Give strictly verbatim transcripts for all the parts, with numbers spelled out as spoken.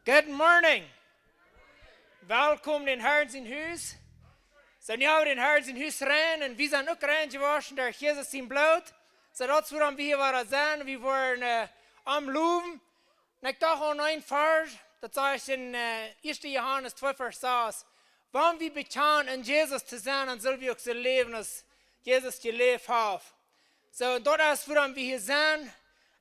Good morning. Welkom en dän Harn sien Hus. Soo, nu hab wie dän Harn sien Hus rein un wie sent uk rein jewoschen derch Jesus sien Bloot. Soo, daut es wuarom wie hia wada sent. Wie woaren, äh, am lowen. Un ekj docht aun een Varsch, daut sajcht en, äh, ieeschte Johanes twee Varsch sas: Wan wie bekjanen, en Jesus to sennen, dan sell wie uk soo läwen aus Jesus jeläft haft. Soo, un daut es wuarom wie hia sent,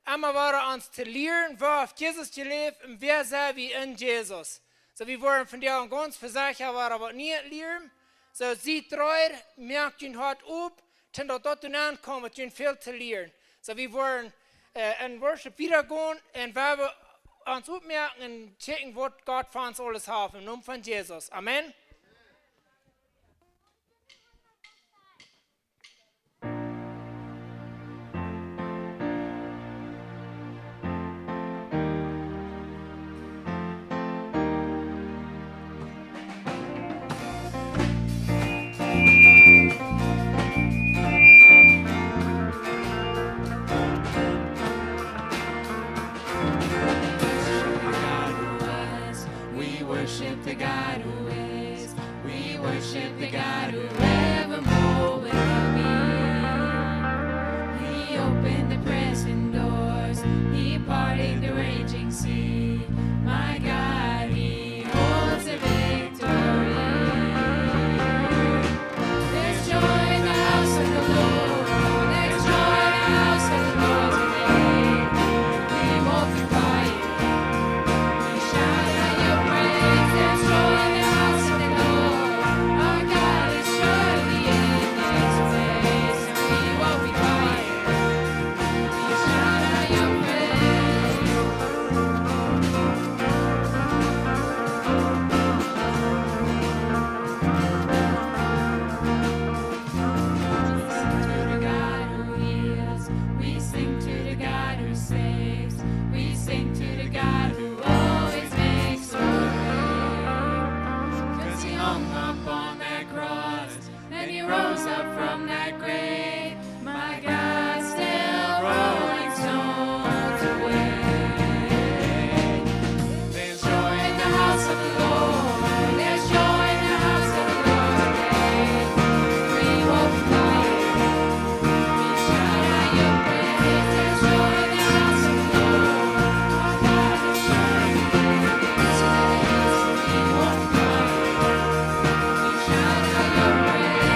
emma wada ons to lieren, woo haft Jesus jeläft un wäa sent wie en Jesus. Soo, wie woaren vondoag gaunz vesecha wada waut Nieet lieren. Soo, siet reed, moakt jun Hoat op, daut daut doa aunkomt, waut jun väl to lieren. Soo, wie woaren, äh, en Worship wieda gonen un wie woaren ons opmoaken un checken, waut Gott fa ons aules haft. Em Nomen von Jesus. Amen. We worship the God who is. We worship the God who evermore will be. He opened the prison doors. He parted the raging sea. My God, he holds the victory. There's joy in the house of the Lord. There's joy in the house of the Lord today. We won't be quiet. We shout out your praise. There's joy in the house of the Lord. Our God is surely in this place. We won't be quiet. We shout out your praise. We sing to the God who heals. We sing to the God who saves. We sing to the God who always makes a way. 'Cause he hung up on that cross, then he rose up from that grave. My God, still rolling stones away. There's joy in the house of the Lord. There's joy in the house of the Lord today. We won't be quiet. We shout out your praise. There's joy in the house of the Lord. Our God is shining. We won't be quiet. We shout out your praise.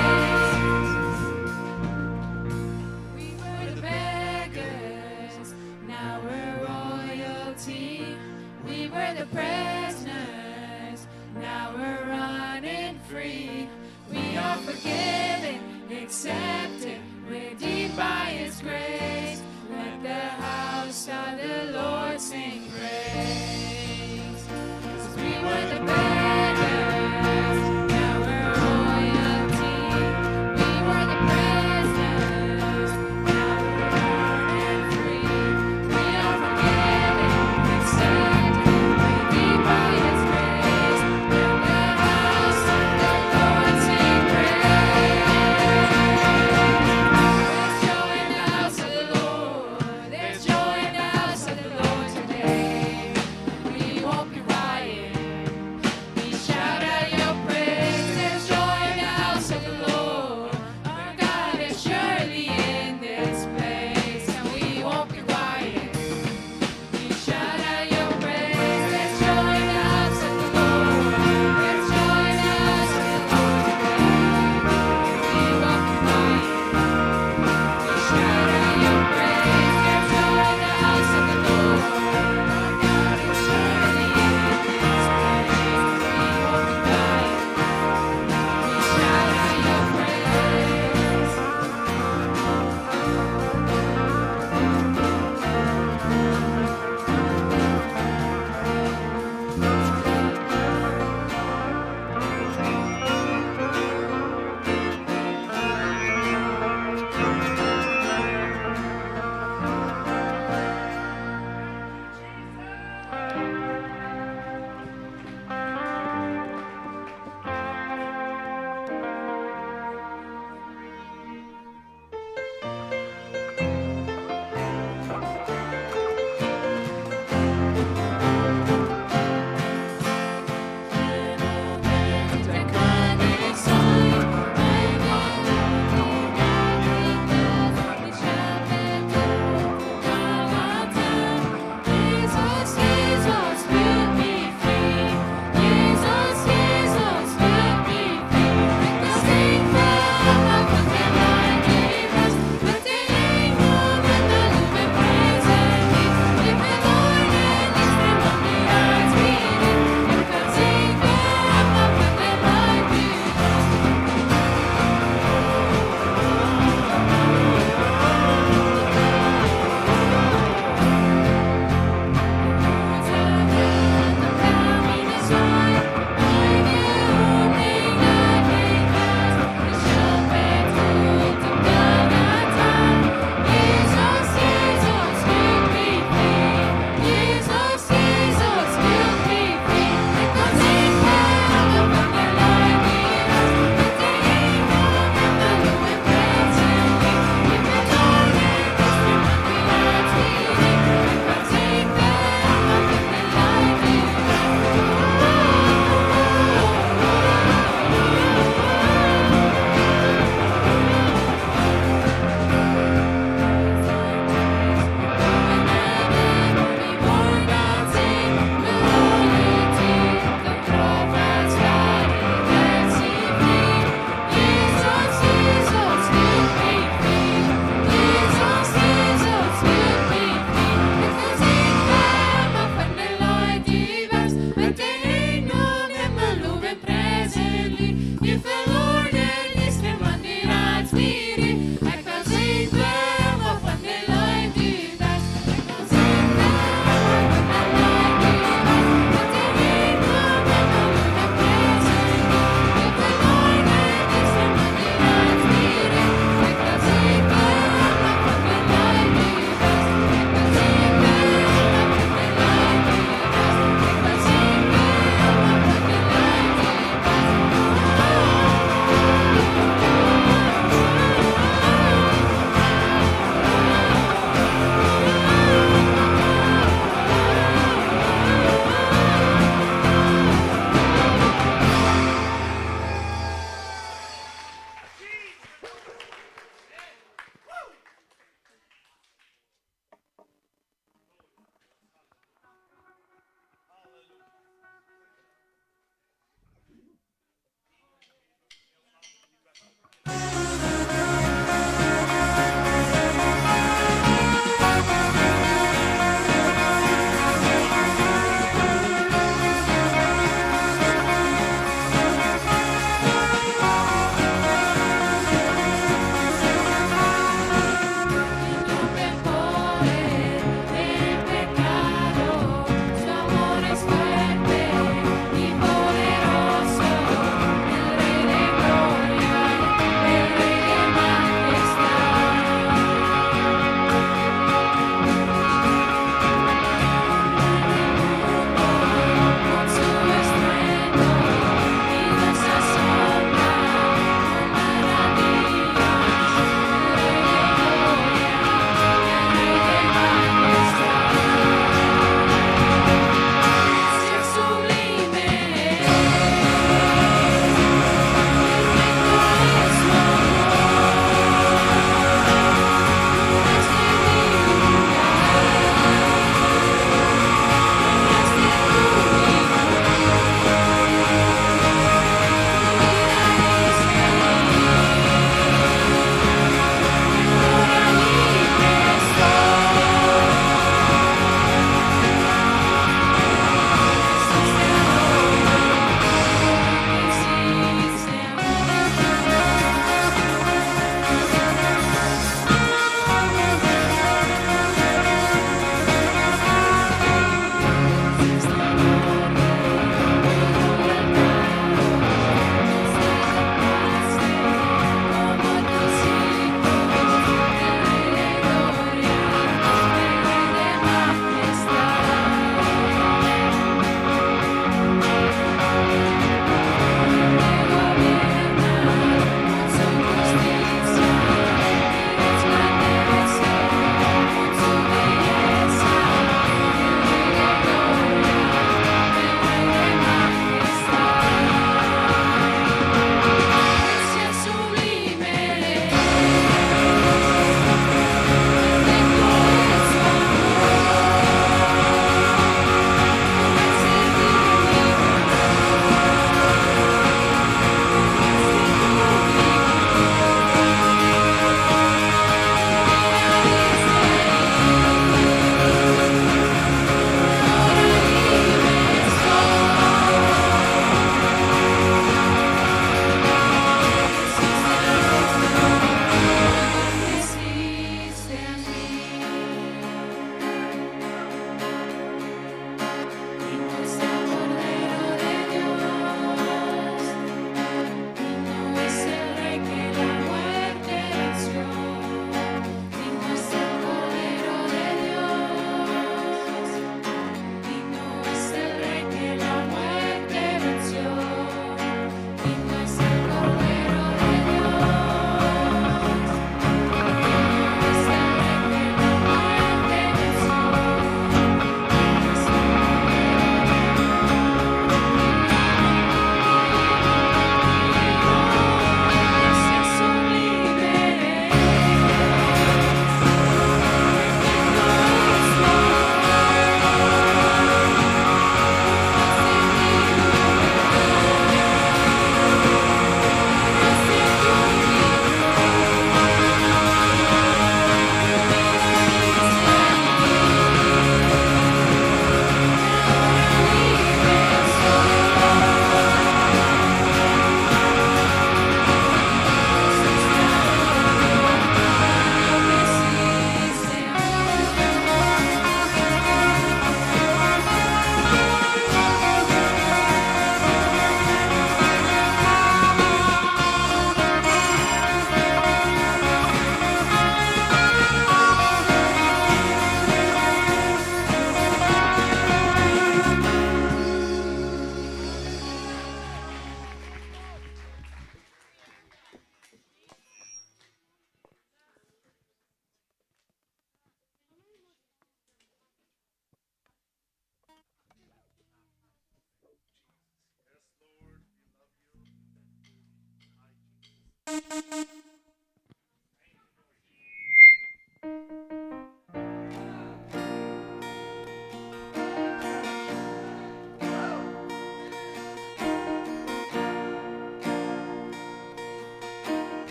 We were the beggars, now we're royalty. We were the prisoners, now we're running free. We are forgiven, accepted, redeemed by His grace. Let the house of the Lord sing praise. 'Cause we were the beggars, now we're royalty. We were the prisoners, now we're running free. We are forgiven, accepted, redeemed by His grace. Let the house of the Lord sing praise. There's joy in the house of the Lord. There's joy in the house of the Lord today. Liebes, met de Enjel em Himmel lowen, priesen, Lied. Wie verloren, is de Mann, die als die, die. Ekj well sennen, wer von de Leute, die best. Ekj well sennen, wer von de Leute, die best. Met de Enjel em Himmel lowen, priesen, Lied. Wie verloren, is de Mann, die als die, die. Ekj well sennen, wer von de Leute, die best. Ekj well sennen, wer von de Leute, die best.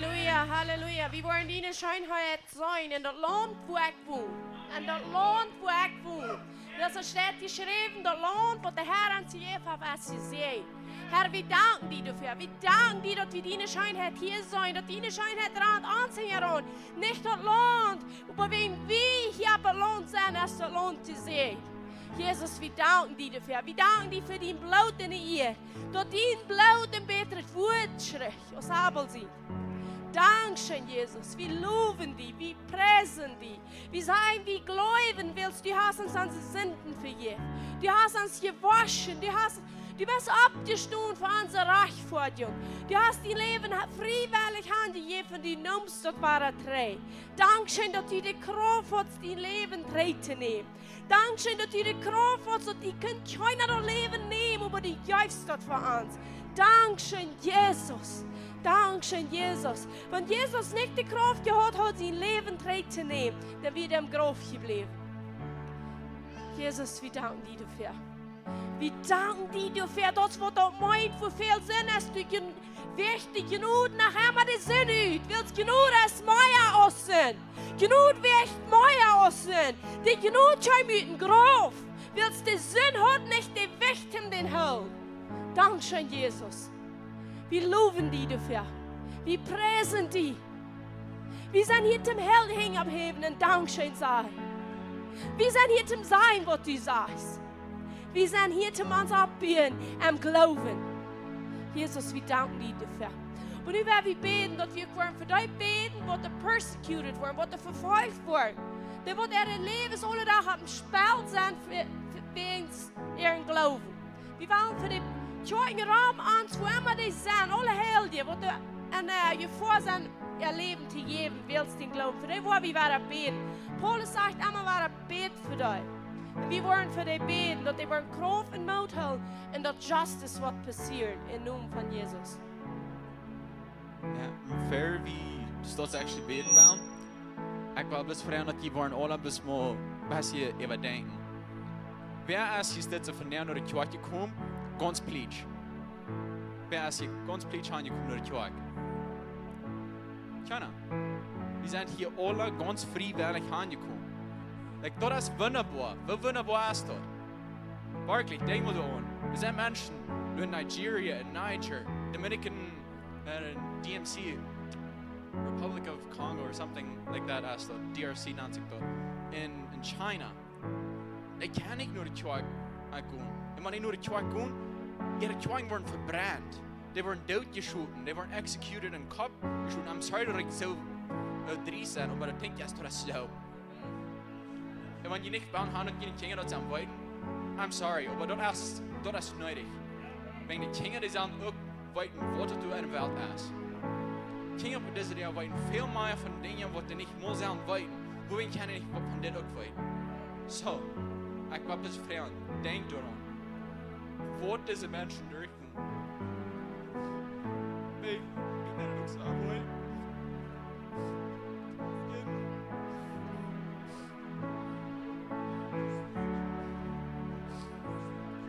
Halleluja, Halleluja. Wie woaren diene Scheenheit seenen en daut Launt, wua ekj won. En daut Launt, wua ekj won. Daut es, steit jeschräwen, daut Launt, waut de Herr ons jejäft haft, es jesäajent. Herr, wie danken die doafäa. Wie danken die, daut wie diene Scheenheit hia seenen, daut diene Scheenheit rant ons hinjaraun. Nich daut Launt, oba wan wie hia opp daut Launt sent, es daut Launt jesäajent. Jesus, wie danken die doafäa. Wie danken die fa dien Bloot en de Ieed. Daut dien Bloot een bätret Wuat schrift aus Abel sien. Dankscheen, Jesus. Wie lowen die, wie priesen die. Wie sajen, wie jleewen, wiels du hast ons onse Sinden vejäft. Du hast ons jewoschen. Du hast, du best oppjestonen fa onse Rajchtfoadjunk. Du hast dien Läwen ha-, friewellich hanjejäft un du neemst daut wada trigj. Dankscheen, daut du de Krauft hast, dien Läwen trigj to nämen. Dankscheen, daut du de Krauft hast, daut die kunn kjeena daut Läwen nämen, oba du jeefst daut fa ons. Dankscheen, Jesus. Dankscheen, Jesus. Wan Jesus nich de Krauft jehaut haud, sien Läwen trigj to nämen, dan wia hee em Grauf jebläwen. Jesus, wie danken die doafäa. Wie danken die doafäa, daut waut daut meent, woo väl Sind es, du jen-, wäajt de Jnod noch emma de Sind ut. Wiels Jnod es mea aus Sind. Jnod wäajt mea aus Sind. De Jnod kjeem ut dän Grauf. Wiels de Sind haud nich de Jewicht en dän Hol. Dankscheen, Jesus. Wie lowen die doafäa. Wie priesen die. Wie sent hia toom Hänj oppheewen un Dankscheen sajen. Wie sent hia toom sajen, waut du sajchst. Wie sent hia toom ons oppbuen em Gloowen. Jesus, wie danken die doafäa. Un nu woa wie bäden, daut wie uk woaren fa dee bäden, waut persecuted woaren, waut vefolcht woaren. Dee, waut äa Läwen aule Dach opp een Spell sent fa, fa, wäajen äaren Gloowen. Wie wellen fa de Kjoakjen rom ons, wua emma dee sent, aule Heilje, waut doa en, äh, Jefoa sent, äa Läwen to jäwen, wiels dän Gloowen. Fa dee woa wie wada bäden. Paulus sajcht emma wada: Bät fa dee. Un wie woaren fa dee bäden, daut dee woaren Krauft un Moot hoolen un daut justice woat passieren em Nomen von Jesus. Jo, ver wie daut actually bäden woaren, ekj well bloos froagen, daut jie woaren aula bloos mol een bät äwadenkjen. Wäa es hia dit vondoag no de Kjoakj jekomen? Gaunz plietsch. Wäa es hia gaunz plietsch aunjekomen no de Kjoakj? Kjeena. Wie sent hia aula gaunz friewellich aunjekomen. Like, daut es wundaboa. Woo wundaboa es daut? Werkjlich, denkj mol doaraun. Doa sent Menschen en Nigeria, en Niger, Dominican, äh, D M C, Republic of Congo or something like that, es daut, D R C nant sikj daut. En, en China. Dee kjennen nich no de Kjoakj gonen. Un wan dee no de Kjoakj gonen, äare Kjoakjen woaren vebrent. Dee woaren dootjeschoten, dee woaren executed, em Kopp jeschoten. I'm sorry daut ekj soo, äh, driest sie, oba daut denkj ekj, daut es soo. Un wan jie nich bang sent, daut june Kjinja daut sellen weeten, I'm sorry, oba daut es, daut es needich. Wan de Kjinja, dee sellen uk weeten, waut et doa en de Welt es. Kjinja opp dise Welt weeten väl mea von Dinja, waut dee nich mol sellen weeten. Wuarom kjennen dee nich von dit uk weeten? Soo, ekj woa bloos froagen, denkj doaraun, waut dise Menschen derchgonen. Hey, ekj sie uk soo, boy.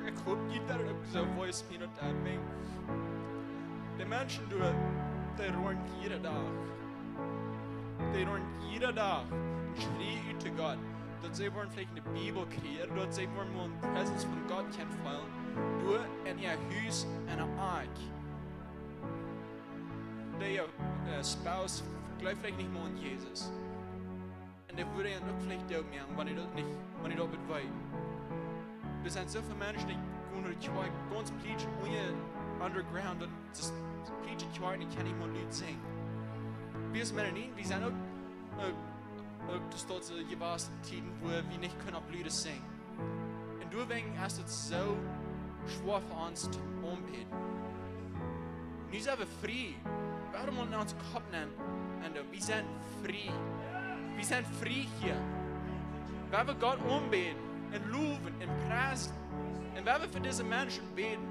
Ekj hop, jie daut uk soo, boys, mie daut aunbrinjen. De Menschen doa, dee roaren jieda Dach. Dee roaren jieda Dach un schrieen ut to Gott, daut see woaren veleicht de Bibel kjrieen, daut see woaren mol de Presence von Gott kjennen feelen, doa en äa Hus en äa Akj. Dee, äh, spouse jleeft veleicht nich mol aun Jesus. Un dee wudden uk veleicht doot moaken, wan dee daut nich, wan dee daut wudd weeten. Doa sent soo väl Menschen, dee gonen no de Kjoakj gaunz plietsch unja underground, daut es plietsche Kjoakj, dee kjennen nich mol Leet sinjen. Wie aus Mennoniten, wie sent uk, äh, uk doa soo jewast Tieden, wua wie nich kunnen opp Leet sinjen. Un doawäajen es et soo schwoa fa ons to aunbäden. Nu sent wie frie. Wuarom mott ons Kopp nämen? Un, äh, wie sent frie. Wie sent frie hia. Wie woaren Gott aunbäden un lowen un priesen. Un wie woaren fa dise Menschen bäden.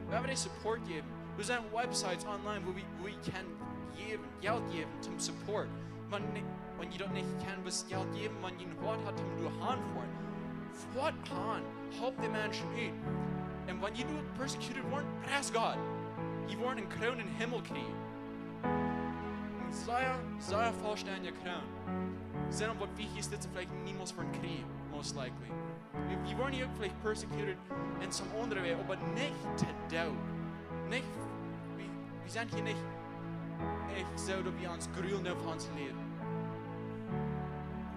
Wie woaren dee Support jäwen. Doa sent Websites online, wua wie, wua wie kjennen jäwen, Jelt jäwen toom Support. Wan, wan jie daut nich kjennen, bloos Jelt jäwen, wan jie een Hoat haben toom doa han foaren. Foat han, halpt de Menschen ut. Un wan jie doa persecuted woaren, pries Gott. Jie woaren eene Kroon em Himmel kjrieen. sea, sea vollständiga Kroon. Sent waut wie hia sitten veleicht niemols woaren kjrieen, most likely. Wie, wie woaren hia veleicht persecuted en some aundre Wäaj, oba nich to doot. Nich, wie, wie sent hia nich, nich soo daut wie ons grulen fa ons Läwen.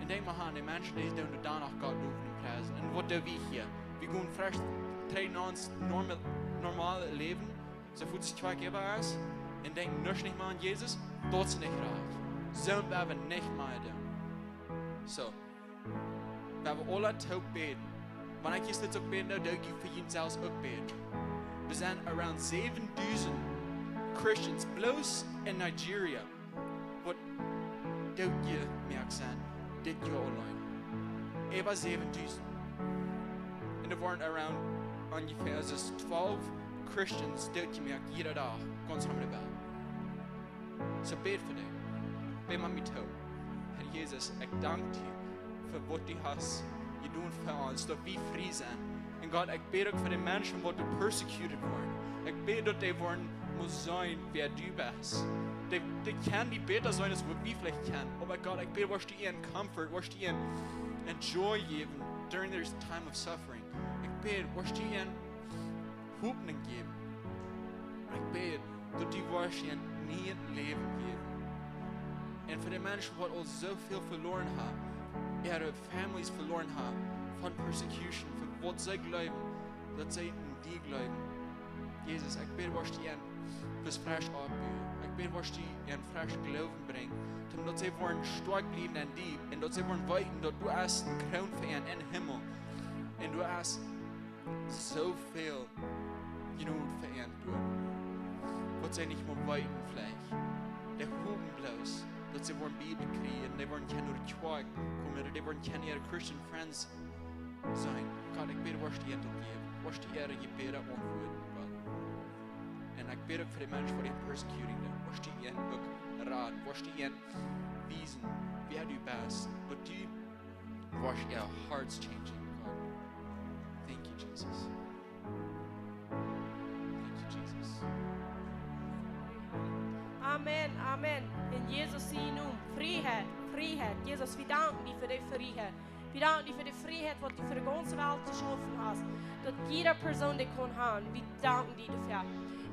Un denkj mol aun de Menschen, dee doonen doa noch Gott lowen un priesen. Un waut doo wie hia? Wie gonen fresch trigj no ons normal, normal Läwen, soo aus daut Kjoakj ieescht wia, un denkjen nuscht nich mea aun Jesus, daut es nich rajcht. Soo woa wie nich mea doonen. Soo, wie woaren aula toop bäden. Wan ekj hia soo bäd, dan doo ekj fa junt selfst uk bäden. Wie sent around säwendusent Christians, bloos en Nigeria, waut dootjemoakt sent dit Joa auleen. Äwa säwendusent. Un doa woaren around onjefäa, soo twalf Christians dootjemoakt jieda Dach, gaunz aun de Welt. Soo bäd fa dee. Bäd met mie toop. Herr Jesus, ekj dank die fa waut du hast jedonen fa ons, daut wie frie sent. Un Gott, ekj bäd uk fa de Menschen, waut doa persecuted woaren. Ekj bäd, daut dee woaren motten seenen, wäa du best. Dee, dee kjennen die bäta seenen aus waut wie veleicht kjennen. Oba Gott, ekj bäd, woascht du an comfort, woascht du an, an joy jäwen during this time of suffering. Ekj bäd, woascht du an Hopninj jäwen. Ekj bäd, daut du woascht an nieet Läwen jäwen. Un fa de Menschen, waut aul soo väl veloaren haben, äare families veloaren haben, von persecution, von waut see jleewen, daut see aun die jleewen. Jesus, ekj bäd, woascht du an bloos fresch oppbuen. Ekj bäd, woascht du an fresch Gloowen brinjen, daut see woaren stoakj bliewen aun die, un daut see woaren weeten, daut du hast eene Kroon fa an em Himmel. Un du hast soo väl jenuach fa an doonen, waut see nich mea weeten veleicht. Dee hopen bloos, daut see woaren Bibel kjrieen, dee woaren kjennen no de Kjoakj komen, dee woaren kjennen äare Christian friends seenen. Gott, ekj bäd, woascht du an daut jäwen, woascht du äare Jebäda auntwuaden, Gott. Un ekj bäd uk fa de Menschen, waut an persecuting sent, woascht du an uk raden, woascht du an wiesen, wäa du best, daut du woascht äare hearts changing, Gott. Thank you, Jesus. Thank you, Jesus. Amen, amen. En Jesus sienen Nomen. Frieheit, Frieheit. Jesus, wie danken die fa de Frieheit. Wie danken die fa de Frieheit, waut du fa de gaunze Welt jeschaufen hast. Daut jieda Persoon dee kaun haben. Wie danken die doafäa.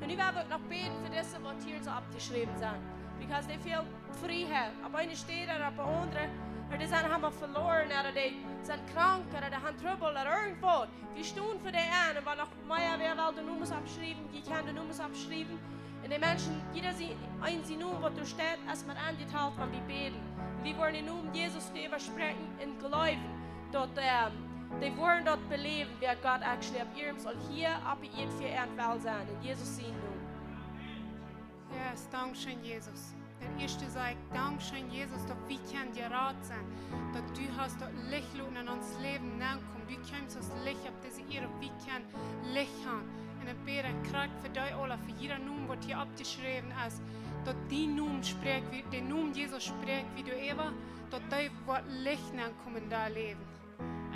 Un nu woa wie uk noch bäden fa dise, waut hia soo oppjeschräwen sent. Because dee fält Frieheit. Opp eene Städ ooda opp eene aundre. Ooda dee sent emma veloaren, ooda dee sent krank, ooda dee haben Trubbel, ooda irjentwaut. Wie stonen fa dee aun, un wan noch mea wäa well de Nomes oppschriewen, jie kjennen de Nomes oppschriewen. Un de Menschen, jieda sien, een sien Nomen, waut doa steit, es met aunjetalt, wan wie bäden. Un wie woaren em Nomen Jesus doaräwa spräakjen un jleewen, daut, ähm, dee woaren daut beläwen, wäa Gott actually opp äarem saul hia opp de Ieed fa an well sennen. En Jesus sienen Nomen. Yes, dankscheen, Jesus. Daut ieeschte saj ekj, dankscheen, Jesus, daut wie kjennen jerat sennen. Daut du hast daut Licht loten en ons Läwen nenkomen. Du kjemst aus Licht opp dise Ieed, daut wie kjennen Licht haben. Un ekj bäd un krakjt fa dee aula, fa jieda Nomen, waut hia oppjeschräwen es, daut dien Nomen spräakjt, wie, de Nomen Jesus spräakjt, wie doaräwa, daut dee woat Licht nenkomen en daut Läwen.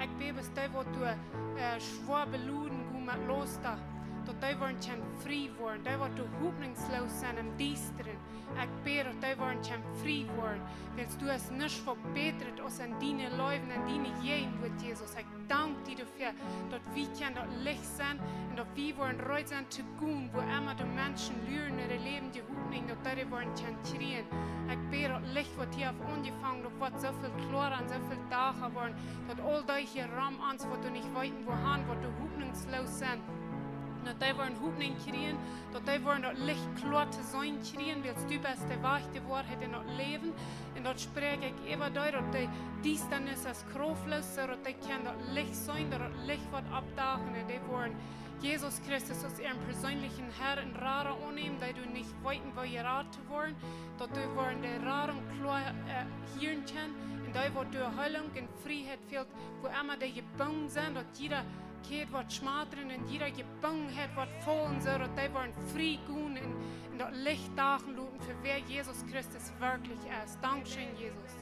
Ekj bäd, daut dee, waut doa, äh, schwoa beloden gonen met Lausta, daut dee woaren kjennen frie woaren, dee, waut doa hopninjsloos sent em Diestren. Ekj bäd, daut dee woaren kjennen frie woaren, wiels du hast nuscht waut bätret aus en diene Läwen, en diene Jäajenwoat, Jesus. Ekj dank die doafäa, daut wie kjennen daut Licht sennen un daut wie woaren reed sennen to gonen, wua emma de Menschen luren no äa Läwen, dee Hopninj, daut dee woaren kjennen kjrieen. Ekj bäd, daut Licht, waut hia haft aunjefongen, daut woat soo väl kloara un soo väl däacha woaren, daut aul dee hia rom ons, waut doa nich weeten, wua han, waut doa hopninjsloos sent, daut dee woaren Hopninj kjrieen, daut dee woaren daut Licht kloa to seenen kjrieen, wiels du best de Wajch, de Woarheit un daut Läwen. Un daut spräakj ekj äwa dee, daut de Diestanis es kraftloos, soo daut dee kjennen daut Licht seenen, daut daut Licht woat oppdäajen un dee woaren Jesus Christus aus äaren perseenlichen Herr un Rada aunnämen, dee doa nich weeten, woo jerat to woaren, daut dee woaren de Radunk kloa, äh, hieren kjennen, un dee, waut doa Heelunk un Frieheit fält, wua emma dee jebungen sent, daut jieda Kjäd woat schmatren un jieda Jebungenheit woat faulen, soo daut dee woaren frie gonen un, un daut Licht däajen loten fa wäa Jesus Christus werkjlich es. Dankscheen, Jesus.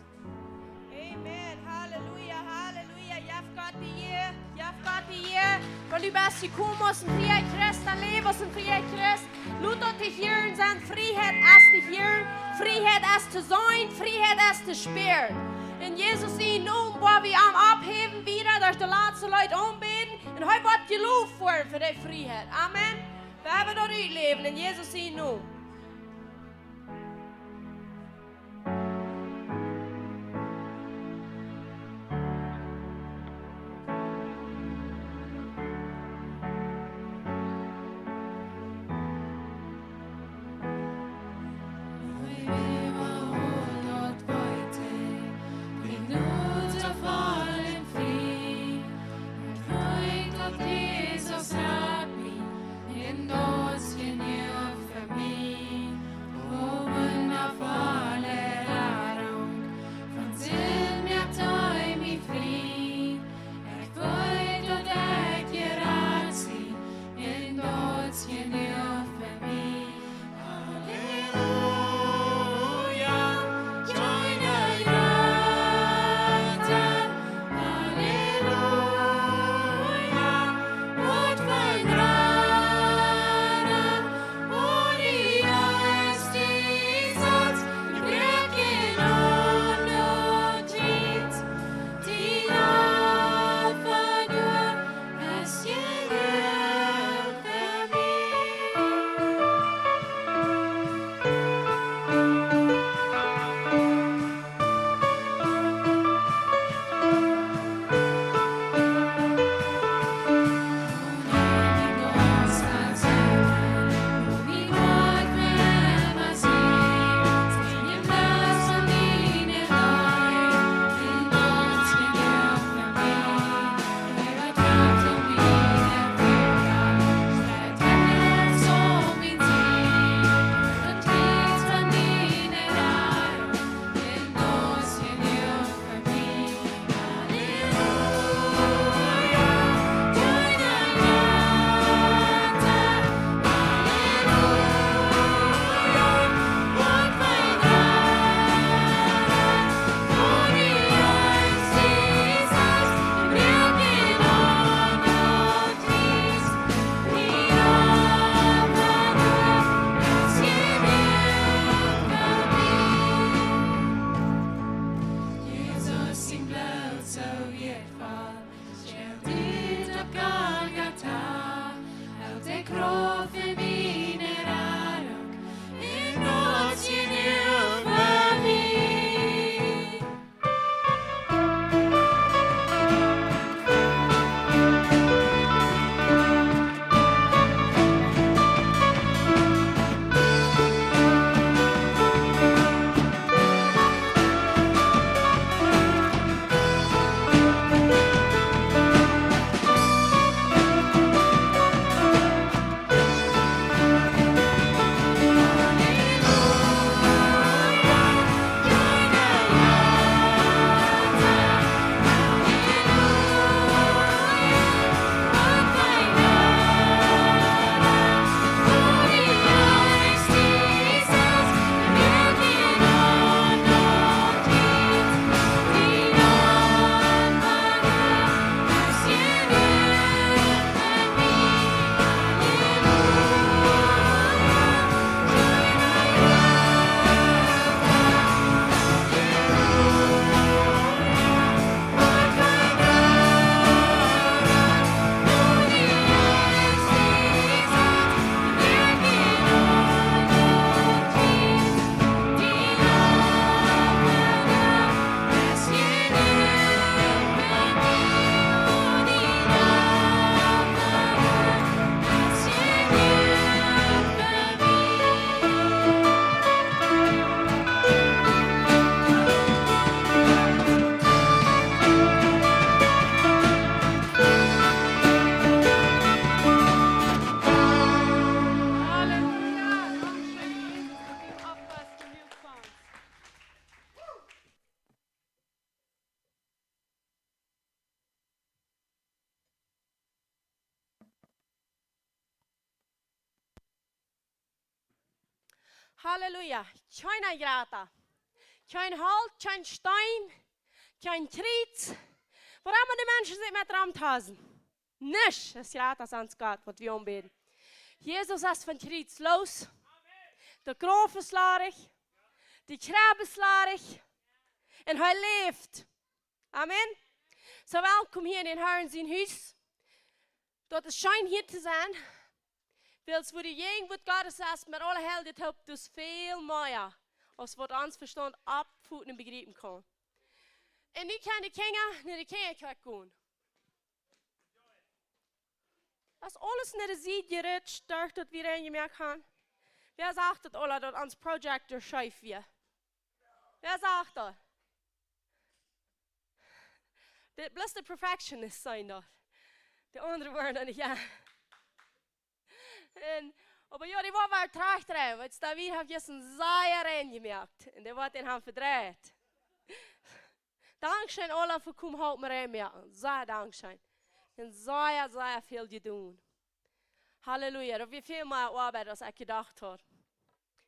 Amen. Halleluja, Halleluja. Jeff Gott die Ea, jeff Gott die Ea. Wiels du best jekomen aus een fria Christ, dien Läwen aus een fria Christ. Lot daut die Hieren sennen, Frieheit es die Hieren, Frieheit es to seenen, Frieheit es to spieren. En Jesus sienen Nomen woa wie am opphäwen, wieda derch de latste Leet aunbäden. En hee woat jeloft woaren fa dee Frieheit. Amen. Wie haben daut utläwen en Jesus sienen Nomen. Halleluja. Kjeena jrata. Kjeen Holt, kjeen Steen, Kjeen Kjriez. Wuarom de Menschen sikj met romtoasen? Nuscht es jrata aus ons Gott, waut wie aunbäden. Jesus es von Kjriez loos. De Grauf es ladich. De Kjrebb es ladich. Un hee läft. Amen. Soo, welkom hia en dän Harn sien Hus. Daut es scheen hia to sennen. Wiels wua de Jäajenwuat Gottes es, met aule Heilje toop, daut es väl mea aus waut ons Vestaunt oppfoten un bejriepen kaun. Un nu kjennen de Kjinja no de Kjinjakjoakj gonen. Daut es aules no de Sied jerutscht, doaderch daut wie daut jemoakt haben. Wäa sajcht daut aula, daut ons Projector scheef wia? Wäa sajcht daut? De, bloos de Perfectionists sent doa. De aundre wieren doa nich aun. Un, oba jo, dee woat wada trigj dreien, wiels David haft jistren sea rein jemoakt. Un dee woat dän haben vedreit. Dankscheen, aula, fa komen halpen rein moaken. Sea dankscheen. Un sea, sea väl jedonen. Halleluja, daut wia väl mea Oabeit aus ekj jedocht haud.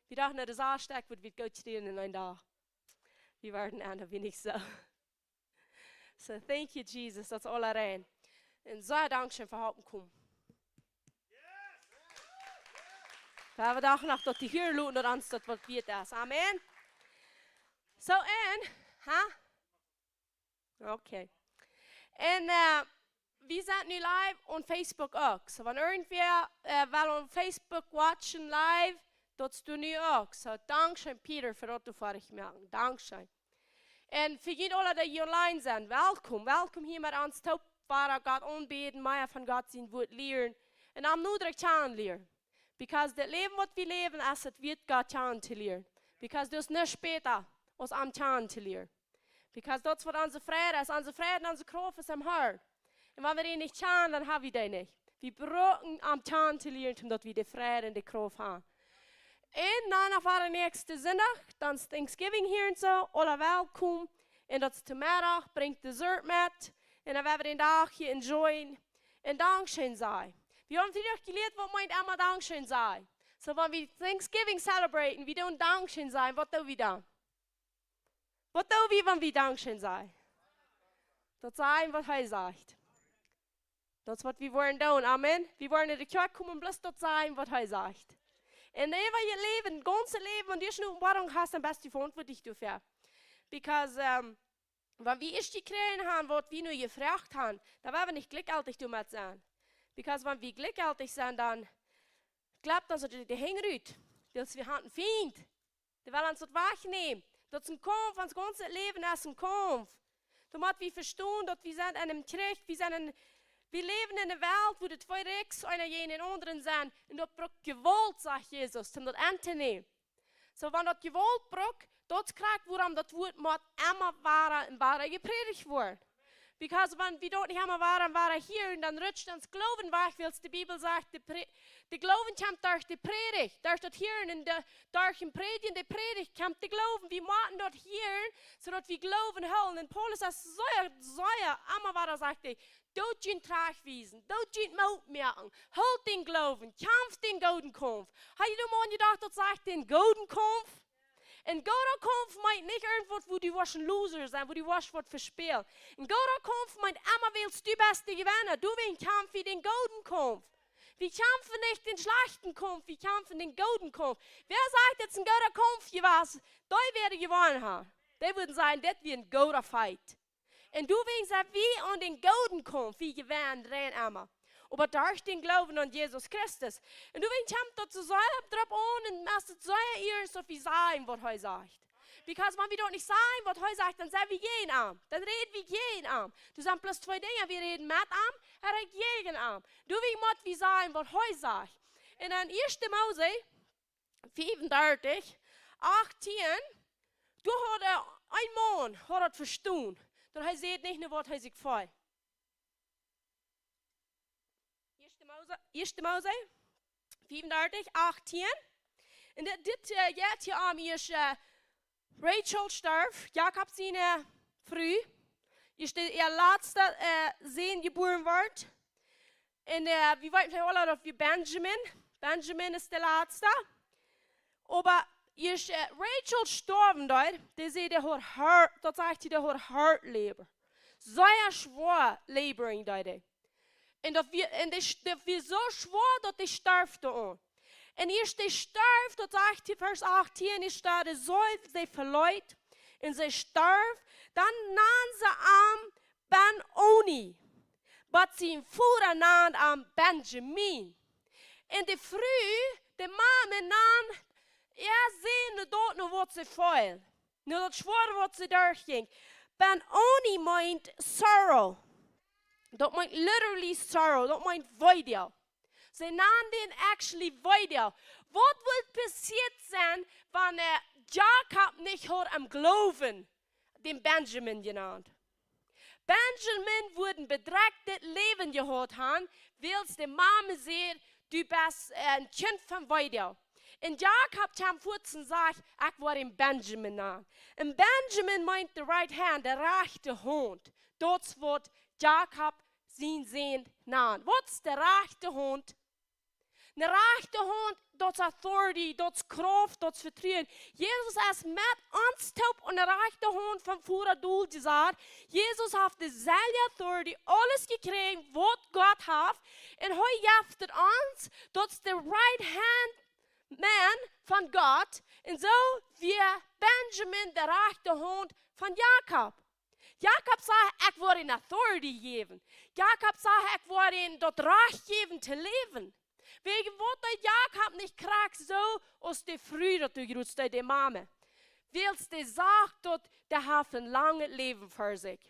Wie dochten, daut es een Stekj, waut wie goot kjrieen en eenen Dach. Wie wieren aun de wenig soo. So, thank you, Jesus, daut es aula rein. Un sea dankscheen fa halpen komen. Wie haben doch noch daut de Hia loten, daut ons daut waut wieet es. Amen. So, un, ha? Okay. Un, äh, wie sent nu live aun Facebook uk. So, wan irjentwäa, äh, well aun Facebook watchen live, daut es doa nu uk. So, dankscheen, Peter, fa daut du foadich moaken. Dankscheen. Un fa junt aula, dee hia online sent, welkom. Welkom hia met ons toop, wua wie Gott aunbäden, mea von Gott sien Wuat lieren. Un am nu direkt kjanen lieren. Because daut Läwen, waut wie läwen, es daut wieet, Gott kjanen to lieren. Because daut es nuscht bäta, aus am kjanen to lieren. Because daut es waut onse Freid es. Onse Freid un onse Krauft es aum Harn. Un wan wie dee nich kjanen, dan hab wie dee nich. Wie brucken am kjanen to lieren, om daut wie de Freid un de Krauft haben. Un dan noch fa dän näakjsten Sindach, dan es Thanksgiving hia un soo, aula welkom. Un daut es to Meddach, brinjt Dessert met. Un dan woa wie dän Dach hia enjoyen. Un dankscheen sajen. Wie haben vondoag jelieet, waut meent emma dankscheen sajen. So, wan wie Thanksgiving celebraten, wie doonen dankscheen sajen, waut doo wie dan? Waut doo wie, wan wie dankscheen sajen? Daut sajen, waut hee sajcht. Daut es, waut wie woaren doonen. Amen. Wie woaren en de Kjoakj komen, bloos daut sajen, waut hee sajcht. Un äwa jun Läwen, gaunzet Läwen, wan du ne Openboarunk hast, dan best du veauntwuatlich doafäa. Because, ähm, wan wie ieescht jekjräajen haben, waut wie nu jefroagt haben, dan woa wie nich jlikjjeltich doamet sennen. Because wan wie jlikjjeltich sent, dan klappt ons daut de Henj rut. Wiels wie haben eenen Fient. Dee well ons daut wajchnämen. Daut es een Kaumf, ons gaunzet Läwen es een Kaumf. Dan motten wie vestonen, daut wie sent en eenen Kjrich, wie sent en, wie läwen en eene Welt, wua de twee Rikjs, eena jäajen dän aundren sent. Un daut brukt Jewault, sajcht Jesus, om daut auntonämen. So, wan daut Jewault brukt, daut es krakjt wuarom daut Wuat mott emma wada un wada jeprädicht woaren. Because wan wie daut nich emma wada un wada hieren, dan rutscht ons Gloowen wajch, wiels de Bibel sajcht, de Prä-, de Gloowen kjemt derch de Prädicht, derch daut Hieren un de, derch een Prädjen, de Prädicht kjemt de Gloowen. Wie motten daut hieren, soo daut wie Gloowen hoolen. Un Paulus es sea, sea, emma wada sajcht hee, doot junt trajchtwiesen, doot junt Moot moaken, hoolt dän Gloowen, kjamft dän gooden Kaumf. Hab jie doa mol aun jedocht, daut sajcht dän gooden Kaumf? Een gooda Kaumf meent nich irjentwaut, wua du woascht een loser sennen, wua du woascht waut vespälen. Een gooda Kaumf meent emma, wiels du best de Jewenna. Doawäajen kjamf wie dän gooden Kaumf. Wie kjamfen nich dän schlajchten Kaumf, wie kjamfen dän gooden Kaumf. Wäa sajcht, daut es een gooda Kaumf jewast? Dee woaren jewonnen haben. Dee wudden sajen, dit wia een gooda Fight. Un doawäajen sent wie aun dän gooden Kaumf, wie jewennen rein emma. Oba derch dän Gloowen aun Jesus Christus. Un doawäajen kjemt daut soo sea drop aun un es daut sea iernst, daut wie sajen, waut hee sajcht. Because wan wie daut nich sajen, waut hee sajcht, dan sent wie jäajen am. Dan räden wie jäajen am. Doa sent bloos twee Dinja, wie räden met am, ooda jäajen am. Doawäajen mott wie sajen, waut hee sajcht. Un en ieeschte Mose fiefendartich, achtieen, doa haud een Maun, haud daut vestonen. Daut hee säd nich no waut hee sikj feeld. Ieeschte Mose, ieeschte Mose, fiefendartich, achtieen. Un dit, dit, äh, jeit hia om, ieescht, äh, Rachel storf, Jakob siene Fru. Ieescht de, äa latsta, äh, Sän jebuaren wort. Un, äh, wie weeten veleicht aula, daut wia Benjamin. Benjamin es de latsta. Oba Aus, äh, Rachel stoawen deed, dee säd, dee haud hard, daut sajcht hee, dee haud hard labor. Sea schwoa laboring deed dee. Un daut wia, un dee, daut wia soo schwoa, daut dee storf doaraun. Un aus dee storf, daut sajcht hee Varsch achtieen, aus dee de Seelen veleet un see storf, dan nand see am Ben-Oni, oba sien Voda nand am Benjamin. Un de Fru, de Mame, nand äa Sän no daut, no waut see feeld, no daut Schwoare waut see derchjinkj. Ben-Oni meent sorrow. Daut meent literally sorrow. Daut meent Weedoag. See nand dän actually Weedoag. Waut wudd passieet sennen, wan, äh, Jakob nich haud em Gloowen dän Benjamin jenant? Benjamin wudd een bedrekjtet Läwen jehaut haben, wiels de Mame säd: "Du best een Kjint von Weedoag." Un Jakob kjeem fuaz un sajcht: "Ekj woa am Benjamin nanen." Un Benjamin meent de right hand, de rajchte Haunt. Daut es waut Jakob sien Sän nand. Waut es de rajchte Haunt? De rajchte Haunt, daut es authority, daut es Krauft, daut es Vetruen. Jesus es met ons toop aun de rajchte Haunt von Voda Doag jesat. Jesus haft deselwje authority, aules jekjräajen waut Gott haft. Un hee jeft et ons, daut es de right hand man von Gott. Un soo wia Benjamin de rajchte Haunt von Jakob. Jakob sajcht: "Ekj woa am authority jäwen." Jakob sajcht: "Ekj woa am daut Rajcht jäwen to läwen." Wäajen waut deed Jakob nich krakjt soo aus de Fru daut doa jrod deed, de Mame? Wiels dee sach daut, dee haft een langet Läwen ver sikj.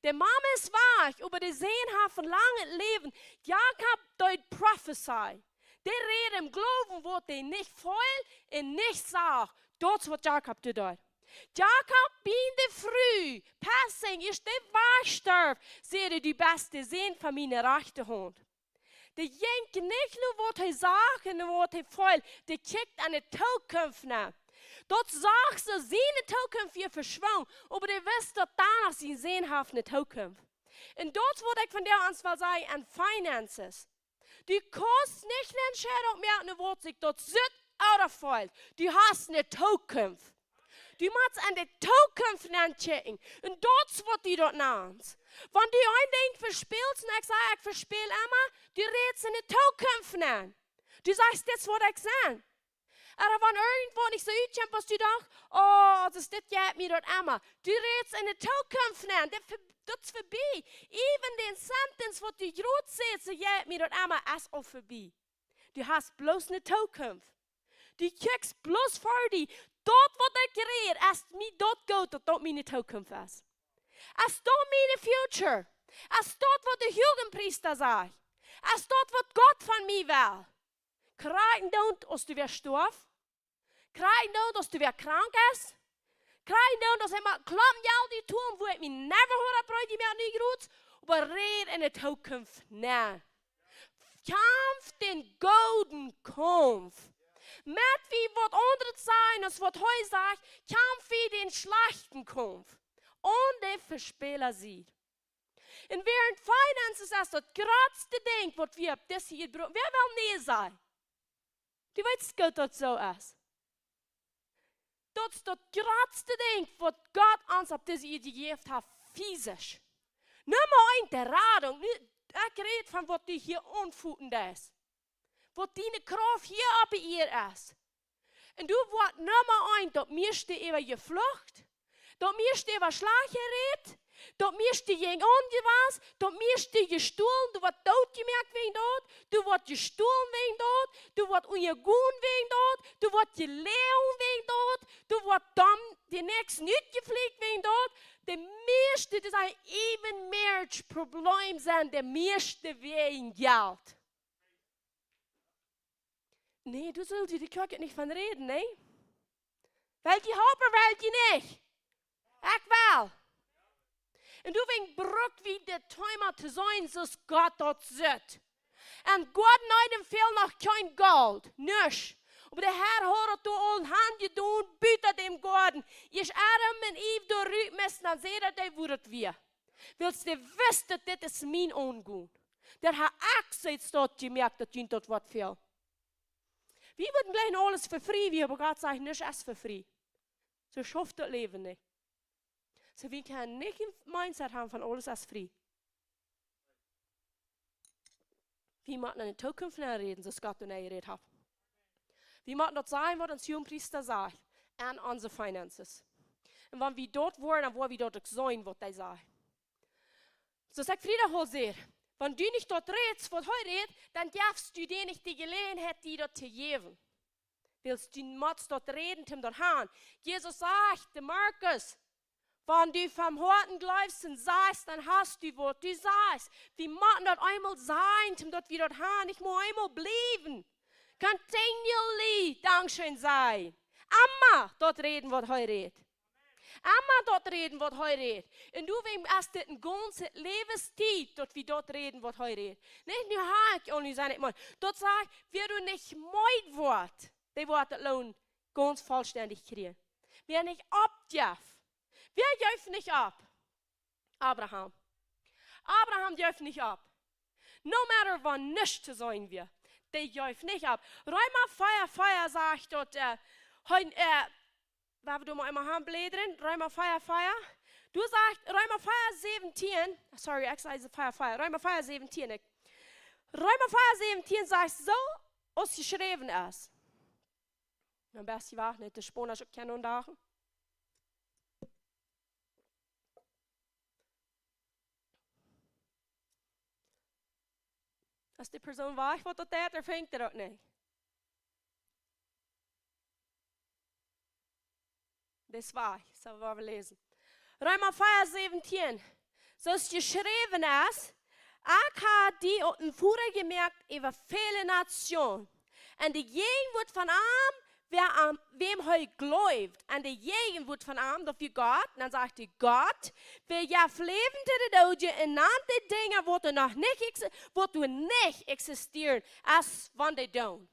De Mame es wajch, oba de Sän haft een langet Läwen. Jakob deed prophesy. Dee räd em Gloowen waut dee nich feeld un nich sach. Daut es waut Jakob doa deed. Jakob, bie de Fru, passing, aus dee wajchstorf, säd hee: "Du best de Sän von miene rajchte Haunt." Dee jinkj nich no waut hee sach un no waut hee feeld. Dee kjikjt aun de Tookunft no. Daut sach soo, siene Tookunft wia veschwungen, oba dee wist daut doano sien Sän haft eene Tookunft. Un daut es waut ekj vondoag ons well sajen aun finances. Du kaust nich ne Entscheidunk moaken, no waut sikj daut sitt ooda feelt. Du hast ne Tookunft. Du motst aun de Tookunft nodenkjen. Un daut es waut du daut nanst. Wan du een Dinkj vespälst, un ekj saj, ekj vespäl emma, du rätst aun de Tookunft nenn. Du sajchst: "Dit es waut ekj sie." Ooda wan irjentwaut nich soo utkjemt aus du dochst, "Oh, daut es, dit jeit mie daut emma." Du rätst aun de Tookunft nenn. Daut es ve-, daut es verbie. Even dän sentence waut du jrod sajchst, soo jeit mie daut emma, es aul verbie. Du hast bloos ne Tookunft. Du kjikjst bloos ver die. Daut waut ekj räd, es mie daut goot, daut daut miene Tookunft es? Es daut miene future? Es daut waut de Jugendpriesta sajcht? Es daut waut Gott von mie well? Krakjt dan aus du wada stoafst? Krakjt dan aus du wada krank best? Krakjt dan aus eena klomt, jo, dee Toom, wua ekj mie never haud opp reed jemoakt, nu jrod, oba räd aun de Tookunft nenn. Kjamf dän gooden Kaumf. Met wie waut aundre sajen aus waut hee sajcht, kjamf wie dän schlajchten Kaumf. Aun de Vespäla Sied. Un wäarent finances es daut jratste Dinkj waut wie opp dise Ieed brucken. Wäa well nä sajen? Du weetst goot daut soo es. Daut es daut jratste Dinkj waut Gott ons opp dise Ieed jejäft haft, fisisch. Numma eent, de Radunk. Nu, ekj räd von waut du hia aunfoten deist. Waut diene Krauft hia oppe Ieed es. Un doa woat Numma eent daut mieeschte äwa jeflucht, daut mieeschte äwa schlajcht jerät, daut mieeschte jäajen aunjewast, daut mieeschte jestolen, doa woat doot jemoakt wäajen daut, doa woat jestolen wäajen daut, doa woat unjagonen wäajen daut, doa woat jeläajen wäajen daut, doa woat dan de näakjste utjeflieekjt wäajen daut. De mieeschte, daut sent even marriage Probleem sent de mieeschte wäajen Jelt. Nä, doa sull jie de Kjoakj nich von räden, nä? Well jie halpen, well jie nich? Ekj well. Un doawäajen bruck wie dit Thema to seenen soo aus Gott daut sitt. Un Gott needem fäld noch kjeen Golt, nuscht. Oba de Herr haud daut doa aul aunjedonen, buta däm Goaden. Aus Adam un Eva doa rut musten, dan säd hee, woo daut wia. Wiels hee wist, dit es mien Aungonen. Daut haud ekj soo staut jemoakt, daut junt daut woat fälen. Wie wudden jlikj aules fa frie, wie, oba Gott sajcht, nuscht es fa frie. Soo schauft daut Läwen nich. Soo, wie kjennen nich een Mindset haben von aules es frie. Wie motten enne Zukunft nenn räden, soo aus Gott doa nenn jerät haft. Wie motten daut sajen, waut ons Hoogepriesta sajcht, aun onse Finances. Un wan wie daut woaren, dan woa wie daut uk seenen, waut hee sajcht. Soo aus ekj Friedach aul säd, wan du nich daut rätst, waut hee rät, dan jefst du dän nich de Jeläajenheit, die daut to jäwen. Wiels du motst daut räden, om daut han. Jesus sajcht, de Markus, wan du von Hoaten jleefst un sajchst, dan hast du, waut du sajchst. Wie motten daut eemol seenen, om daut wie daut han. Ekj mott eemol bliewen. Continually, dankscheen sajen. Emma daut räden, waut hee rät. Emma daut räden, waut hee rät. Un du, wäm es dit een gaunze Läwenstiet, daut wie daut räden, waut hee rät. Nich nu ha ekj aul nu sien, ekj meen, daut sajcht, wäa doa nich meed woat, dee woat daut Loon gaunz vollstendich kjrieen. Wäa nich oppjeft. Wäa jeft nich opp? Abraham. Abraham jeft nich opp. No matter waut nich to seenen wia, dee jeft nich opp. Reema vea vea sajcht daut, äh, hee, äh, wua wie doa mau eemol han bläden, Reema vea vea. Du sajchst, Reema vea säwentieen, sorry, ekj säd vea vea, Reema vea säwentieen, ekj. Reema vea säwentieen sajcht, soo aus jeschräwen es. Een bät wachten, nich de Spanisch uk kjennen undagen. Aus de Persoon wajch woat, daut deit, dan fangt hee uk nich. Daut es wajch, soo woa wie läsen. Reema vea säwentieen. Soo aus jeschräwen es, ekj hab die ut dän Voda jemoakt äwa väle Nationen. Un de Jäajenwoat von am, wäa aun wäm hee jleeft. Un de Jäajenwoat von am, daut wia Gott. Un dan sajcht hee, Gott, wäa jeft Läwen to de Doodje un nant de Dinja, waut doa noch nich ex-, waut doa nich eksistieren, aus wan dee doonen.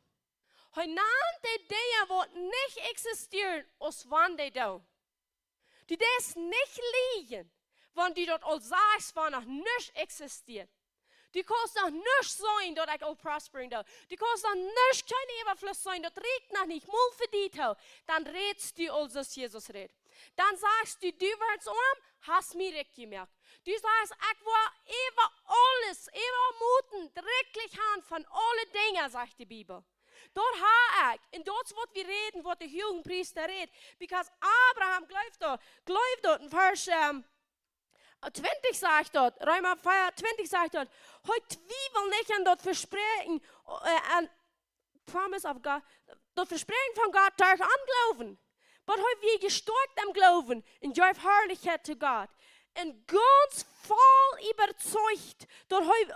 Hee nant de Dinja, waut nich eksistieren, aus wan dee doonen. Du deist nich lieejen, wan du daut aul sajchst, wan noch nuscht eksistiet. Du kaust noch nuscht seenen, daut ekj aul prospering doo. Du kaust noch nuscht, kjeen Äwafluss seenen, daut rieekjt noch nich mol fa die too. Dan rätst du aul soo aus Jesus rät. Dan sajchst du, du woascht oam, hast mie rikj jemoakt. Du sajchst, ekj woa äwa aules, äwa Moten, rikjlich han von aule Dinja, sajcht de Bibel. Daut hab ekj. Un daut es waut wie räden, waut de Hoogepriesta rät. Because Abraham jleeft daut. Jleeft daut. En Varsch, ähm, twintich sajcht daut. Reema vea twintich sajcht daut. Hee twiewelt nich aun daut Vespräakjen, äh, aun promise of God. Daut Vespräakjen von Gott derch aun Gloowen. Oba hee wia jestoakjt em Gloowen un jeef Harlichkjeit to Gott. Un gaunz voll äwazeicht, daut hee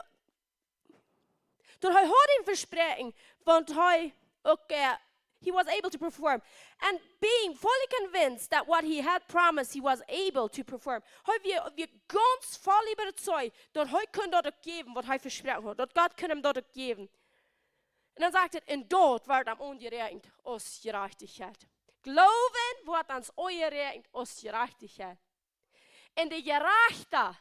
daut hee haud een Vespräakjen, wan hee uk, äh, he was able to perform. And being fully convinced that what he had promised, he was able to perform. Hee wia, wia gaunz voll äwazeicht, daut hee kunn daut uk jäwen, waut hee vesproaken haud, daut Gott kunn am daut uk jäwen. Un dan sajcht et, un daut woat am aunjeräakjent aus Jerajchtichkjeit. Gloowen woat ons aunjeräakjent aus Jerajchtichkjeit. Un de Jerajchta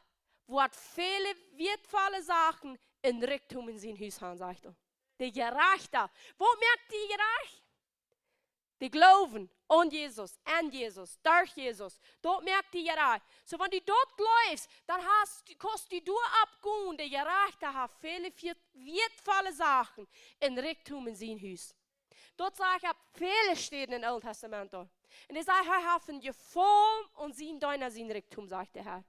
woat väle wieetvolle Sachen un Rikjdom en sien Hus han, sajcht hee. De Jerajchta. Waut moakt die jerajcht? De Gloowen aun Jesus, aun Jesus, derch Jesus. Daut moakt die jerajcht. Soo, wan du daut jleefst, dan hast, kaust du doaropp gonen, de Jerajchta haft väle wieet-, wieetvolle Sachen un Rikjdom en sien Hus. Daut sajcht opp väle Städen em Oolen Tastament aul. Un hee sajcht, hee haft een Jefaulen aun sien Deena sien Rikjdom, sajcht de Herr.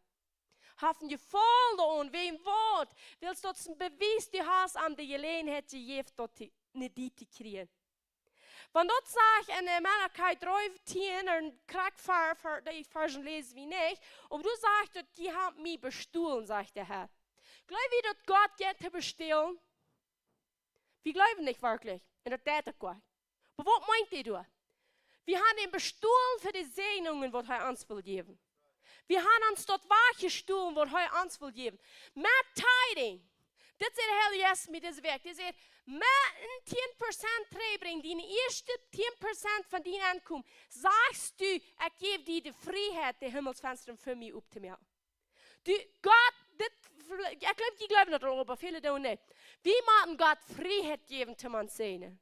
Haft een Jefaulen doaraun, wäajen waut? Wiels daut es een Bewies, du hast am de Jeläajenheit jejäft, daut die, ne, die to kjrieen. Wan daut sajcht en, äh, Malachi dree tieen, un krakjt ver, ver, de Varsch läs wie nich, oba doa sajcht daut, dee haben mie bestolen, sajcht de Herr. Jleew jie, daut Gott jeit to bestolen? Wie jleewen nich werkjlich. Un daut deit uk goa. Oba waut meent hee doa? Wie haben am bestolen fa de Säajnungen, waut hee ons well jäwen. Wie haben ons daut wajchjestolen, waut hee ons well jäwen. Met tithing. Dit säd de Herr Jesus mie dise Wäakj. Hee säd, met een tieen Prozent trigjbrinjen, dee ieeschte tieen Prozent von dien Enkomen, sajchst du, ekj jäw die de Frieheit, de Himmelsfenstren fa mie optomoaken. Du, Gott, dit, ekj jleew, jie jleewen daut aul, oba väle doonen nich. Wie motten Gott Frieheit jäwen, om ons to säajnen.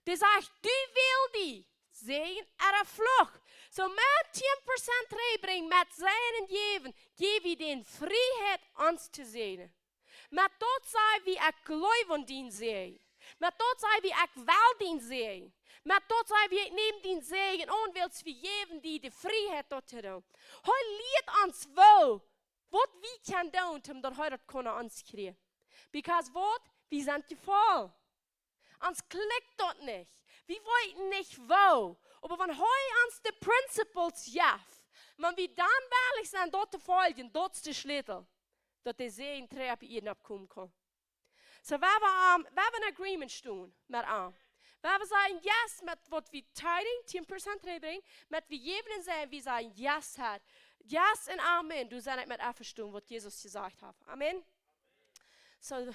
Dee sajcht: Du, wäl die, Säajen ooda Fluch. Soo met tieen Prozent trigjbrinjen, met sennen jäwen, jäw wie dän Frieheit, ons to säajnen. Met daut saj wie: Ekj jleew aun dien Säajen. Met daut saj wie: Ekj well dien Säajen. Met daut saj wie: Ekj näm dien Säajen aun, wiels wie jäwen die de Frieheit, daut to doonen. Hee lieet ons woo, waut wie kjennen doonen, om daut hee daut kunn aun ons kjrieen. Because waut? Wie sent jefollen. Ons klikjt daut nich. Wie weeten nich woo. Oba wan hee ons de principles jeft, wan wie dan wellich sent, daut to foljen, daut es de Schlüssel, daut de Säajen trigj opp de Ieed oppkomen kaun. Soo, wan wie, ähm, wan wie en agreement stonen met am, wan wie sajen yes met waut wie tithing, tieen Prozent trigjbrinjen, met wie jäwen un sajen, wie sajen: Yes, Herr. Yes un amen. Du sent ekj met envestonen, waut Jesus jesajcht haft. Amen. Soo,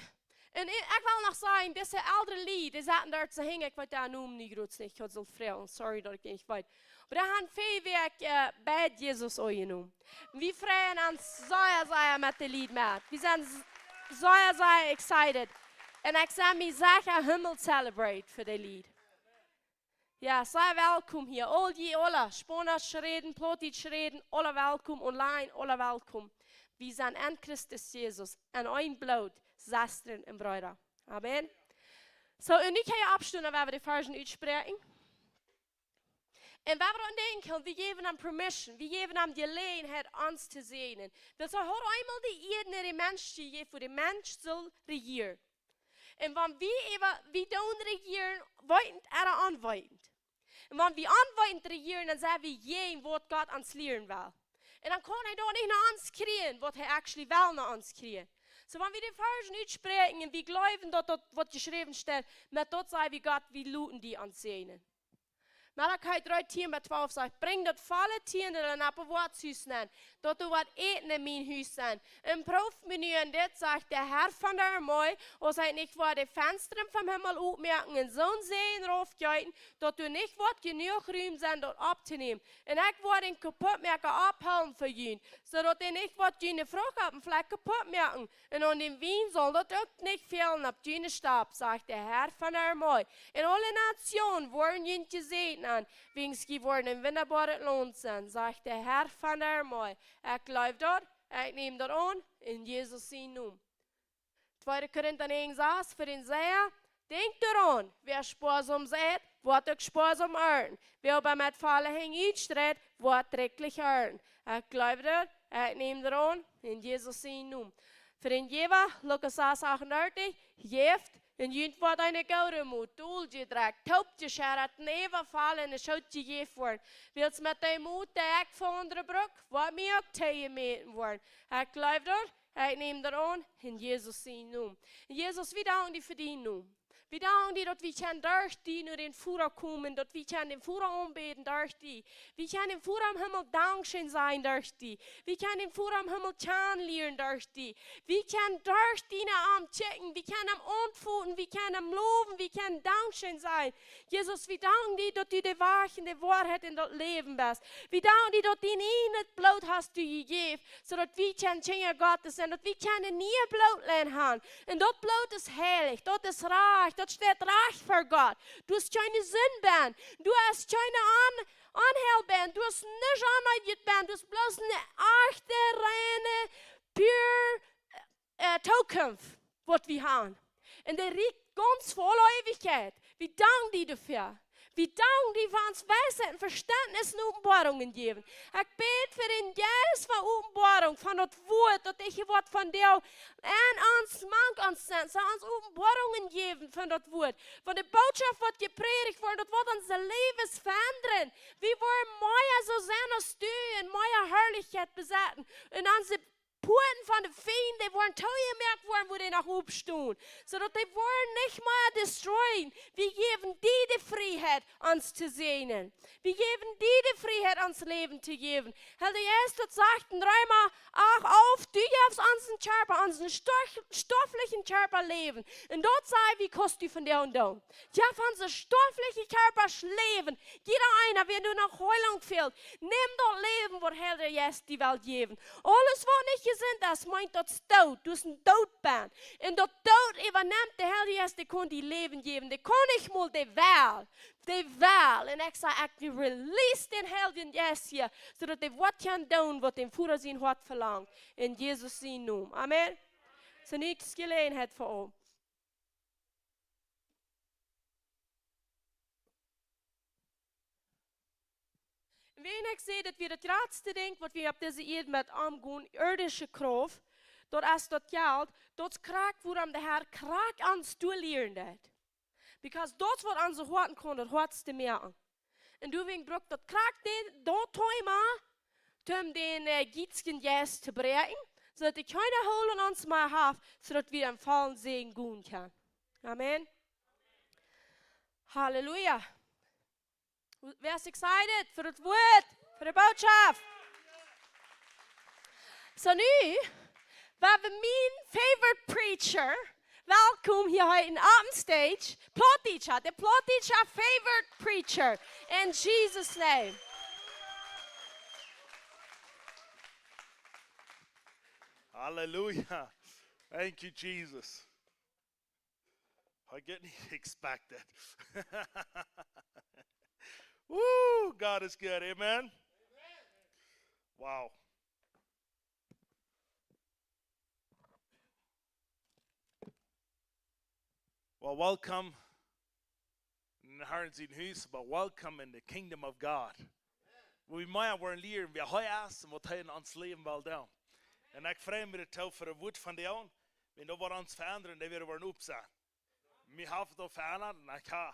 un ekj, ekj well noch sajen, dise eldre Lied, dee saten doa to hinjen, ekj weet dän Nomen nu groots nich, ekj haud soo väl, sorry daut ekj dän nich weet. Oba dee haben väl Wäakj, äh, bie Jesus aunjenomen. Wie freien ons sea, sea met de Lied met. Wie sent s-, sea, sea excited. Un ekj sie mie secha, Himmel celebrate fa dee Lied. Jo, sie welkom hia. Aul jie aula, Spaunisch räden, Plautdietsch räden, aula welkom, online, aula welkom. Wie sent en Christus Jesus, en een Bloot, Sestren un Breeda. Amen. Soo, un nu kjenn jie oppstonen, wan wie de Varschen utspräakjen. Un wan wie aun denkjen, wie jäwen am permission, wie jäwen am Jeläajenheit, ons to säajnen. Daut hee haud eemol de Ieed no dän Mensch jejäft, wua de Mensch sull rejieren. Un wan wie äwa, wie doonen rejieren, weetend ooda onweetend. Un wan wie onweetend rejieren, dan sent wie jäajen waut Gott ons lieren well. Un dan kaun hee daut nich no ons kjrieen, waut hee actually well no ons kjrieen. Soo, wan wie de Varschen utspräakjen un wie jleewen daut daut waut jeschräwen steit, met daut saj wie Gott, wie loten die ons säajnen. Malachi dree, tieen bat twalf sajcht: Brinj daut volle Tiendel en opp daut Woakjhus nenn, daut doa woat Äten en mien Hus sennen. Un proow mie nu en dit, sajcht de Herr von de Armee, aus ekj nich woa de Fenstren vom Himmel opmoaken un soon Säajen raufjeeten, daut doa nich woat jenuach Rum sennen, daut opptonämen. Un ekj woa dän Kaputtmoaka opphoolen fa junt, soo daut hee nich woat june Frucht opp dän Flakj kaputt moaken. Un aun dän Wien saul daut uk nich fälen opp june Stap, sajcht de Herr von de Armee. Un aule Nationen woaren junt jesäajent aun, wiels jie woaren een wundaboaret Launt sennen, sajcht de Herr von de Armee. Ekj jleew daut, ekj näm daut aun, en Jesus sienen Nomen. Tweede Korinta näajen, sas: Fa dän Seijer, denkjt doaraun, wäa spoasom seit, woat uk spoasom arnten. Wäa oba met volle Henj utstreit, woat rikjlich arnten. Ekj jleew daut, ekj näm daut aun, en Jesus sienen Nomen. Fa dän Jäwa, Lukas sas, achtundartich: Jäft, un junt woat eene goode Mot, doljedrekjt, toopjescheddat, un äwavoll en de Schoot jejäft woaren. Wiels met dee Mot, dee ekj von aundre bruck, woat mie uk toojemäten woaren. Ekj jleew daut, ekj näm daut aun, en Jesus sienen Nomen. En Jesus, wie danken die fa dienen Nomen. Wie danken die, daut wie kjennen derch die no dän Voda komen, daut wie kjennen dän Voda aunbäden derch die. Wie kjennen dän Voda em Himmel dankscheen sajen derch die. Wie kjennen dän Voda em Himmel kjanen lieren derch die. Wie kjennen derch die no am kjikjen, wie kjennen am auntwuaden, wie kjennen am lowen, wie kjennen dankscheen sajen. Jesus, wie danken die, daut du de Wajch un de Woarheit un daut Läwen best. Wie danken die, daut du dien ieejnet Bloot hast du jejäft, soo daut wie kjennen Kjinja Gottes sennen, daut wie kjennen eene niee Blootlien haben. Un daut Bloot es heilich, daut es rajcht, daut steit rajcht ver Gott. Doa es kjeene Sind bie, doa es kjeene Aun-, Aunheil bie, doa es nuscht Onrein bie, doa es bloos eene echte, reine, pure, äh, Zukunft, waut wie haben. Un dee rieekjt gaunz voll Eewichkjeit. Wie danken die doafäa. Wie danken die fa ons Weisheit un Veständnis un Openboarungen jäwen. Ekj bäd fa dän Jeist von Openboarunk, von daut Wuat, daut ekj hia woat von die aun ons mank ons sennen, soo ons Openboarungen jäwen von daut Wuat. Von de Bootschoft, waut jeprädicht woat, daut woat onse Läwes veendren. Wie woaren mea soo sennen aus du un mea Harlichkjeit besetten. Un onse Puaten von de Fiend, dee woaren toojemoakt woaren, wua dee noch oppstonen. Soo daut dee woaren nich mea destroyen. Wie jäwen die de Frieheit, ons to säajnen. Wie jäwen die de Frieheit, ons Läwen to jäwen. Heilja Jeist, daut sajcht en Reema acht alf, du jefst onsen Kjarpa, onsen stoff-, stofflichen Kjarpa Läwen. Un daut saj wie, kaust du von die aun doonen. Jeff onse stoffliche Kjarpa Läwen. Jieda eena, wäa nu noch Heilunk fält, nämt daut Läwen, waut Heilja Jeist die well jäwen. Aules, waut nich sent, daut meent daut es doot, du best een Dootbein. Un daut Doot äwanemt de Heilje Jeist, dee kaun die Läwen jäwen. Dee kaun nich mol, dee well. Dee well. Un ekj saj, ekj release dän Heiljen Jeist hia, soo daut dee waut kaun doonen, waut däm Voda sien Hoat velangt. En Jesus sienen Nomen. Amen. Soo, näakjste Jeläajenheit fa ons. Un wan ekj saj, daut wie daut jratste Dinkj, waut wie opp dise Ieed met omgonen, irdische Krauft, daut es daut Jelt, daut es krakjt, wuarom de Herr krakjt ons doa lieren deit. Because daut waut onse Hoaten kaun daut hoatste moaken. Un doawäajen brukt daut krakjt dit, daut Thema, om dän, äh, jietsjen Jeist to bräakjen, soo daut dee kjeene Holt aun ons mea haft, soo daut wie em vollen Säajen gonen kjennen. Amen. Halleluja. Wäa es excited fa daut Wuat, fa de Botschaft? Soo, nu, wie haben mienen favorite preacher. Welkom hia heet opp de stage, Plautdietscha, de Plautdietscha favorite preacher. In Jesus' name. Hallelujah. Thank you, Jesus. I didn't expect that. Woo, God is good. Amen. Wow. Well, welcome in Herrn sien Hus, but welcome in the kingdom of God. Wua wie mea woaren lieren, wäa hee es un waut hee en ons Läwen well doonen. Un ekj frei mie doatoo fa daut Wuat von dän, wan daut woat ons veendren, daut wie woaren opp sennen. Mie haft daut veendat un ekj ha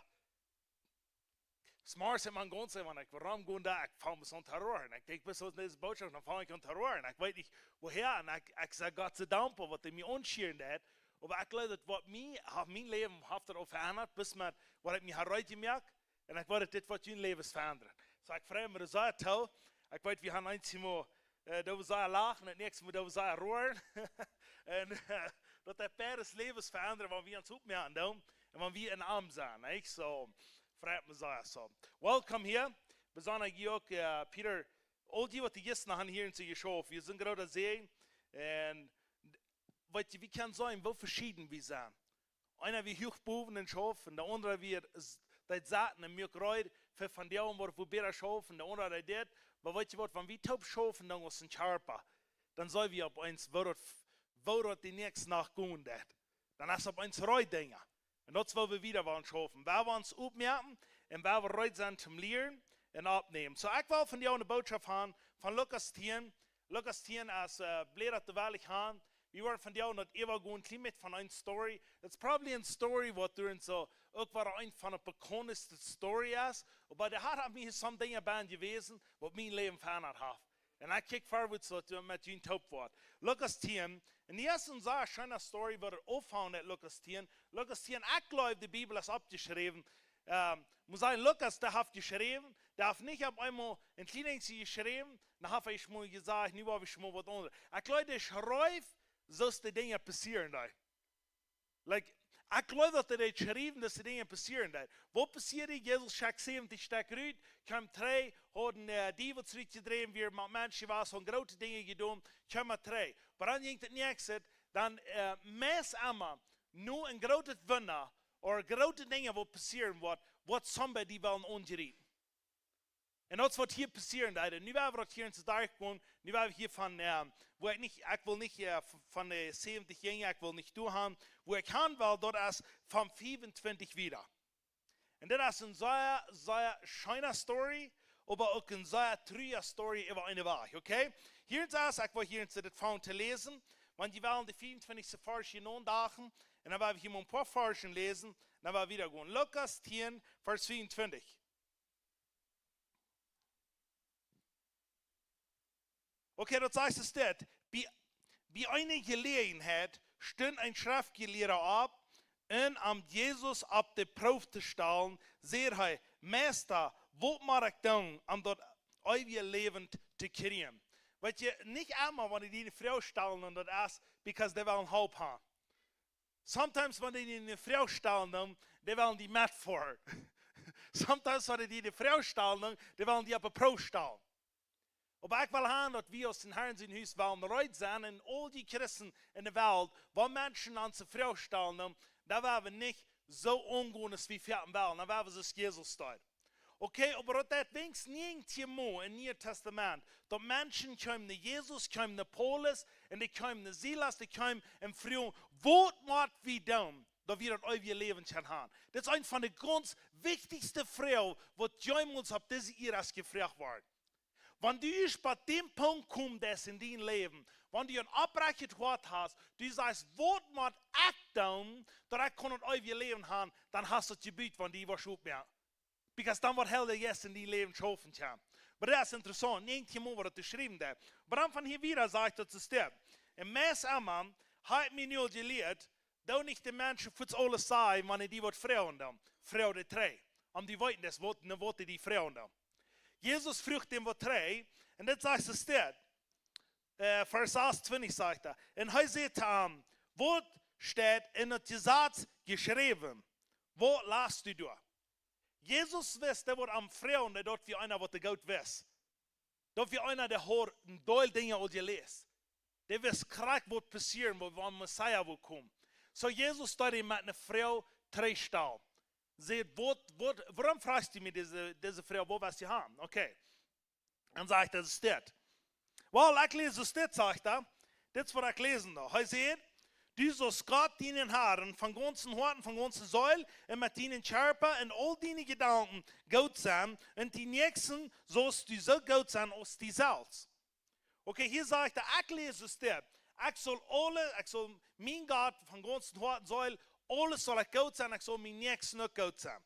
Smorjes en mien gaunzet, wan ekj rom gonen doo, ekj fang aun to roaren. Ekj denkj, bat soo dise Botschaft, dan fang ekj aun to roaren. Ekj weet nich wuaha, un ekj, ekj saj Gott sei Dank fa waut hee mie aunschieren deed. Oba ekj jleew daut waut mie, haft mien Läwen, haft daut uk veendat, bat met waut ekj mie ha reed jemoakt. Un ekj weet daut dit woat jun Läwen veendren. Soo ekj frei mie doa sea too. Ekj weet, wie haben eent mol, äh, doa wie sea lachen, daut näakjste mol doa wie sea roaren. Un, äh, daut deit beides Läwen veendren, wan wie ons oppmoaken doonen. Un wan wie en am sennen, nich? Soo, frei mie sea, soo. Welcome hia. Besonda hia uk, äh, Peter, aul dee waut jistren han hia en sikj jeschauft. Wie sent groota Säajen. Un weet jie, wie kjennen seenen, woo veschieden wie sent. Eena wia huach bowen un schauft, un de aundra wia s-, deed sitten un muak reed fa vondoag, woat woo bäta schaufen, de aundra deed dit. Oba weet jie waut, wan wie toop schaufen, dan aus een Kjarpa, dan seenen wie opp eemol, woo daut, woo daut de näakjste Nacht gonen deit. Dan es opp eemol reed Dinja. Un daut es woo wie wieda woaren schaufen. Wua wie ons oppmoaken un wua wie reed sent toom lieren un oppnämen. Soo, ekj well vondoag ne Botschaft han von Lukas tieen. Lukas tieen es, äh, blädat de Welt han. Wie woaren vondoag noch äwa gonen, kjlien bät von eene Story. Daut es probably eene Story, waut doa soo, uk woll eene von de bekauntste Story es. Oba doa haft mie some Dinja bie jewast, waut mien Läwen veendat haft. Un ekj kjikj forward soo daut met junt toop woat. Lukas tieen. Un hia es eene sea scheene Story, waut et aunfangt met Lukas tieen. Lukas tieen, ekj jleew, de Bibel es oppjeschräwen. Ähm, mott sennen, Lukas, dee haft jeschräwen, dee haft nich opp eemol een kjlien Dinkj jeschräwen, dan haft hee mol jesajcht, nu woa wie mol waut aundret. Ekj jleew, dee schreef, soo aus de Dinja passieren deeden. Like, ekj jleew, daut hee daut schreef, daut de Dinja passieren deeden. Waut passieed? Jesus schekjt säwentich Stekj rut, kjemt trigj, haud een, äh, Diewel rutjedräwen, wia met Menschen jewast, haud groote Dinja jedonen, kjemt trigj. Oba dan jinkj daut näakjste, dan, äh, meist emma, no een grootet Wunda, ooda groote Dinja waut passieren woat, woat somebody well aunjriepen. Un daut es waut hia passieren deed. Nu woa wie daut hia en de Dach gonen, nu woa wie hia von, ähm, wua ekj nich, ekj well nich, äh, v-, von de säwentich Jinja, ekj well nich doahan, wua ekj han well, daut es von fiefuntwintich wieda. Un dit es eene sea, sea scheene Story, oba uk eene sea truaje Story äwa eene Wajch, okay? Hia es, ekj well hia en de Font läsen, wan jie wellen de fiefuntwintichste Varsch hia nodachen, un dan woa wie hia mol een poa Varsch läsen, dan woa wie wieda gonen. Lukas tieen, Varsch fiefuntwintich. Okay, daut sajcht et dit. Bie, bie eene Jeläajenheit stunt een Schreftjelieeda opp, un om Jesus opp de Proow to stalen, säd hee: "Meista, waut mott ekj doonen om daut eewje Läwen to kjrieen?" Weet jie, nich emma, wan dee die eene Froag stalen, un daut es because dee wellen Help han. Sometimes, wan dee die eene Froag stalen, dan, dee wellen die metfoaren. Sometimes, wan dee die eene Froag stalen, dan, dee wellen die opp de Proow stalen. Oba ekj well han daut wie aus dän Harn sien Hus wellen reed sennen un aul dee Christen enne Welt, waut Menschen aun ons Froagen stalen, dan woa wie nich soo omgonen aus wie fäaten wellen, dan woa wie soo aus Jesus deed. Okay, oba daut deed weens nieentieen Mol em Nieen Tastament, daut Menschen kjeemen no Jesus, kjeemen no Paulus, un dee kjeemen no Silas, dee kjeemen un fruagen: "Waut motten wie doonen, daut wie daut eewje Läwen kjennen haben?" Daut es eent von de gaunz wichtichste Froagen, waut jemols opp dise Ieed es jefroacht worden. Wan du ieescht bie dän Punkt komen deist en dien Läwen, wan du een oprechtet Hoat hast, du sajchst: "Waut mott ekj doonen, daut ekj kaun daut eewje Läwen haben?", dan hast du daut jebut, wan du woascht oppmoaken. Because dan woat Heilja Jeist en dien Läwen schaufen kjennen. Oba daut es interessaunt, nieentieen Mol woat daut jeschräwen doa. Oba dan von hia wieda sajcht daut, es dit. Un meist emma hab ekj mie nu aul jelieet, doo nich de Menschen fuaz aules sajen, wan dee waut froagen doonen. Froag dee trigj. Om dee weeten, daut waut, no waut dee froagen doonen. Jesus fruach dän waut trigj, un dit sajcht, es dit. Äh, Varsch sasuntwintich sajcht hee. Un hee säd to am: "Waut steit en daut Jesaz jeschräwen? Waut last du doa?" Jesus wist, dee wudd am froagen, daut wia eena, waut dee goot wist. Daut wia eena, dee haud een Deel Dinja aul jeläst. Dee wist krakjt, waut passieren wudd, wan Messias wudd komen. Soo Jesus deed am met eene Froag trigjstalen. Säd: "Waut, waut, wuarom froagst du mie dise, dise Froag, waut west du haben?" Okay. Dan sajcht hee, es dit. Well, ekj läs, es dit, sajcht hee. Dit es waut ekj läsen doo. Hee sajcht: "Du saust Gott dienen Harn von gaunzem Hoat, von gaunzer Seel un met dienen Kjarpa un aul diene Jedanken goot sennen, un dien Näakjsten saust du soo goot sennen aus die selfst." Okay, hia sajcht hee, ekj läs, es dit. Ekj saul aule, ekj saul mien Gott von gaunzem Hoat un Seel, aules saul ekj goot sennen, ekj saul mien Näakjsten uk goot sennen.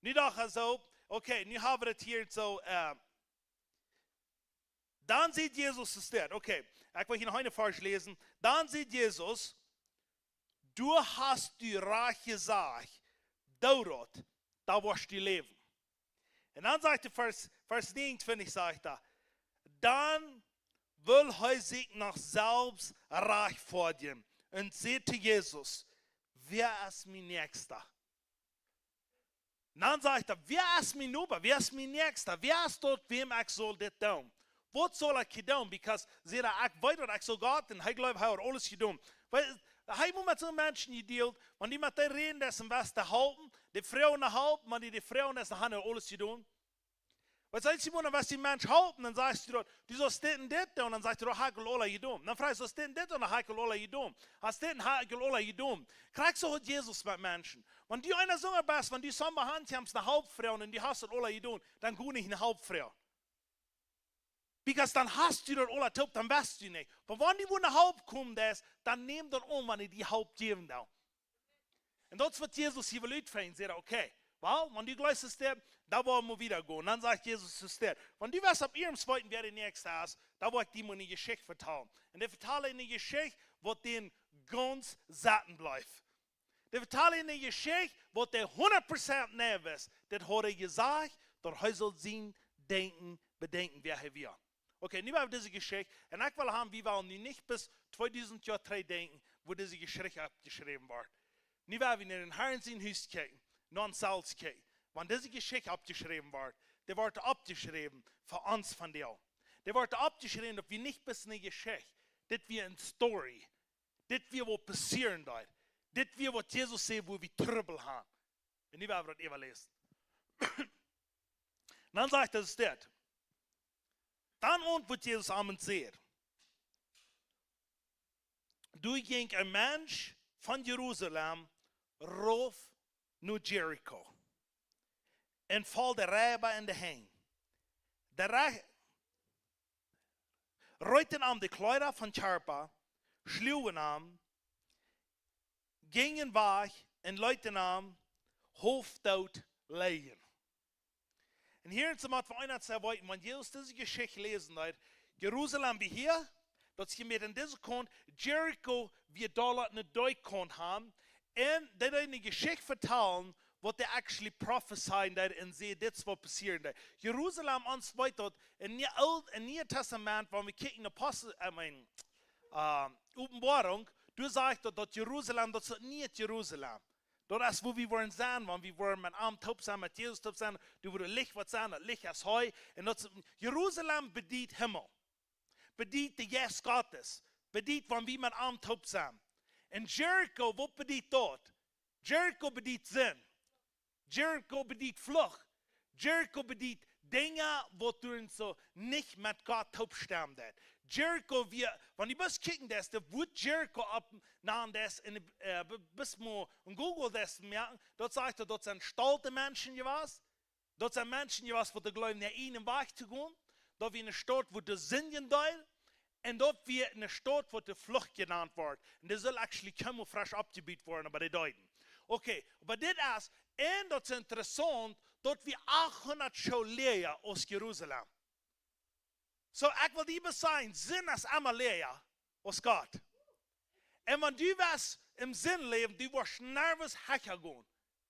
Nu docht hee soo, okay, nu hab wie daut hia soo, äh, dan sajcht Jesus, es dit. Okay, ekj well hia noch eenen Varsch läsen. Dan sajcht Jesus: "Du hast daut rajcht jesajcht, doo daut, dan woascht du läwen." Un dan sajcht hee, Varsch, Varsch nieentwintich sajcht hee: "Dan wull hee sikj noch selfst rajchtfoadjen un säd to Jesus: 'Wäa es mien Näakjsta?'" Dan sajcht hee: "Wäa es mien Noba? Wäa es mien Näakjsta? Wäa es daut, wäm ekj saul dit doonen? Waut saul ekj hia doonen?" Because, sajcht hee, ekj weet, waut ekj saul Gott, un hee jleeft, hee haud aules jedonen. Wiels hee mott met soone Menschen jedealt, wan dee met dee räden, daut see am besten halpen, dee froagen no Help, wan dee, dee froagen, daut see haben aules jedonen. Waut sajchst du, wan du een Mensch halpen, dan sajchst du daut, du saust dit un dit doonen, dan sajcht hee: "Daut hab ekj aul aula jedonen." Dan froagst du: "Saust dit un dit doonen?" "Daut hab ekj aul aula jedonen." "Hast dit un hab ekj aul aula jedonen." Krakjt soo haud Jesus met Menschen. Wan du eena soo best, wan du soo bie Hand kjemst no Help froagen un du hast daut aula jedonen, dan go nich no Help froagen. Because dan hast du daut aula toop, dan west du nich. Oba wan du wua no Help komen deist, dan nemm daut aun, wan dee die Help jäwen doonen. Un daut es waut Jesus hia well utfinjen. Sajcht hee: "Okay, well, wan du jleefst, es dit, dan woa wie wieda gonen." Dan sajcht Jesus, es dit. "Wan du west opp eemol weeten, wäa de Näakjsta es, dan woa ekj die mol eene Jeschicht vetalen." Un dee vetalt eene Jeschicht, waut dän gaunz sitten bleef. Dee vetalt eene Jeschicht, waut dee hundat Prozent nau wist. Daut haud hee jesajcht, daut hee sull sien Denkjen bedenkjen, wäa hee wia. Okay, nu hab wie dise Jeschicht. Un ekj well haben, wie wellen nu nich bat tweedusent Joa trigj denkjen, wua dise Jeschicht oppjeschräwen wort. Nu hab wie no dän Harn sien Hus kjikjen, no ons selfst kjikjen. Wan dise Jeschicht oppjeschräwen wort, dee wort oppjeschräwen fa ons vondoag. Dee wort oppjeschräwen, daut wia nich bloos eene Jeschicht. Dit wia eene Story. Dit wia waut passieren deed. Dit wia waut Jesus säd, wua wie Trubbel haben. Un nu woa wie daut äwaläsen. Dan sajcht hee, es dit. Dan auntwuat Jesus am un säd: "Doa jinkj een Mensch von Jerusalem rauf no Jericho un foll de Reiba en de Henj. De Rei-, reeten am de Kjleeda vom Kjarpa, schluagen am, jinjen wajch un leeten am haulf doot lijen." Un hia es waut fa eena to weeten, wan Jesus dise Jeschicht läsen deed, Jerusalem wia hia, daut es hia met aun dise Kaunt, Jericho wia doa aun de Kaunt han, un dee deed eene Jeschicht vetalen, waut dee actually prophesyen deed un säd, dit es waut passieren deed. Jerusalem, ons weet daut, en Niee-, Oolt un Niee Tastament, wan wie kjikjen no Apostel, I mean, äh, Openboarunk, doa sajcht daut, daut Jerusalem, daut es daut niee Jerusalem. Daut es wua wie woaren sennen, wan wie woaren met am toop sennen, met Jesus toop sennen, doa woat Licht woat sennen, daut Licht es hee. Un daut es, Jerusalem bediet Himmel, bediet de Jeist Gottes, bediet wan wie met am toop sennen. Un Jericho, waut bediet daut? Jericho bediet Sind. Jericho bediet Flucht. Jericho bediet Dinja, waut du soo nich met Gott toop stemmen deist. Jericho, wie, wan du best kjikjen deist, de Wort Jericho opp, nanen deist, en, äh, b-, best mol en Google deist moaken, daut sajcht daut, daut sent stolte Menschen jewast. Daut sent Menschen jewast, waut jleewen, äa eenen Wajch to gonen. Daut wia eene Staut, wua de Sind jedeelt. Un daut wia eene Staut, waut de Flucht jenant woat. Un dee sull actually kjeenmol fresch oppjebut woaren, oba dee deeden. Okay, oba dit es, un daut es interessaunt, daut wia achthundat Joa läaja aus Jerusalem. Soo, ekj well die bloos sajen, Sind es emma läaja aus Gott. Un wan du west em Sind läwen, du woascht nuscht hecha gonen.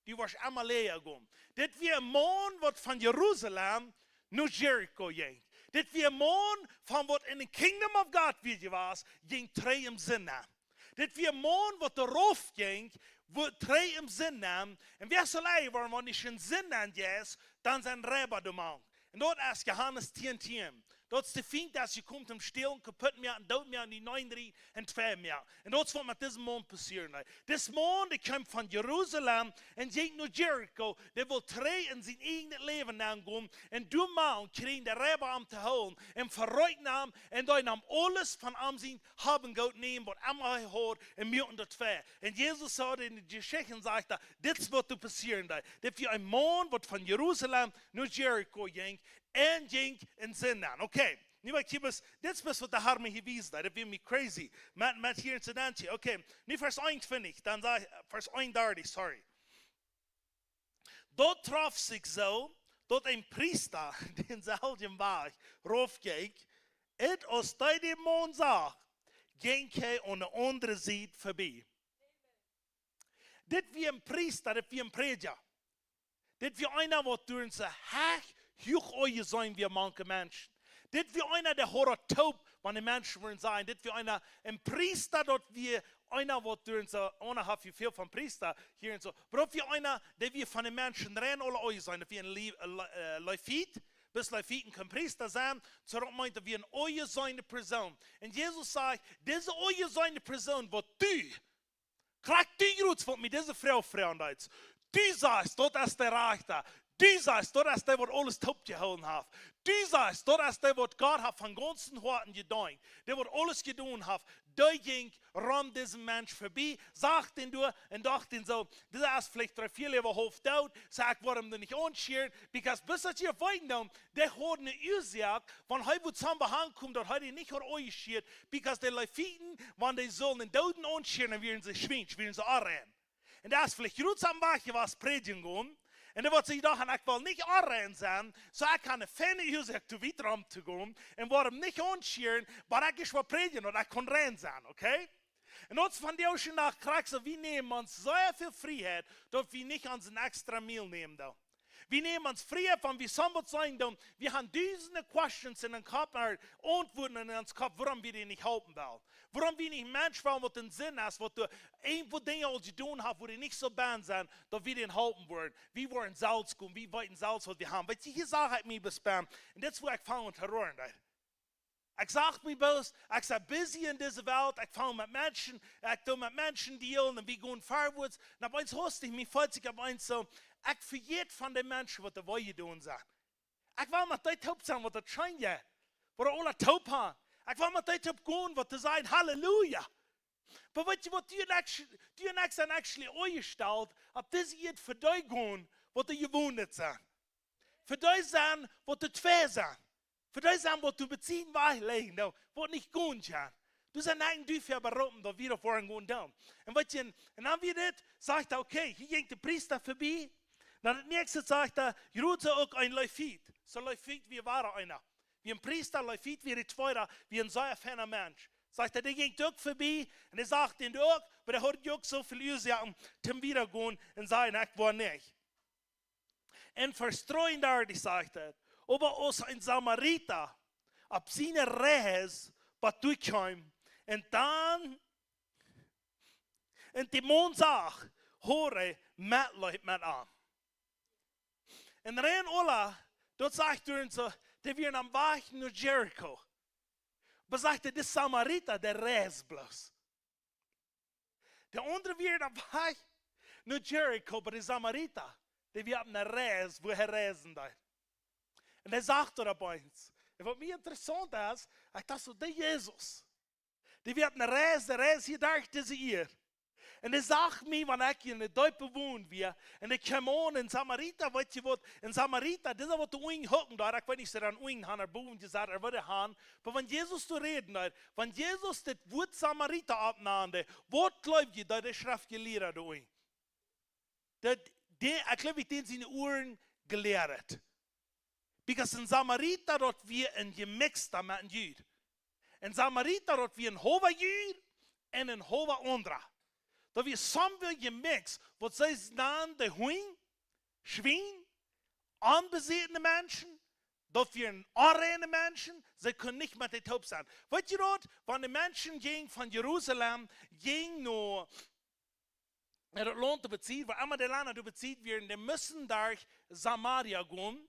Du woascht emma läaja gonen. Dit wia een Maun, waut von Jerusalem no Jericho jinkj. Dit wia een Maun, von waut en de Kingdom of God wia jewast, jinkj trigj em Sind nenn. Dit wia een Maun, waut doa rauf jinkj, wua trigj em Sind nenn. Un wäa saul eewich woaren, wan du en Sind nenn jeist, dan sent Reiba doa mank. Un daut es Johanes tieen tieen. Daut es de Fient, dee es jekomen om stälen, kaput moaken, doot moaken, die nein dree un twee moaken. Un daut es waut met disen Maun passieren deed. Dis Maun, dee kjeem von Jerusalem un jinkj no Jericho, dee wull trigj en sien eejnet Läwen nenn gonen. Un doa mau kjrieejen de Reiba am to hoolen un veroakjen am un deeden am aules von am sien Hab un Goot nämen, waut emma hee haud, un muaken daut wajch. Un Jesus säd en de Jeschicht, sajcht hee, dit es waut doa passieren deed. Dit wia een Maun, waut von Jerusalem no Jericho jinkj, un jinkj en Sind nenn. Okay, nu waut hia es, dit es waut de Herr mie hia wiest, daut wia mie crazy. Met, met hia en Sind nenn, okay, nu Varsch eenuntwintich, dan sajcht, Varsch eenundartich, sorry. Daut trof sikj soo, daut een Priesta dänselwjen Wajch rauf jinkj, un aus hee dän Maun sach, jinkj hee aun de aundre Sied vebie. Dit wia een Priesta, dit wia een Prädja. Dit wia eena, waut derch sien Haupt huach aunjeseenen wia mank de Menschen. Dit wia eena, dee haud daut toop, wan de Menschen wudden sajen. Dit wia eena, een Priesta, daut wia eena, waut derch sien, oh, nu hab ekj väl von Priesta hia un soo. Oba daut wia eena, dee wia von de Menschen rein aule aunjeseenen. Daut wia een Le-, äh, Le-, äh, Levit, bloos Leviten kunnen Priesta sennen. Soo daut meent, daut wia eene aunjeseene Persoon. Un Jesus sajcht, dise aunjeseene Persoon, waut du Krakjt dee Jrut, waut mie dise Fru froagen deed. Du sajchst, daut es de Rechta. Du sajchst, daut es dee, waut aules toopjehoolen haft. Du sajchst, daut es dee, waut Gott haft von gaunzem Hoaten jedeent. Dee, waut aules jedonen haft. Dee jinkj rom disen Mensch vebie, sach dän doa un docht dän soo, dee es veleicht dree, vea Läwen haulf doot, soo ekj woa am doa nich aunschieren, because bloos daut jie weeten dan, dee haud eene Uasoak, wan hee wudd soo behangen komen, daut hee dee nich haud aunjeschieet, because de Leviten, wan dee sullen dän Dooden aunschieren, dan wieren see schwiensch, wieren see onrein. Un daut es veleicht jrods aum Wajch jewast prädjen gonen. Un dan woat see jedocht haben, ekj well nich onrein sennen, soo ekj hab eene feine Uasoak to wiet rom to gonen un woa am nich aunschieren, oba ekj woa prädjen, daut ekj kaun rein sennen, okay? Un daut es vondoag dän Dach krakjt soo, wie nämen ons sea väl Frieheit, daut wie nich onse extra Meal nämen doonen. Wie nämen ons Frieheit, wan wie somebody sajen doonen, wie haben dusende Questions en onsen Kopp, ooda Auntwuaten en onsen Kopp, wuarom wie dee nich halpen wellen. Wuarom wie nich een Mensch wellen, waut en Sind es, waut doa irjentwaut Dinja aul jedonen haft, wua dee nich soo bang sent, daut wie dän halpen wudden. Wie wudden selfst gonen, wie weeten selfst, waut wie haben. Weetst, hia sach ekj mie bloos, un dit es wua ekj fang aun to roaren, ey. Ekj sach mie bloos, ekj sie busy en dise Welt, ekj fang met Menschen, ekj doo met Menschen dealen un wie gonen verwoats. Un opp eemol haust ekj mie, feelt sikj opp eemol soo, ekj vejät von de Menschen, waut doa wee jedonen sent. Ekj well met dee toop sennen, waut daut scheen jeit, waut dee aula toop haben. Ekj well met dee toop gonen, waut to sajen, Halleluja. Oba weetst, waut du un ekj, du un ekj sent actually aunjestalt, opp dise Ieed fa dee gonen, waut doa jewondet sent. Fa dee sennen, waut doa twei sent. Fa dee sennen, waut doa met sien Wajch lijen, dee, waut nich gonen kjennen. Du sent nich du fa beroopen, daut wie daut woaren gonen doonen. Un weetst, un dan wia dit, sajcht hee, okay, hia jinkj de Priesta vebie. Dan daut näakjste sajcht hee, jrod soo uk een Levit. Soo Levit wia wada eena. Wia een Priesta, Levit wia de tweeda, wia een sea feina Mensch. Sajcht hee, dee jinkj uk vebie, un hee sach dän uk, oba dee haud uk soo väl Uasoaken, toom wieda gonen, un säd, ekj woa nich. Un Varsch dreeundartich sajcht et, oba aus een Samarita opp siene Reis bat doa kjeem, un dan, un dän Maun sach, haud hee Metleet met am. Un rein Ola, daut sajcht doa soo, dee wieren aum Wajch no Jericho. Oba sajcht hee, de Samarita, dee reisd bloos. De aundre wieren aum Wajch no Jericho, oba de Samarita, dee wia opp eene Reis, wua hee reisen deed. Un hee sach daut opp eemol. Un waut mie interessaunt es, ekj docht soo, de Jesus, dee wia opp eene Reis, dee reisd hia derch dise Ieed. Un hee sach mie, wan ekj en de deepe Wond wia. Un ekj kjeem aun, een Samarita, weet jie waut, een Samarita, dee waut de Unjen hucken doa, ekj weet nich, aus see dan Unjen han, ooda bowen jesat, ooda waut dee han. Oba wan Jesus doa räden deed, wan Jesus dit Wuat Samarita oppnand, waut jleew jie, daut de Schreftjelieede doa unjen? Daut, dee, ekj jleew, ekj dän siene Uaren jelieet. Because een Samarita, daut wia een Jemiksta met een Jud. Een Samarita, daut wia een haulwa Jud un een haulwa aundra. Daut wia somewhere jemixt, waut see nanden de Hunj, Schwien, onbesätene Menschen, daut wieren onreine Menschen, see kunnen nich met dee toop sennen. Weet jie daut, wan de Menschen jinjen von Jerusalem, jinjen no, no daut Launt doa bie Sied, wua emma de Lenda doa bie Sied wieren, dee musten derch Samaria gonen,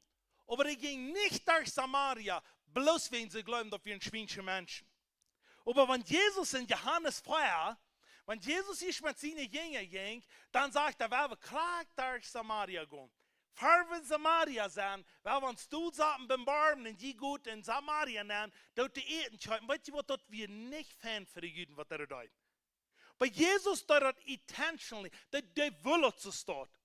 oba dee jinjen nich derch Samaria, bloos wäajen see jleewden, daut wieren schwiensche Menschen. Oba wan Jesus en Johanes vea, wan Jesus hia met siene Jinja jinkj, dan sajcht hee, wie woaren krakjt derch Samaria gonen. Ea wie en Samaria sent, woa wie ons doa saten biem Boom un jie goot en Samaria nenn, doa to äten kjeepen. Weet jie waut, daut wia nich fein fa de Juden, waut hee doa deed. Oba Jesus deed daut intentionally, dee, dee wull daut soo stonen.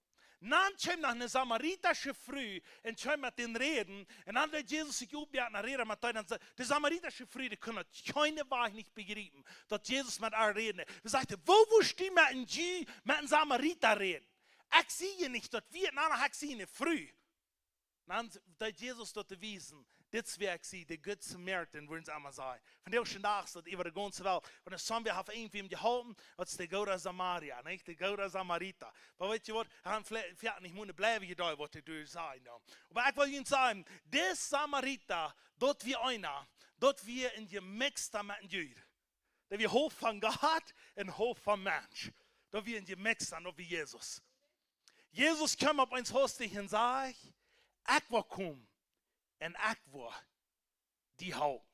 Dan kjeem noch eene samaritasche Fru un kjeem met dän räden. Un dan deed Jesus sikj oppmoaken un räden met dee. Dan säd, de samaritasche Fru, dee kunn daut kjeenwajch nich bejriepen, daut Jesus met äa räden deed. Dan sajcht hee, woo woascht du met een Jud, met een Samarita räden? Ekj sie hia nich daut Wuat, nä, nä, ekj sie eene Fru. Dan deed Jesus daut to wiesen, dit es wäa ekj sie, de Good Samaritan, wudden see emma sajen. Vondoag dän Dach es daut äwa de gaunze Welt. Wan een Samarita haft irjentwäm jeholpen, daut es de goode Samarita, nich? De goode Samarita. Oba weet jie waut? Hee haft veleicht, veleicht nich mol eene bliewe Idee, waut hee doa säd, jo. Oba ekj well junt sajen, dis Samarita, daut wia eena, daut wia een Jemiksta met een Jud. Daut wia haulf von Gott un haulf von Mensch. Daut wia een Jemiksta, daut wia Jesus. Jesus kjeem opp eemol haustich un säd, ekj woa komen un ekj woa die halpen.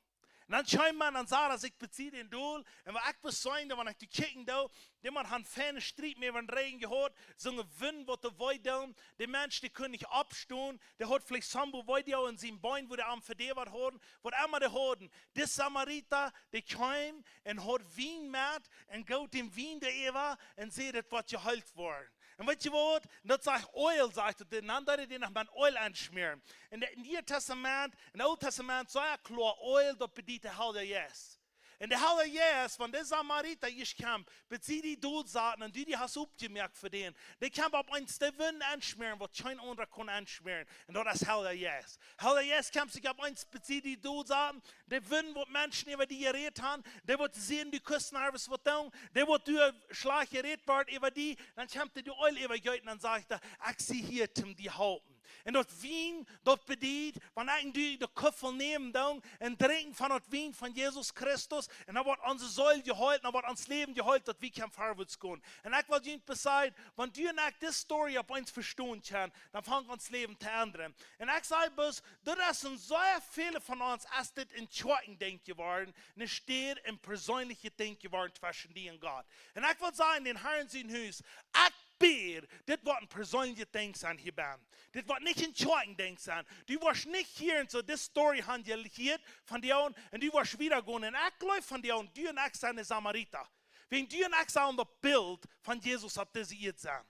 Un dan kjeem hee, dan säd hee sikj bie Sied dol, un waut ekj beseende, wan ekj doa kjikjen doo, dee Maun haud feine Striep met dän Räajen jehaut, soone Wind, waut doa wee deed, de Mensch, dee kunn nich oppstonen, dee haud veleicht soone Wee en sien Been, wua dee am vedäwet hauden, waut emma dee hauden. De Samarita, dee kjeem un haud Wien met, un goot dän Wien doaräwa, un säd, daut woat jeheelt woaren. Un weet jie waut? Un daut sajcht Oil, sajcht daut, dan deed hee dän noch met Oil aunschmäaren. En daut Niee Tastament, en daut Oole Tastament, sea kloa, Oil, daut bediet de Heilja Jeist. Un de Heilja Jeist, wan de Samarita hia kjemt, bie Sied dol saten, un dee, dee haft oppjemoakt fa dän, dee kjemt opp eemol dän Wint aunschmäaren, waut kjeen aundra kunn aunschmäaren. Un daut es Heilja Jeist. Heilja Jeist kjemt sikj opp eemol bie Sied dol saten, de Wint, waut Menschen äwa die jerät haben, dee waut säden, du kaust nich waut doonen, dee waut doa schlajcht jerät woat äwa die, dan kjemt hee de Oil äwajeeten un sajcht hee, ekj sie hia, om die halpen. Un daut Wien, daut bediet, wan ekj un du de Kuffel nämen doonen un drinkjen von daut Wien von Jesus Christus, un dan woat onse Seel jeheelt, dan woat ons Läwen jeheelt, daut wie kjennen verwoats gonen. Un ekj well junt beseiden, wan du un ekj dise Story opp eemol vestonen kjennen, dan fangt ons Läwen to endren. Un ekj saj bloos, daut es en sea väle von ons, es dit en Kjoakjendinkj jeworden, enne Städ en perseenlichet Dinkj jeworden tweschen die un Gott. Un ekj well sajen, dän Harn sien Hus, ekj bäd, dit woat en perseenlichet Dinkj sennen hia bennen. Dit woat nich en Kjoakjendinkj sennen. Du woascht nich hia un soo dise Story han jelieet von die aun un du woascht wieda gonen. Un ekj jleew von die aun, du un ekj sent de Samarita. Wan du un ekj sellen daut Bilt von Jesus opp dise Ieed sennen.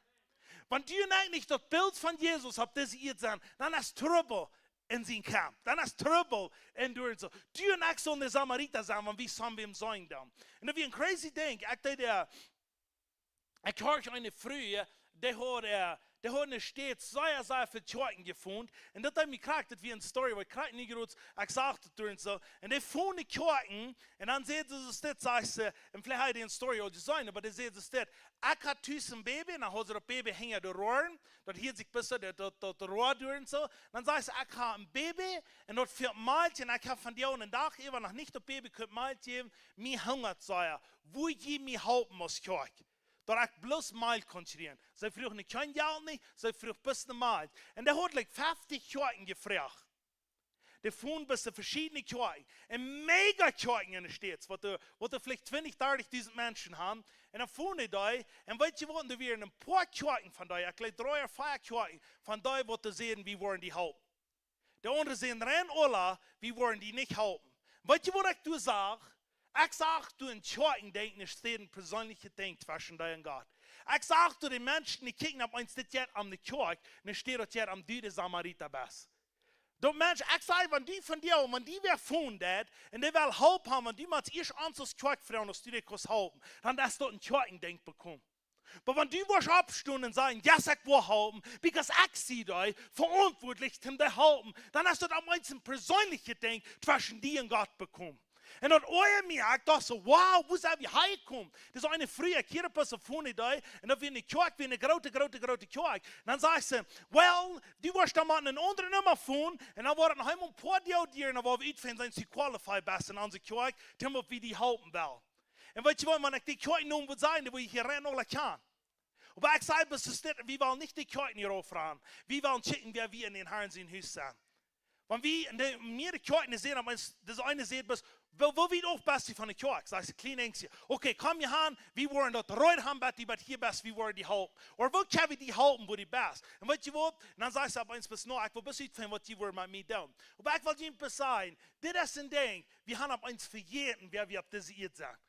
Wan du un ekj nich daut Bilt von Jesus opp dise Ieed sent, dan es Trubbel en sien Camp. Dan es Trubbel en doa un soo. Du un ekj sellen de Samarita sennen, wan wie sellen wäm sennen dan. Un daut wia en crazy Dinkj. Ekj deed, äh, ekj horcht eene Fru, dee haud, äh, dee haud enne Städ sea, sea väl Kjoakjen jefungen. Un daut deed mie krakjt, daut wia en Story, waut krakjt nich groot, ekj sach daut doa un soo. Un dee fungen Kjoakjen, un dan säd see, soo dit, sajcht see, un veleicht haft jie dee Story aul jeseenen, oba dee säd soo dit, ekj haud tus een Baby, un dan haud see daut Baby hinja de Roaren, daut hilt sikj bie daut, daut, daut Roa doa un soo. Dan sajcht see, ekj haud een Baby, un daut fält Malkj, un ekj hab vondoag dän Dach äwa noch nich daut Baby kunt Malkj jäwen, mie hungat sea. Woo jie mie halpen aus Kjoakj. Daut ekj bloos Malkj kunn kjrieen. See fruach nich kjeen Jelt nich, see fruach bloos ne Malkj. Un dee haud like feftig Kjoakjen jefroacht. Dee funk bloos veschiedne Kjoakjen. Un mega Kjoakjen enne States, waut doa, waut doa veleicht twintich, dartich dusent Menschen han. Un dan funk hee dee, un weet jie waut, doa wieren een poa Kjoakjen von dee, ekj jleew dree ooda vea Kjoakjen von dee, waut doa säden, wie woaren die halpen. De aundre säden rein aula, wie woaren die nich halpen. Weet jie waut ekj doa sach? Ekj sach doa een Kjoakjendinkj, nich een perseenlichet Dinkj tweschen die un Gott. Ekj sach doa de Menschen, dee kjikjen opp eent, dit jeit om de Kjoakj, nich daut jeit om du, de Samarita best. Daut Mensch, ekj saj, wan du von die, wan die wäa funk deit, un dee well Help han, wan du motst ieescht ons aus Kjoakj froagen, aus du dee kaust halpen, dan es daut een Kjoakjendinkj bekomen. Oba wan du woascht oppstonen un sajen, yes, ekj well halpen, because ekj sie doa veauntwuatlich toom die halpen, dan es daut opp eent een perseenlichet Dinkj tweschen die un Gott bekomen. Un daut oaja mie, ekj docht soo, wow, woo sent wie hia jekomen? Daut es eene Fru, ekj hia opp eent funk dee, un daut wia ne Kjoakj, wia ne groote, groote, groote Kjoakj. Un dan sajcht see, well, du woascht dan mau ne aundre Numma funk, un dan woat et noch eemol een poa Doag dieren, un dan woa wie utfinjen, sent see qualified best en onse Kjoakj, toom wie die halpen wellen. Un weet jie waut, wan ekj dee Kjoakj nomen wudd sajen, dan wudd ekj hia rein aula kjanen. Oba ekj saj, best du dit, wie wellen nich dee Kjoakj nich rauf ran. Wie wellen kjikjen, wäa wie en dän Harn sien Hus sent. Wan wie en de, mea Kjoakjen sent, oba es, daut eene sajcht, best, woo, woo wiet auf best du von de Kjoakj? Sajcht see, kjlien Enjskje. Okay, komm hia han, wie woaren daut reed han, bat du bat hia best, wie woaren die halpen. Ooda woo kjenn wie die halpen, wua du best? Un weet jie waut? Un dan sajcht see opp eent, best, no, ekj well bloos utfinjen, waut jie woaren met mie doonen. Oba ekj well junt bloos sajen, dit es een Dinkj, wie han opp eent vejäten, wäa wie opp dise Ieed sent.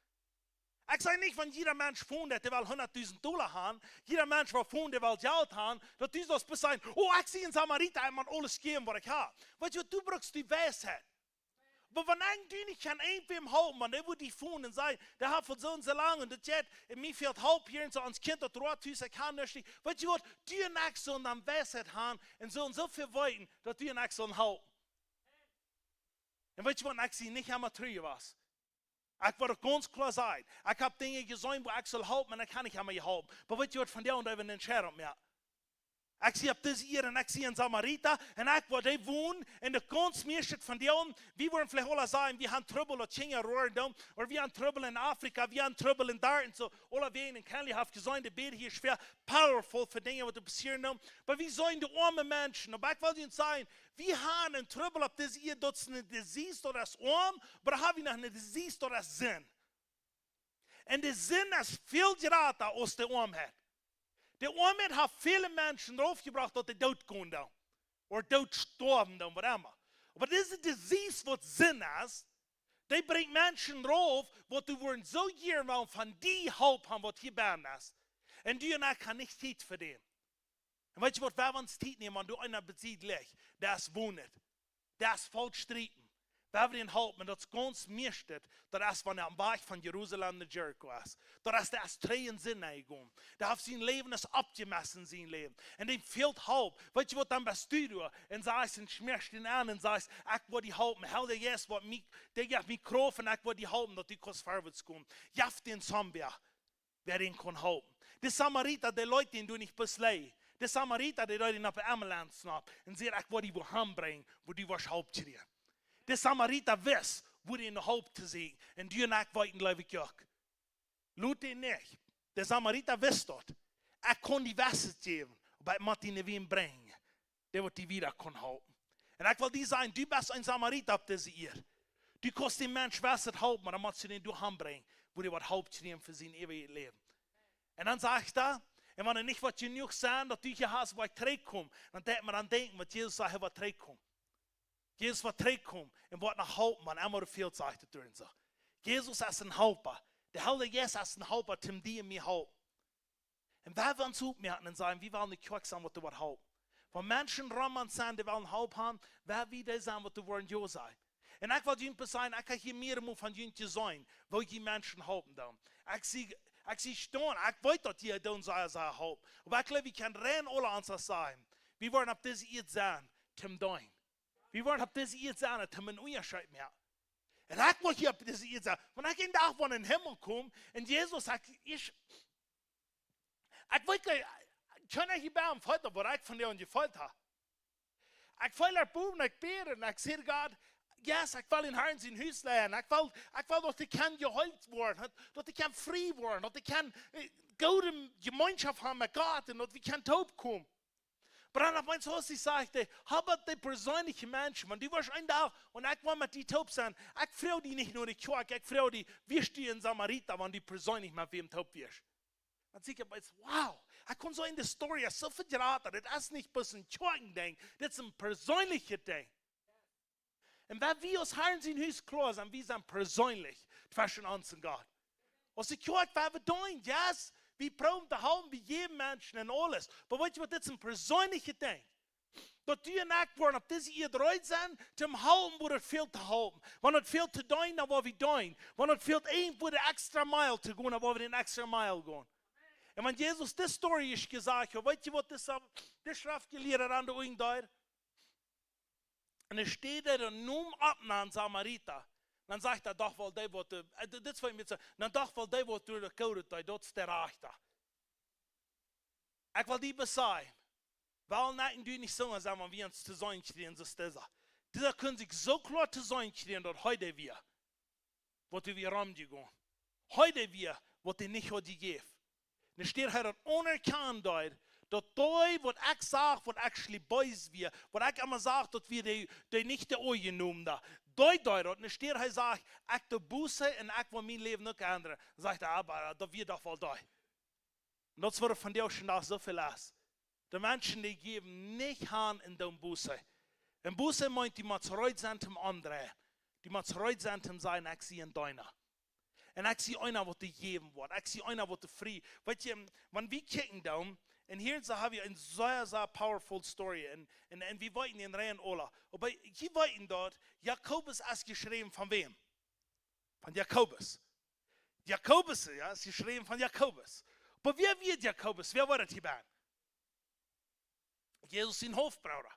Ekj saj nich, wan jieda Mensch funk deit, dee well hundatdusent Dolla han, jieda Mensch waut funk deit, dee well Jelt han, daut du saust bloos sajen, oh, ekj sie een Samarita, ekj mott aules jäwen, waut ekj hab. Weet jie waut, du brukst dee Weisheit. Oba wan ekj die nich kaun irjentwäm halpen, wan dee wudd die funk un sajen, dee haft fa soo un soo lang un daut jeit, un mie fält Help hia un soo, ons Kjint daut roat tus, ekj kaun nuscht nich. Weet jie waut, du un ekj sellen dan Weisheit han un sellen soo väl weeten, daut du un ekj sellen halpen. Un weet jie waut, ekj sie nich emma tru jewast. Ekj woa daut gaunz kloa sajen. Ekj hab Dinja jeseenen, wua ekj sull halpen, un ekj hab nich emma jeholpen. Oba weet jie waut, von doa aun äwa ne Entscheidunk mea. Ekj sie opp dise Ieed un ekj sie een Samarita, un ekj woa dee wonen, un de gaunz mieeschte von doa aun, wie wudden veleicht aula sajen, wie han Trubbel, daut Kjinja roaren doonen, ooda wie han Trubbel en Afrika, wie han Trubbel en doa un soo, aula wäajen, un Kelly haft jeseenen, de Bäd hia es schwoa, powerful fa Dinja, waut doa passieren doonen. Oba wie sent de oame Menschen, oba ekj well junt sajen, wie han een Trubbel opp dise Ieed, daut es ne disease, daut es oam, oba dan hab wie noch ne disease, daut es Sind. Un de Sind es väl jrata aus de Oamheit. De Oamheit haft väle Menschen raufjebrocht, daut dee doot gonen doonen. Ooda doot stoawen doonen, waut emma. Oba dise disease, waut Sind es, dee brinjt Menschen rauf, waut dee wudden soo jieren wellen von die Help han, waut hia bie es. Un du un ekj han nich Tiet fa dän. Un weet jie waut, wan wie ons Tiet nämen, wan doa eena besied licht, daut es wounded, daut es faulsch strieten, wan wie dän halpen, un daut es gaunz mieeschte, daut es wan hee aum Wajch von Jerusalem no Jericho es. Daut es, dee es trigj en Sind nenjegonen. Dee haft sien Läwen es aufjemessen, sien Läwen. Un dee fält Help. Weet jie waut, dan best du doa un sajchst un schmäakjst dän aun un sajchst, ekj woa die halpen. Heilja Jeist, waut mie, dee jeft mie Krauft un ekj woa die halpen, daut du kaust verwoats komen. Jeff dän somebody, wäa dän kunn halpen. De Samarita, dee leet dän doa nich bloos lijen. De Samarita, dee deed dän opp de Ambulance nopp un säd, ekj woa die wua han brinjen, wua du woascht Help kjrieen. De Samarita wist, wua dee no Help to sieekjen. Un du un ekj weeten, jleew ekj, uk. Lot dän nich. De Samarita wist daut. Ekj kaun die Wesset jäwen, oba ekj mott die no wäm brinjen, dee waut die wieda kaun halpen. Un ekj well die sajen, du best een Samarita opp dise Ieed. Du kaust dän Mensch Wesset halpen, oba dan motst du dän doa han brinjen, wua dee waut Help kjrieen fa sien eewjet Läwen. Un dan sajcht hee, un wan hee nich woat jenuach sennen, daut du hia hast, woa ekj trigjkomen, dan deed mie daut aun denkjen, waut Jesus säd, hee woat trigjkomen. Jesus woat trigjkomen un woat noch halpen, wan emma doa fält, sajcht et doa un soo. Jesus es een Halpa. De Heilja Jeist es een Halpa, toom die un mie halpen. Un wan wie ons oppmoaken un sajen, wie wellen ne Kjoakj sennen, waut doa woat halpen. Wan Menschen rom ons sent, dee wellen Help han, wan wie dee sennen, waut doa woaren jo sajen. Un ekj well junt bloos sajen, ekj hab hia mearemol von junt jeseenen, woo jie Menschen halpen doonen. Ekj sie, ekj sie stonen, ekj weet daut jie doonen sea, sea Help. Oba ekj jleew, wie kjennen rein aula ons daut sajen. Wie woaren opp dise Ieed sennen, toom deenen. Wie woaren opp dise Ieed sennen, toom een Unjascheet moaken. Un ekj well hia opp dise Ieed sennen. Wan ekj een Dach woa en dän Himmel komen, un Jesus, ekj, ekj, ekj weet nich, kjenn ekj hia bie am feelen, waut ekj von die aun jefeelt hab. Ekj feel doa bowen, ekj bäd un ekj saj, Gott, Yes, ekj well em Herrn sien Hus läwen. Ekj well, ekj well daut ekj kaun jeheelt woaren, daut ekj kaun frie woaren, daut ekj kaun, äh, goode Jemeenschoft haben met Gott un daut wie kjennen toopkomen. Oba dan opp eemol, soo aus ekj säd, hab daut de perseenelje Menschen, wan du woascht een Dach, un ekj well met die toop sennen, ekj froag die nich no de Kjoakj, ekj froag die, wieescht du een Samarita, wan du perseenlich met wäm toop wieescht? Dan sie ekj opp eemol, wow, ekj kaun soo enne Story, es soo väl jrata, dit es nich bloos een Kjoakjendinkj, dit es een perseeneljet Dinkj. Un wan wie aus Herrn sien Hus kloa sent, wie sent perseenlich tweschen ons un Gott. Aus de Kjoakj, wan wie doonen, yes, wie proowen to halpen, wie jäwen Menschen un aules. Oba weetst du waut, dit es een perseeneljet Dinkj. Daut du un ekj woaren opp dise Ieed reed sennen, toom halpen, wua daut fält to halpen. Wan daut fält to deenen, dan woa wie deenen. Wan daut fält, irjentwua de extra mile to gonen, dan woa wie dän extra mile gonen. Un wan Jesus dise Story es jesajcht, jo, weetst du waut, dis, dis Schreftjelieda aun de Uagen deed? Un dan steit hee doa nom opp no een Samarita. Dan sajcht hee, doch woll dee waut, äh, dit, dit es waut ekj meen, dan doch woll dee waut doa daut Goodet deed, daut es de Rajchta. Ekj well die bloos sajen, well nich, du nich soo sajen, wan wie ons to seenen kjrieen, soo es disa. Disa kunn sikj soo kloa to seenen kjrieen, daut hee dee wia, waut doa wia romjegonen. Hee dee wia, waut dee nich haud jejäft. Dan steit hee daut aunerkjanen deed, daut dee, waut ekj sach, waut actually bees wia, waut ekj emma sach, daut wia dee, dee nich de Aunjenomen. Dee deed daut, dan steit hee sajcht, ekj doo Buße un ekj well mien Läwen uk endren. Dan sajcht hee, oba daut wia doch woll dee. Un daut es waut vondoag dän Dach soo väl es. De Menschen, dee jäwen nich han un doonen Buße. Un Buße meent, du motst reed sennen toom omdreien. Du motst reed sennen toom sajen, ekj sie een Deena. Un ekj sie eena, waut dee jäwen woat. Ekj sie eena, waut dee frie. Weetst du, wan wie kjikjen doonen, un hia soo hab wie eene sea, sea powerful Story. Un, un, un wie weeten dän Rand aula. Oba jie weeten daut, Jakobus es jeschräwen von wäm? Von Jakobus. Jakobus, jo, es jeschräwen von Jakobus. Oba wäa wia Jakobus? Wäa wia daut hia bie? Jesus sien Haulfbrooda.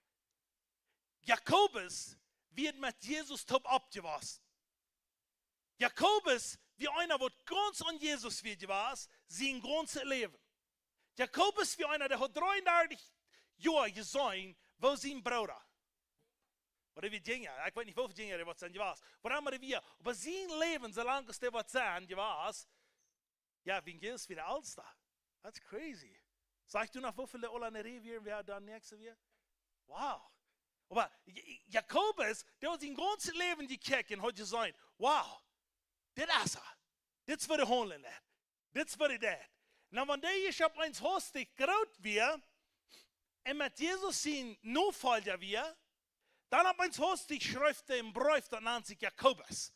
Jakobus wia met Jesus toop oppjewossen. Jakobus wia eena, waut gaunz aun Jesus wia jewast, sien gaunzet Läwen. Jakobus wia eena, dee haud dreeundartich Joa jeseenen, woo sien Brooda. Oba dee wia jinja, ekj weet nich, woo väl jinja dee woat sennen jewast. Oba dee wia, oba sien Läwen, soo lang aus dee woat sennen jewast, jo, wia Jesus wia de Elsta. That's crazy. Sajchst du noch, woo väl doa aul aun de Rieej wieren, wäa dan näakjste wia? Wow. Oba J-, J-, Jakobus, dee haud sien gaunzet Läwen jekjikjt un haud jeseenen, wow, dit es hee. Dit es waut hee haundlen deit. Dit es waut hee deit. Un dan, wan dee ieescht opp eemol hastich groot wia un met Jesus sien Nofolja wia, dan opp eemol hastich schreef hee een Breef, daut nant sikj Jakobus.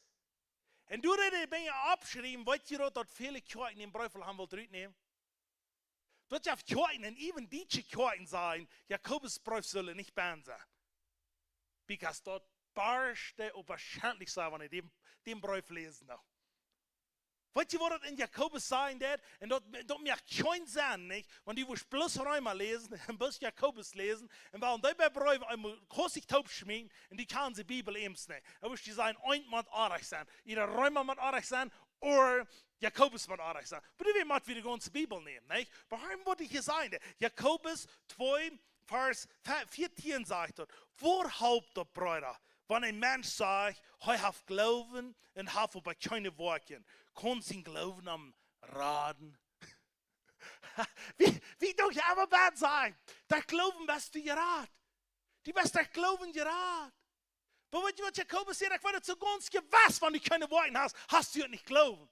Un doa deed hee Dinja oppschriewen, weetst du daut, daut väle Kjoakjen dän Breef aul han wullen rutnämen? Daut jeft Kjoakjen, un even dietsche Kjoakjen sajen, Jakobus Breef sull nich bennen sennen. Because daut barst dee onwahrscheinlich sennen, wan dee dän, dän Breef läsen doonen. Weetst du waut daut en Jakobus sajen deit? Un daut, daut moakt kjeen Senn, nich? Wan du wurscht bloos Reema läsen un bloos Jakobus läsen, un wan dee beid Breew eemol kosich toop schmieten, un du kjanst de Bibel eemol nich. Dan wurscht du sajen, eent mott oajch sennen. Eeda Reema mott oajch sennen, or Jakobus mott oajch sennen. Oba du, wie mott wie de gaunze Bibel nämen, nich? Oba hia woat hia jesajen, Jakobus twee, Varsch vieetieen sajcht daut: Waut halpt daut, Breeda, wan een Mensch sajcht, hee haft Gloowen un haft oba kjeene Woakjen? Kaun sien Gloowen am raden? Wie, wie doo ekj emma bie sajen, derch Gloowen best du jerat. Du best derch Gloowen jerat. Oba weetst du waut Jakobus sajcht? Ekj weet daut soo gaunz jewess, wan du kjeene Woakjen hast, hast du nich Gloowen.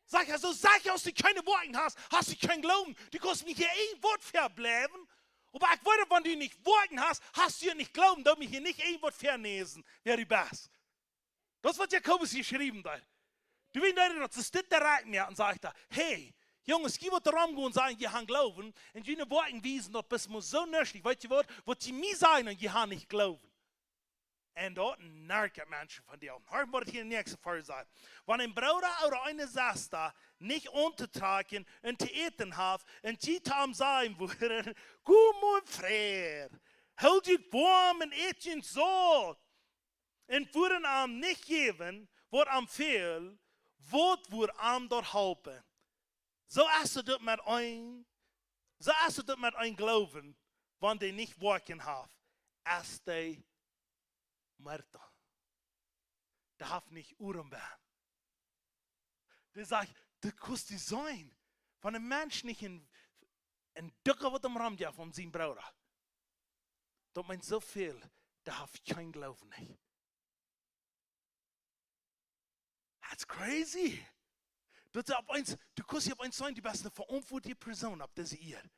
Sajcht hee, soo secha aus du kjeene Woakjen hast, hast du kjeen Gloowen. Du kaust mie hia een Wuat väabläwen, oba ekj weet, wan du nich Woakjen hast, hast du nich Gloowen. Doo mie hia nich een Wuat väanäsen, wäa du best. Daut es waut Jakobus hia jeschräwen haft. Du, wan hee daut soo steit, doa rajcht mie un sajcht hee, hey, Junges, jie waut doa romgonen sajen, jie han Gloowen, un june Woakjen wiesen daut, best mau soo nüschlich, weetst du waut, waut jie mie sajen, un jie han nich Gloowen. Un daut nervt Menschen von die. Horch waut hia em näakjsten Varsch sajcht. Wan een Brooda ooda eene Sesta nich auntotrakjen un to äten haft, un jie to am sajen wudden, komm mau, Frint, hool die woam un ät die saut, un wudden am nich jäwen, waut am fält, waut wudd am daut halpen? Soo es daut met een, soo es daut met een Gloowen, wan dee nich Woakjen haft, es dee muerto. haft nich Odem. Dee sajcht, daut kaust du seenen. Wan een Mensch nich een, een Dukja waut am Rum jeft om sienen Brooda, daut meent soo väl, dee haft kjeen Gloowen nich. That's crazy. Daut du opp eemol, du kaust opp eemol seenen, du best eene veauntwuatliche Persoon opp dise Ieed.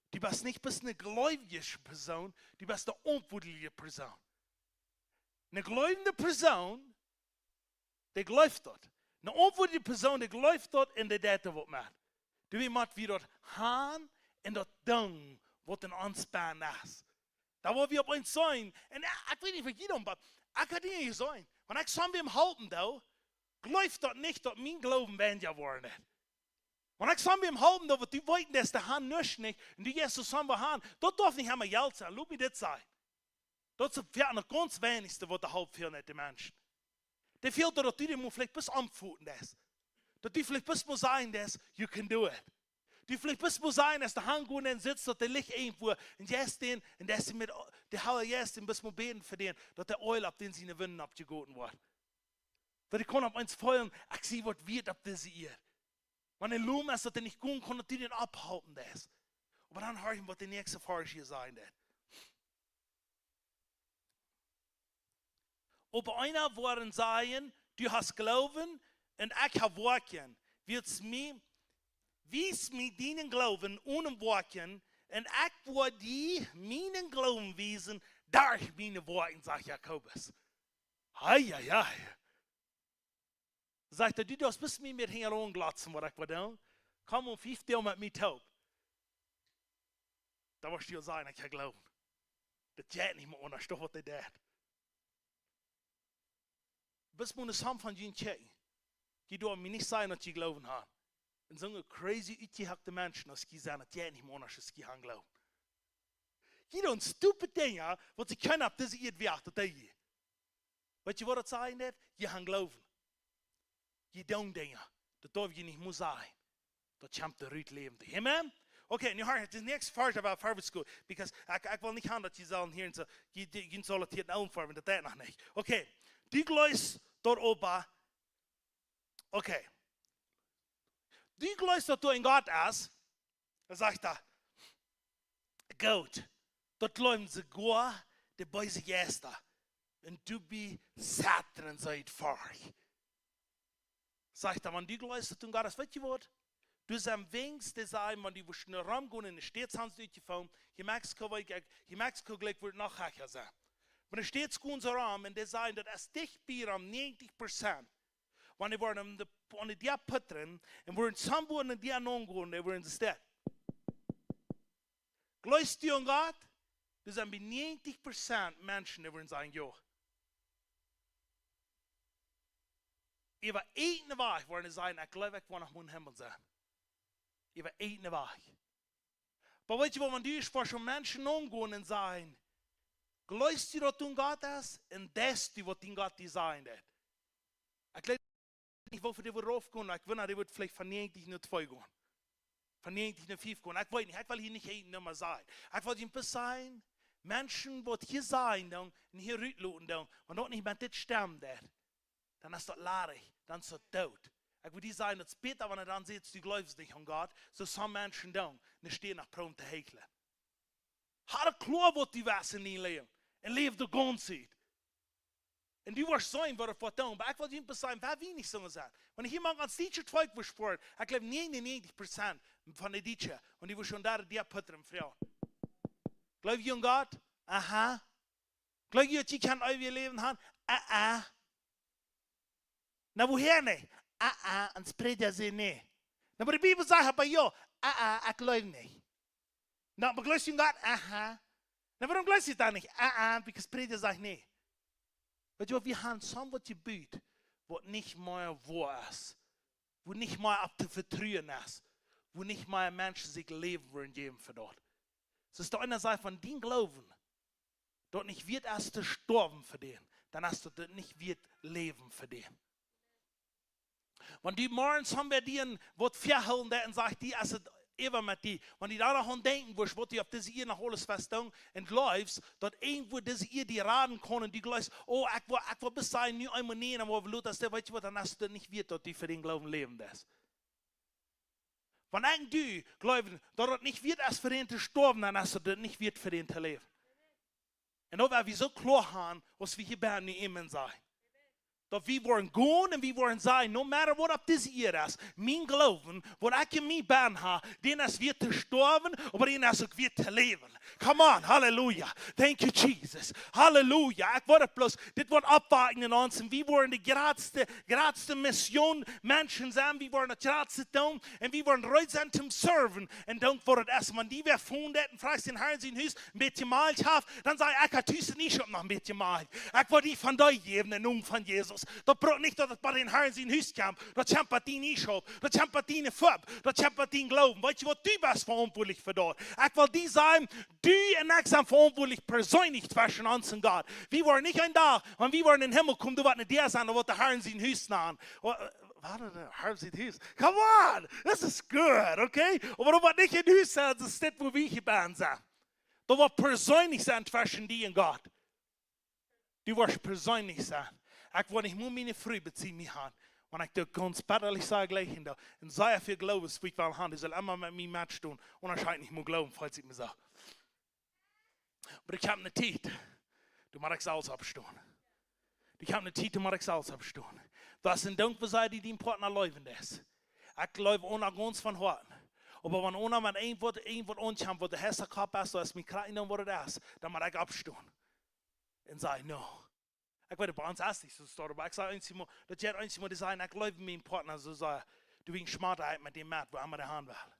Du best nich bloos eene gleewje Persoon, du best eene veauntwuatliche Persoon. Eene gleewende Persoon, dee jleeft daut. Eene veauntwuatliche Persoon, dee jleeft daut un dee deit doa waut met. Du, wie motten wie daut haben un daut doonen, waut en ons bennen es. Dan woa wie opp eemol seenen. Un ekj, ekj weet nich, waut jie doonen, oba ekj hab Dinja jeseenen. Wan ekj soo wäm halpen doo, jleeft daut nich, daut mien Gloowen weinja woat. Wan ekj soo wäm halpen doo, waut du weeten deist, dee haft nuscht nich, un du jeist soo wäm haben, daut darf nich emma Jelt sennen. Lot mie dit sajen. Daut es fa daut gaunz weinichste, waut de Help fält, nich de Menschen. Dee fält daut, daut du dän mol veleicht bloos aunfoten deist. Daut du veleicht bloos mol sajen deist, "You can do it." Du veleicht bloos mol sajen deist, dee Haunt gonen un sitst, daut dee licht irjentwua, un jeist dän, un deist met, dee Heilje Jeist, un bloos mol bäden fa dän, daut de Eelj opp dän siene Wunden aufjegoten woat. Daut dee kaun opp eemol feelen, ekj sie waut wieet opp dise Ieed. Wan hee lom es, daut hee nich gonen kaun, daut du dän opphalpen deist. Oba dan hia, waut de näakjste Varsch hia sajen deit. Oba eena woat sajen, "Du hast Gloowen un ekj hab Woakjen. Wies mie, wies mie dienen Gloowen onen Woakjen, un ekj woa die mienen Gloowen wiesen derch miene Woakjen," sajcht Jakobus. Hei, hei, hei. Sajcht hee, "Du, du hast bloos mie met hinjaraun jlotzen, waut ekj well doonen. Komm om fief Doag met mie toop." Dan woascht du sajen, ekj hab Gloowen. Daut jeit nich mea aundasch, doch waut hee deit. Bloos mol eene Som von june Kjäakjen. Jie doonen mie nich sajen, daut jie Gloowen haben. Un soone crazy, utjehackte Menschen aus jie sent, daut jeit nich mea aundasch, aus jie haben Gloowen. Jie doonen stupid Dinja, waut see kjennen opp dise Ieed weeten, daut dee jie. Weetst du, waut daut sajen deit? Jie haben Gloowen. Jie doonen Dinja. Daut darf jie nich mol sajen. Daut kjemt doa rut läwendich. Amen? Okay, nu hia, de näakjste Varsch, oba Varsch es goot. Because ekj, ekj well nich haben, daut jie sellen hia un soo, jie, jie, jie sellen hia en Augen farwen, daut deit noch nich. Okay, du jleefst daut oba. Okay. Du jleefst, daut doa een Gott es. Dan sajcht hee, "Goot, daut jleewen soogoa de beese Jeista. Un doabie zetren see ver Forcht." Sajcht hee, "Wan du jleefst, daut doa een Gott es, weetst du waut? Du sent weens dee sajen, wan du woascht no Rom gonen, enne States haben see utjefongen, hia en Mexiko, weet ekj, hia en Mexiko jlikj woat noch hecha sennen. Oba enne States gonen see rom un dee sajen, daut es dicht bie rom näajentich Prozent. Wan dee woaren aun de, aun de Däa putren, un woaren some woaren aun de Däa aungonen, dee woaren soo stell. Jleefst du aun Gott?" Doa sent bie näajentich Prozent Menschen, dee woaren sajen, "Jo." Äwa eene Wäakj woaren see sajen, "Ekj jleew, ekj woa noch mol em Himmel sennen." Äwa eene Wäakj. Oba weetst du waut, wan du ieescht fa soone Menschen aungonen un sajen, "Jleefst du, daut doa een Gott es?" Un deist du, waut dien Gott die sajen deit. Ekj weet nich, woo väl dee woat raufgonen, ekj weet nich, dee woat veleicht von näajentich no twee gonen. Von näajentich no fief gonen. Ekj weet nich, ekj well hia nich eene Numma sajen. Ekj well jie bloos sajen, Menschen, waut hia sajen doonen un hia rutloten doonen, wan daut nich met dit stemmen deit, dan es daut ladich, dan es daut doot. Ekj well die sajen, daut es bäta, wan du dan sajchst, du jleefst nich aun Gott, soo aus some Menschen doonen, un dee stehen noch prompt to hecheln. Hab kloa, waut du west en dien Läwen, un läw de gaunze Tiet. Un du woascht seenen, waut daut woat doonen. Oba ekj well jie bloos sajen, woo weinich sent see. Wan ekj hia mau aun Dietsche Volkj woa spoaren, ekj jleew näajenunäajentich Prozent von de Dietsche, wan dee woaren doa de Däa putren un froagen, "Jleew jie aun Gott?" "Aha." "Jleew jie, daut jie kjennen eewjet Läwen haben?" "Aha." "Na, wuarom nich?" "Aha, ons Prädja säd nä." "Na, oba de Bibel sajcht oba jo." "Aha, ekj jleew nich." "Na, oba jleefst du aun Gott?" "Aha." "Na, wuarom jleefst du dan nich?" "Aha, because Prädja sajcht nä." Weetst du waut, wie haben soont waut jebut, waut nich mea woa es, wua nich mea opp to vetruen es, wua nich mea Menschen sikj Läwen wellen jäwen fa daut. Soo aus de eena sajcht, wan dien Gloowen daut nich wieet es to stoawen fa dän, dan es daut nich wieet läwen fa dän. Wan du morjens haben wie dee waut vehoolen deit un sajcht, dee es et äwa met die. Wan du doa noch aun denkjen wurscht, waut du opp dise Ieed noch aules woascht doonen, un jleefst, daut irjentwoo dise Ieed die raden kaun, un du jleefst, oh, ekj well, ekj well bloos sajen, nu eemol nä, dan woa wie lota, dan weetst du waut, dan es daut nich wieet, daut du fa dän Gloowen läwen deist. Wan ekj un du jleewen, daut et nich wieet es fa dän to stoawen, dan es daut nich wieet fa dän to läwen. Un daut woa wie soo kloa haben, aus wie hia bie nu Amen sajen. Daut wie woaren gonen un wie woaren sajen, no matter what opp dise Ieed es, mien Gloowen, waut ekj en mie bennen hab, dän es wieet to stoawen, oba dän es uk wieet to läwen. Come on, hallelujah. Thank you, Jesus. Hallelujah. Ekj woa daut bloos, dit woat oppwaken en ons un wie woaren de jratste, jratste Mission Menschen sennen, wie woaren daut jratste doonen un wie woaren reed sennen to serven. Un doonen fa daut ieeschte, wan du wada fon daut un froagst dän Harn sien Hus een bät Malkj haft, dan saj ekj, ekj hab tus nich opp noch een bät Malkj. Ekj woa die von die jäwen em Nomen von Jesus. Daut brukt nich, daut et bie dän Harn sien Hus kjemt. Daut kjemt bie die nich opp. Daut kjemt bie diene Fub. Daut kjemt bie dien Gloowen. Weetst du waut, du best veauntwuatlich fa daut. Ekj well die sajen, du un ekj sent veauntwuatlich perseenlich tweschen ons un Gott. Wie woaren nich een Dach, wan wie woaren em Himmel komen, doa woat nich dee sennen, daut woat de Harn sien Hus nanen. Wa-, waut, de Harn sien Hus? Come on, this is good, okay? Oba daut woat nich een Hus sennen, daut es dit, wua wie hia bie sent. Daut woat perseenlich sennen tweschen die un Gott. Du woascht perseenlich sennen. Ekj woa nich mol miene Fru bie mie haben. Wan ekj daut gaunz bitterlich saj jlikj, un doa, un sea väl Gloowen, waut ekj well haben, dee saul emma met mie metstonen. Un dan saj ekj nich mea Gloowen, felt sikj mie soo. Oba ekj hab eene Tiet, doa mott ekj selfst oppstonen. Ekj hab eene Tiet, doa mott ekj selfst oppstonen. Daut es een Dinkj, woo sea du dienen Partner leewen deist. Ekj leew eenen gaunz von Hoaten. Oba wan eena met irjentwaut, irjentwaut aunkjemt, waut de Hoat Kopp es, daut es mie krakjt nich waut daut es, dan mott ekj oppstonen. Un saj, no. Ekj weet, bie ons es nich soo, oba ekj saj eemol, daut jeit eemol, dee sajen, ekj leew mienen Partner soo sea, du, wie schmachten met dän met, wua emma dee han well.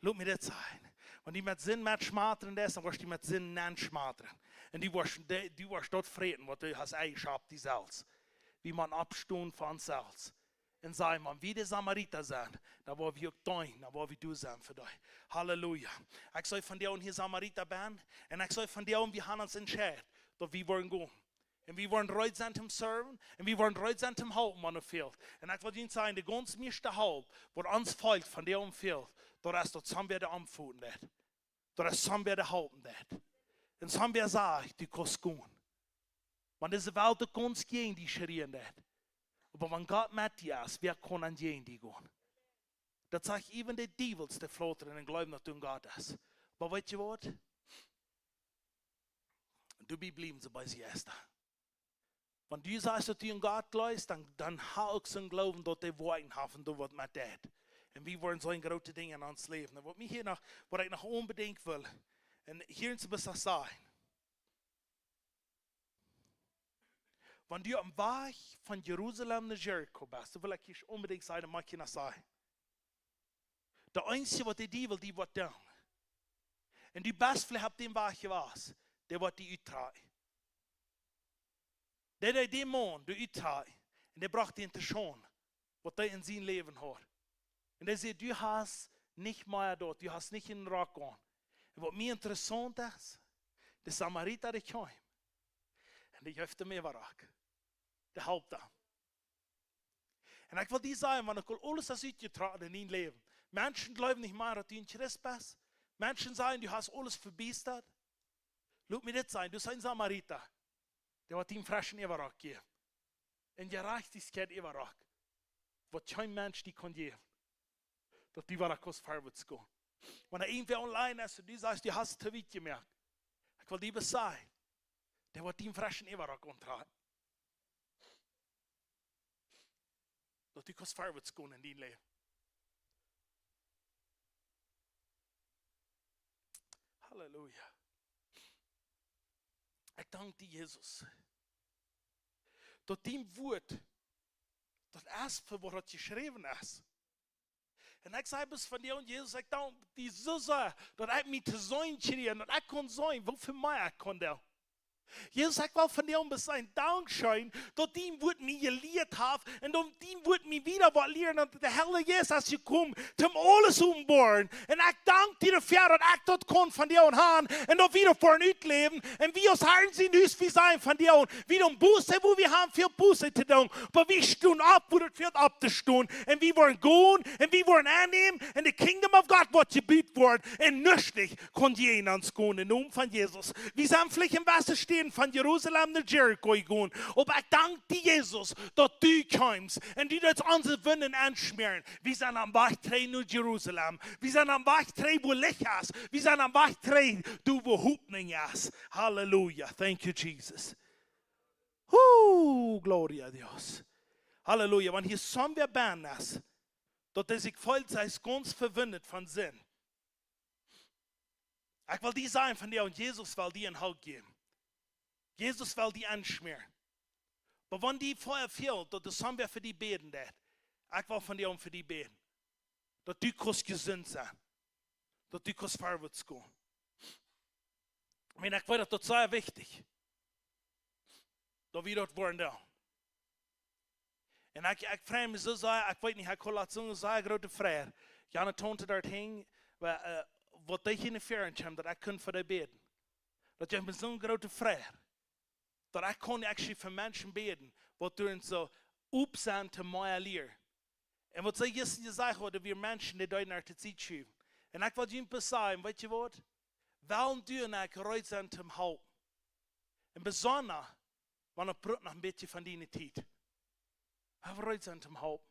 Lot mie dit sajen. Wan du met Sind met schmachten deist, dan woascht du met Sind nenn schmachten. Un du woascht, du, du woascht daut fräten, waut du hast enjeschaft, die selfst. Wie motten oppstonen fa ons selfst. Un sajen, wan wie de Samarita sent, dan woa wie uk deenen, dan woa wie doa sennen fa die. Halleluja. Ekj saj von die un hia Samarita bennen, un ekj saj von die un wie haben ons entscheiden, daut wie woaren gonen. Un wie woaren reed sennen to serven, un wie woaren reed sennen to halpen, wan et fält. Un ekj well junt sajen, de gaunz mieeschte Help, waut ons fält, von die un fält, daut es daut somebody aunfoten deit. Daut es somebody halpen deit. Un somebody sajcht, du kaust gonen. Wan dise Welt uk gaunz jäajen die schrieen deit. Oba wan Gott met die es, wäa kaun dan jäajen die gonen? Daut sajcht, even de Diewels, dee flautren un jleewen, daut doa een Gott es. Oba weetst du waut? Du, wie bliewen soo bie Siesta. Wan du sajchst, daut du en Gott jleefst, dan, dan hab uk soon Gloowen, daut dee Woakjen haft un daut waut met deit. Un wie woaren soone groote Dinja en ons Läwen. Un waut mie hia noch, waut ekj noch onbedinjt well, un hia es waut ekj sajen. Wan du aum Wajch von Jerusalem no Jericho best, dan well ekj hia onbedinjt sajen, dan mott ekj noch sajen. De eensje waut de Diewel die woat doonen. Un du best veleicht opp dän Wajch jewast, dee woat die uttrakjen. Dee, dee, dee Maun, dee uttrakjen. Un dee brocht dän to Schaund, waut hee en sien Läwen haud. Un dee säd, du hast nich mea daut, du hast nich een Rock aun. Un waut mie interessaunt es, de Samarita, dee kjeem. Un dee jeef am een Rock. Dee halpt am. Un ekj well die sajen, wan uk aul aules es utjetrocken en dien Läwen. Menschen jleewen nich mea, daut du een Christ best. Menschen sajen, du hast aules vebiestat. Lot mie dit sajen, du best een Samarita. Dee woat die een freschen Rock jäwen. Een Jerajchtichkjeits-Rock. Waut kjeen Mensch die kaun jäwen. Daut du wada kaust verwoats gonen. Wan irjentwäa online es un du sajchst, du hast to wiet jemoakt. Ekj well die waut sajen. Dee woat die een freschen Rock auntrakjen. Daut du kaust verwoats gonen en dien Läwen. Halleluja. Ekj dank die, Jesus. Daut dien Wuat, daut es fa waut daut jeschräwen es. Un ekj saj bloos von die un Jesus, ekj dank die soo sea, daut ekj mie to seenen kjrie, daut ekj kaun seenen, woo väl mea ekj kaun doonen. Jesus, ekj well vondoag bloos sajen: Dankscheen, daut dien Wort mie jelieet haft un daut dien Wort mie wada woat lieren, daut de Heilje Jeist es jekomen, om aules openboaren. Un ekj dank die doafäa, daut ekj daut kaun vondoag haben un daut wie daut woaren utläwen. Un wie aus Herren sien Hus, wie sajen vondoag, wie doonen Buße, wua wie haben väl Buße to doonen, oba wie stonen opp, wua daut fält opptostonen. Un wie woaren gonen un wie woaren aunnämen. Un the kingdom of God woat jebut woaren. Un nuscht kaun jäajen ons gonen, em Nomen von Jesus. Wie sent veleicht en beste Städen von Jerusalem no Jericho jegonen. Oba ekj dank die, Jesus, daut du kjeemst un du deetst onse Wunden aunschmäaren. Wie sent aum Wajch trigj no Jerusalem. Wie sent aum Wajch trigj, wua Licht es. Wie sent aum Wajch trigj, doa, wua Hopninj es. Halleluja. Thank you, Jesus. Huh, gloria a Dios. Halleluja. Wan hia soon wäa bennen es, daut hee sikj feelt, hee es gaunz vewundt von Sind. Ekj well die sajen vondoag, un Jesus well die een Halt jäwen. Jesus well die aunschmäaren. Oba wan die Fia fält, daut de Herr fa die bäden deit, ekj well vondoag fa die bäden. Daut du kaust jesunt sennen. Daut du kaust verwoats gonen. Ekj meen, ekj weet, daut es sea wichtich, daut wie daut woaren doonen. Un ekj, ekj frei mie soo sea, ekj weet nich, ekj haud latst soone sea groote Freid. Jane Taunte doa hinjen, wua, äh, waut dee hia en de Fäa kjeem, daut ekj kunn fa dee bäden. Daut jeef mie soone groote Freid, daut ekj kunn actually fa Menschen bäden, waut doa soo op sent to mea lieren. Un waut see jistren jesajcht haud, wia Menschen, dee deeden äa Tiet schuwen. Un ekj well junt bloos sajen, weet jie waut? Well du un ekj reed sennen toom halpen. Un besonda, wan et brukt noch een bät von diene Tiet. Well wie reed sennen toom halpen.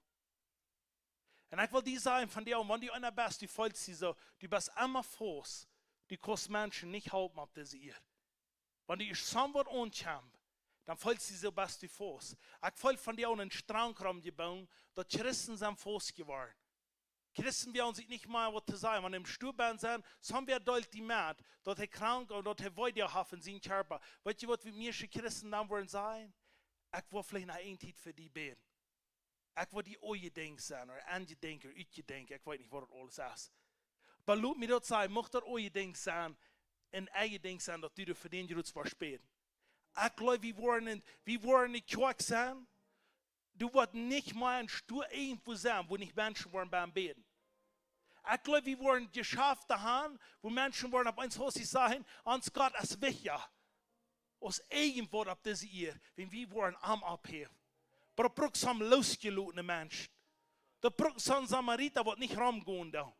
Un ekj well die sajen vondoag, wan du eena best, du feelst die soo, du best emma faust, du kaust Menschen nich halpen opp dise Ieed. Wan du ieescht soont waut aunkjemst, dan feelst du die soo, best du faust. Ekj feel vondoag een Strang romjebungen, daut Christen sent faust jeworden. Christen wellen sikj nich mea waut to sajen. Wan em Stool bennen sent, soon wäa deelt die met, daut hee krank ooda daut hee Wee haft en sienen Kjarpa. Weet jie waut wie mieeschte Christen dan woaren sajen? Ekj well veleicht noch eene Tiet fa die bäden. Ekj well die aunjedenkjen sennen, ooda aunjedenkjen, ooda utjedenkjen, ekj weet nich waut daut aules es. Oba lot mie daut sajen, mucht daut aunjedenkjen sennen, un aunjedenkjen sennen, daut du doa fa dän Jroots woascht bäden. Ekj jleew, wie woaren en, wie woaren en Kjoakj sennen, du woascht nich mea en Stool irjentwua sennen, wua nich Menschen woaren bie am bäden. Ekj jleew, wie woaren Jeschafte haben, wua Menschen woaren opp eemol sajen: Ons Gott es wichtja aus irjentwaut opp dise Ieed, wan wie woaren am oppheewen. Oba daut brukt soon losjelotna Mensch. Daut brukt soon Samarita, waut nich romgonen deit.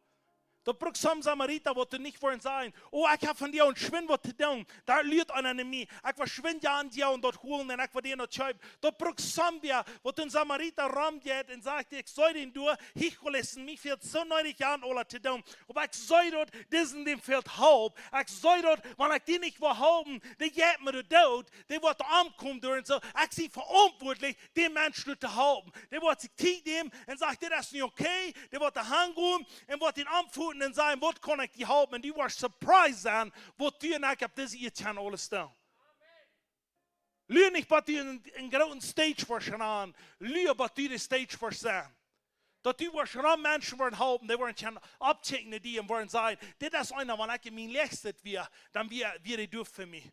Daut brukt soon Samarita, waut doa nich woaren sajen: Oh, ekj hab vondoag schwind waut to doonen. Doa luat eena no mie. Ekj woa schwind gonen un daut holen un ekj woa dän noch kjeepen. Daut brukt soon wäa, waut een Samarita romjeit un sajcht: Ekj see dän doa, ekj well es, mie fält soo needich aun aula to doonen. Oba ekj see daut, disen, däm fält Help. Ekj see daut, wan ekj dän nich woa halpen, dee jeit mie de Doot, dee woat omkomen doa un soo. Ekj sie veauntwuatlich, dän Mensch doa to halpen. Dee woat sikj Tiet nämen un sajen: Dit es nich okay. Dee woat doa hangonen un woat dän aunfoten un sajen: Waut kaun ekj die halpen? Un du woascht surprised sennen, waut du un ekj opp dise Ieed kjennen aules doonen. Lua nich, waut du en, en grooten Stage woascht han. Lua, waut du de Stage woascht sennen. Daut du woascht rom Menschen woaren halpen, dee woaren kjennen oppkjikjen no die un woaren sajen: Dit es eena, wan ekj en mien Läachst wia, dan wia, wia dee doa fa mie.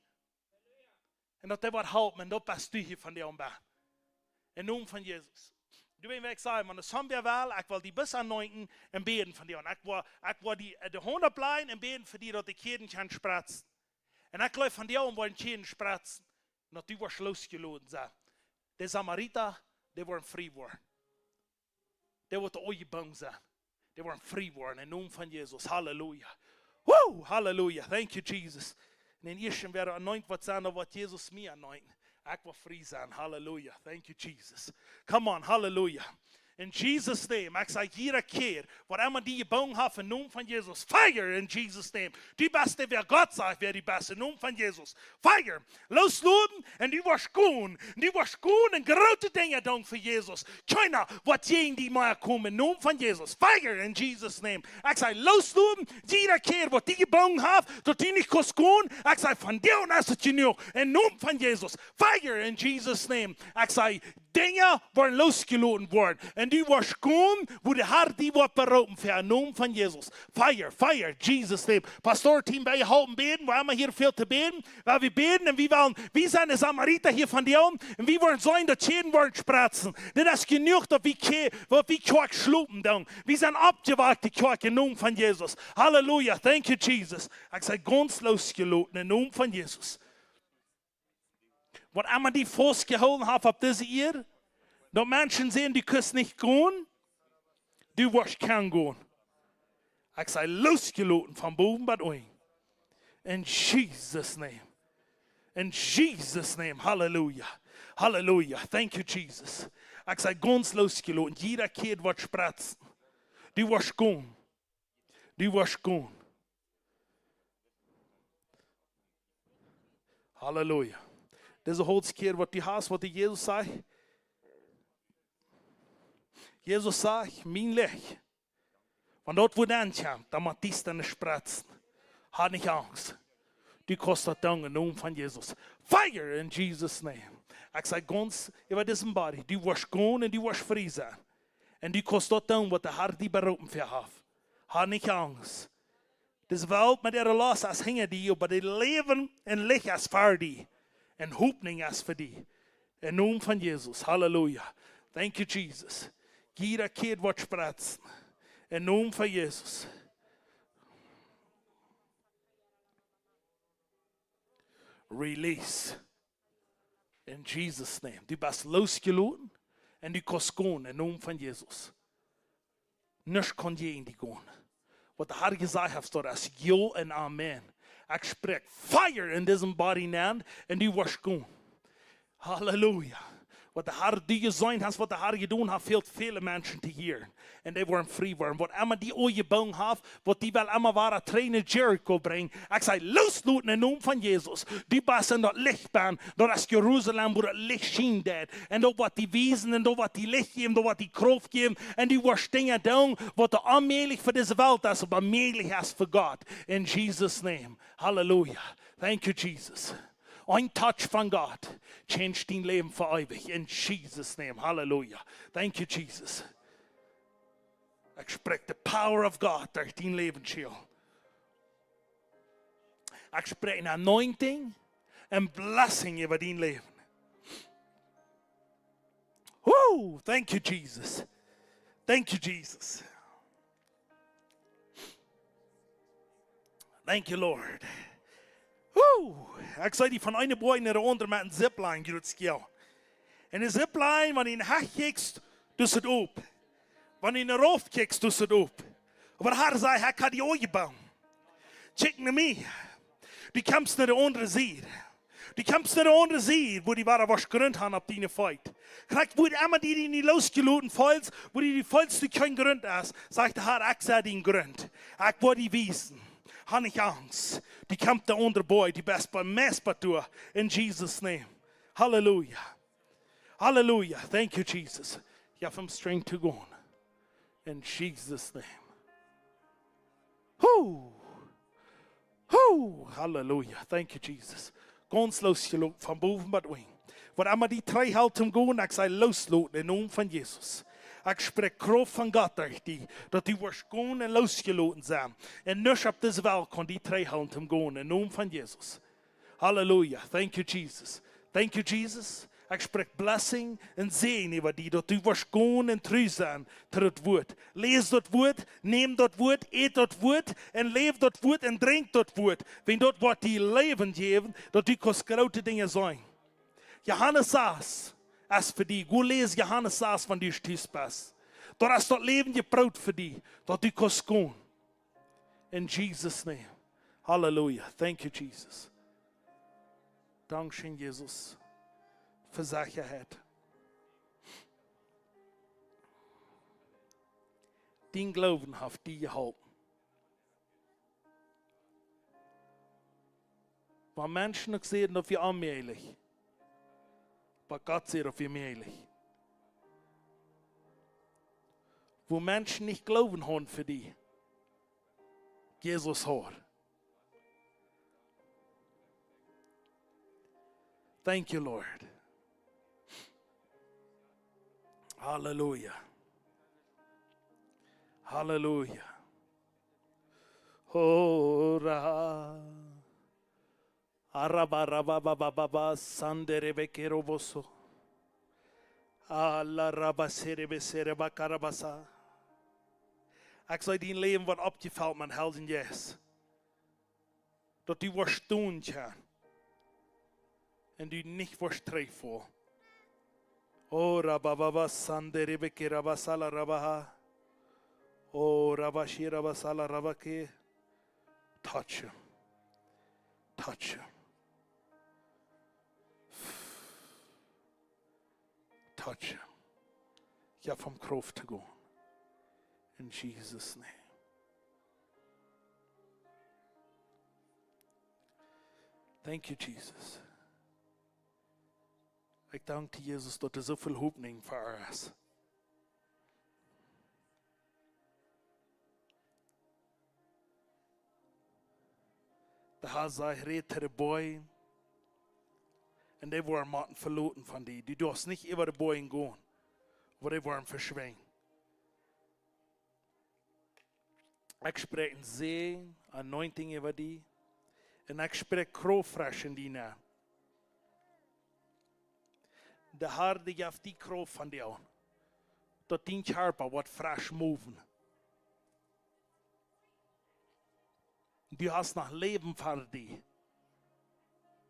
Un daut dee woat halpen, un daut best du hia vondoag. Em Nomen von Jesus. Du, wan ekj saj, wan soon wäa well, ekj well die bloos anointen un bäden fa die. Un ekj woa, ekj woa die, äh, de Haunt oppläajen un bäden fa die, daut de Kjäden kjennen spretzen. Un ekj jleew, vondoag woaren Kjäden spretzen. Un daut du woascht losjeloten sennen. De Samarita, dee woaren frie woaren. Dee waut doa aunjebungen sent, dee woaren frie woaren em Nomen von Jesus. Halleluja. Woo! Halleluja. Thank you, Jesus. Un dän ieeschten, wäa anointen woat sennen, dan woat Jesus mie anointen. Ekj woa frie sennen. Halleluja. Thank you, Jesus. Come on. Halleluja. In Jesus' name. Ekj saj, jieda Kjäd, waut emma die jebungen haft, em Nomen von Jesus. Fire in Jesus' name. Du best dee, wäa Gott sajcht, wäa du best, em Nomen von Jesus. Fire. Loosloten un du woascht gonen. Un du woascht gonen un groote Dinja doonen fa Jesus. Kjeena woat jäajen die mea komen, em Nomen von Jesus. Fire in Jesus' name. Ekj saj, loosloten, jieda Kjäd, waut die jebungen haft, daut du nich kaust gonen. Ekj saj, vondoag es et jenuach, em Nomen von Jesus. Fire in Jesus' name. Ekj saj, Dinja woaren losjeloten woaren. Un du woascht komen, wua de Herr die woat beroopen fa dän Nomen von Jesus. Fire, fire, Jesus name. Pastorteam, wie halpen bäden, wie haben hia väl to bäden. Wie bäden un wie wellen, wie sent de Samarita hia von die Oawen. Un wie woaren seenen, daut Schäden woaren spretzen. Dit es jenuach, daut wie Kjoakj, daut wie Kjoakj schlopen doonen. Wie sent oppjewoakjte Kjoakj em Nomen von Jesus. Halleluja. Thank you, Jesus. Ekj sie gaunz losjeloten em Nomen von Jesus. Waut emma die faustjehoolen haft opp dise Ieed, daut Menschen sajen, du kaust nich gonen, du woascht kjennen gonen. Ekj sie losjeloten von bowen bat unjen. In Jesus' name. In Jesus' name. Halleluja. Halleluja. Thank you, Jesus. Ekj sie gaunz losjeloten. Jieda Kjäd woat spretzen. Du woascht gonen. Du woascht gonen. Halleluja. Dise Holtkjäd, waut du hast, waut Jesus säd. Jesus säd: "Mien Licht." Wan daut Wuat aunkomt, dan mott Diestanis spretzen. Hab nich Angst. Du kaust daut doonen em Nomen von Jesus. Fire in Jesus' name. Ekj sie gaunz äwa disen Body. Du woascht gonen un du woascht frie sennen. Un du kaust daut doonen, waut de Herr die beroopen fa haft. Hab nich Angst. Dise Welt met äare Lost es hinja die, oba daut Läwen un Licht es fa die. Un Hopninj es fa die. Em Nomen von Jesus. Halleluja. Thank you, Jesus. Jieda Kjäd woat spretzen. Em Nomen von Jesus. Release. In Jesus' name. Du best losjeloten un du kaust gonen em Nomen von Jesus. Nuscht kaun jäajen die gonen. Waut de Herr jesajcht haft, daut es jo un amen. Ekj spräakj fire en disen body nenn un du woascht gonen. Halleluja. Waut de Herr die jeseenen haft, waut de Herr jedonen haft, fält väle Menschen to hieren. Un dee woaren frie woaren. Waut emma die aunjebungen haft, waut die well emma wada trigj no Jericho brinjen. Ekj sie losloten em Nomen von Jesus. Du best en daut Licht bennen, daut es Jerusalem, wua daut Licht schienen deit. Un daut woat die wiesen, un daut woat die Licht jäwen, daut woat die Krauft jäwen. Un du woascht Dinja doonen, waut onmäajlich fa dise Welt es, oba mäajlich es fa Gott. In Jesus' name. Halleluja. Thank you, Jesus. Een Touch von Gott change dien Läwen fa eewich. In Jesus' name. Halleluja. Thank you, Jesus. Ekj spräakj the power of God derch dien Läwen, Sheol. Ekj spräakj ne anointing un blessing äwa dien Läwen. Woo! Thank you, Jesus. Thank you, Jesus. Thank you, Lord. Woo! Ekj sie die von eene Boaj no de aundre met een zipline, jrod Skill. Un de zipline, wan du no hach kjikjst, deit et op. Wan du no rauf kjikjst, deit et op. Oba de Herr säd: "Ekj hab die aunjebungen." Kjikj no mie. Du kjemst no de aundre Sied. Du kjemst no de aundre Sied, wua du wada woascht Grunt haben opp diene Feet. Krakjt wua emma du die nu losjeloten feelst, wua du die feelst, daut kjeen Grunt es, sajcht de Herr: "Ekj sie dien Grunt. Ekj woa die wiesen. Hab nich Angst." Du kjemst no de aundre Boaj, du best bie mie bie doa. In Jesus' name. Halleluja. Halleluja. Thank you, Jesus. Jeff am strength to go on. In Jesus' name. Woo! Woo! Halleluja. Thank you, Jesus. Gaunz losjeloten, von bowen bat unjen. Waut emma die trigj helt toom gonen, ekj sie losloten em Nomen von Jesus. Ekj spräakj Krauft von Gott derch die, daut du woascht gonen un losjeloten sennen. Un nuscht opp dise Welt kaun die trigj hoolen toom gonen, em Nomen von Jesus. Halleluja. Thank you, Jesus. Thank you, Jesus. Ekj spräakj blessing un Säajen äwa die, daut du woascht gonen un tru sennen to daut Wuat. Läs daut Wuat, nämm daut Wuat, ät daut Wuat, un läw daut Wuat un drinkj daut Wuat. Wan daut Wuat die Läwen jäwen, daut du kaust groote Dinja seenen. Johanes sas es fa die. Go läs Johanes sas, wan du tus best. Daut es daut läwendje Broot fa die, daut du kaust gonen. In Jesus' name. Halleluja. Thank you, Jesus. Dankscheen, Jesus, fa Sechaheit. Dien Gloowen haft die jeholpen. Wan Menschen uk sajen, daut wia onmäajlich, oba Gott sajcht, daut wia mäajlich. Wua Menschen nich Gloowen hauden fa die, Jesus haud. Thank you, Lord. Halleluja. Halleluja. Hora. Araba, raba, ba, ba, ba, ba, sande, rebe, kero, boso. Ala, raba, sere, be, sere, ba, karabasa. Ekj see, dien Läwen woat oppjefelt met Heiljen Jeist. Daut du woascht stonen kjennen. Un du nich woascht trigjfaulen. O rabababa sande rebeke rabasala rabaha. O rabashi rabasala rabake. Touch him. Touch him. Touch him. Jeff am Krauft to go. In Jesus' name. Thank you, Jesus. Ekj dank die, Jesus, daut doa soo väl Hopninj fa äa es. De Har sajcht: Räd to de Boajen, un dee woaren motten veloten von die. Du darfst nich äwa de Boajen gonen, oba dee woaren veschwinjen. Ekj spräakj een Säajen, anointing äwa die. Un ekj spräakj Krauft fresch en die nenn. De Har, dee jeft die Krauft von die aun. Daut dien Kjarpa woat fresch moven. Du hast noch Läwen fa die.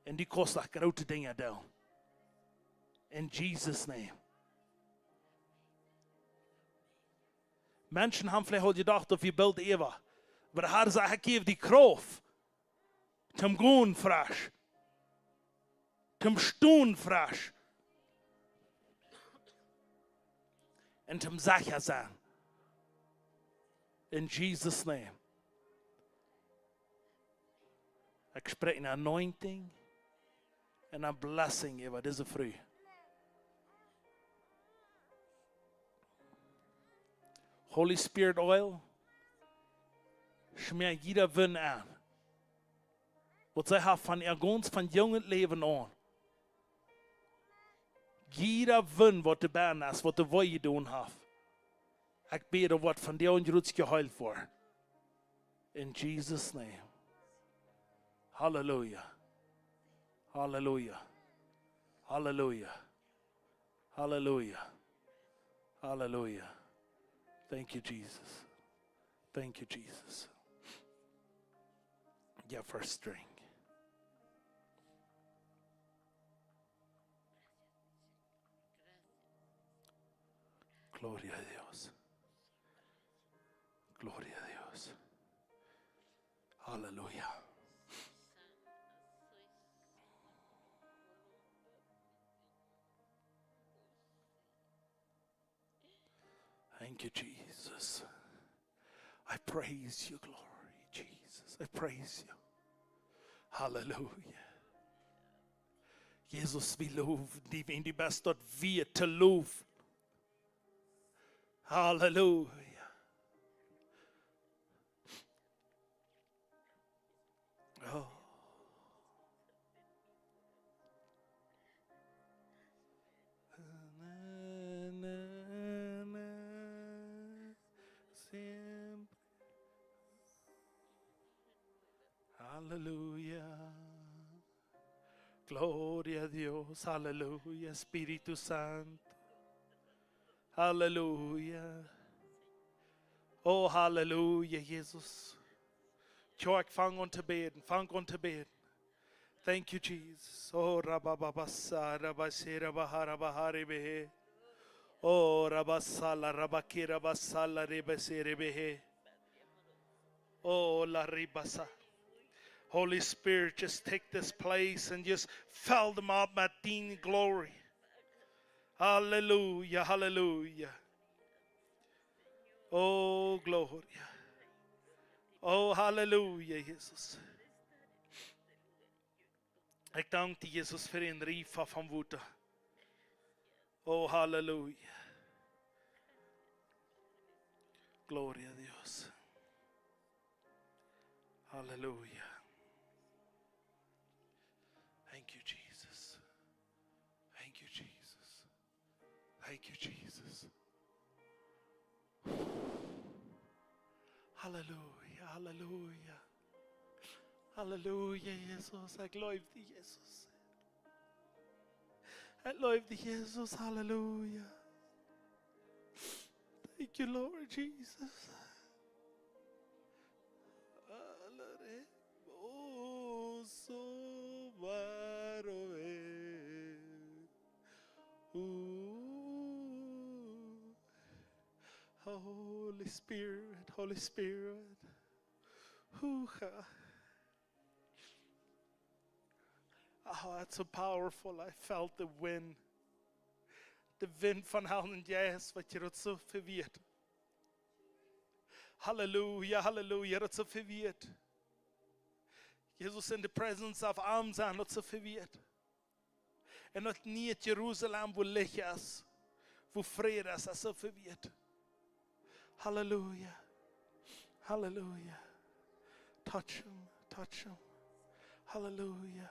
Un du kaust noch groote Dinja doonen. In Jesus' name. Menschen haben veleicht aul jedocht, daut wie boolt äwa. Oba de Har sajcht: Ekj jäw die Krauft. Toom gonen fresch. Toom stonen fresch. Un toom secha sennen. In Jesus' name. Ekj spräakj eene Anointing un eene Blessing äwa dise Fru. Holy Spirit Oil, schmäa jieda Wund aun, waut see haft von äa gaunz von junget Läwen aun. Jieda Wund, waut doa bennen es, waut doa wee jedonen haft. Ekj bäd, daut woat von die aun jrots jeheelt woaren. In Jesus' name. Halleluja. Halleluja. Halleluja. Halleluja. Halleluja. Thank you, Jesus. Thank you, Jesus. Yeah, first drink. Gloria a Dios. Gloria a Dios. Halleluja. Thank you, Jesus. I praise you, glory, Jesus. I praise you. Halleluja. Jesus, wie lowen die, wiels du best doa wieet to lowen. Halleluja. Oh. Na, na, na, siempre. Halleluja. Gloria a Dios. Halleluja. Espíritu Santo. Halleluja. Oh, halleluja, Jesus. Kjoakj, fang aun to bäden. Fang aun to bäden. Thank you, Jesus. Oh, rabababasa, rabase, rabahara, bahari, behe. Oh, rabasala, rabake, rabasala, rebese, rebehe. Oh, la ribasa. Holy Spirit, just take this place and just fill them up with dien glory. Hallelujah, hallelujah. Oh, gloria. Oh, hallelujah, Jesus. Ekj dank die, Jesus, fa dän Riefa von Wota. Oh, hallelujah. Gloria a Dios. Hallelujah. Thank you, Jesus. Thank you, Jesus. Thank you, Jesus. Halleluja, Halleluja. Halleluja, Jesus. Ekj leew die, Jesus. Ekj leew die, Jesus. Halleluja. Thank you, Lord Jesus. Alareboso baroe. Ooh. Holy Spirit, Holy Spirit. Ooh, ha. Oh, that's so powerful. I felt the wind. De Wint von Heiljen Jeist, waut hia daut soo vewieet. Halleluja, Halleluja, daut soo vewieet. Jesus, in the presence of am sennen, daut soo vewieet. En daut niee Jerusalem, wua Licht es, wua Fräd es, es soo vewieet. Halleluja. Halleluja. Touch him, touch him. Halleluja.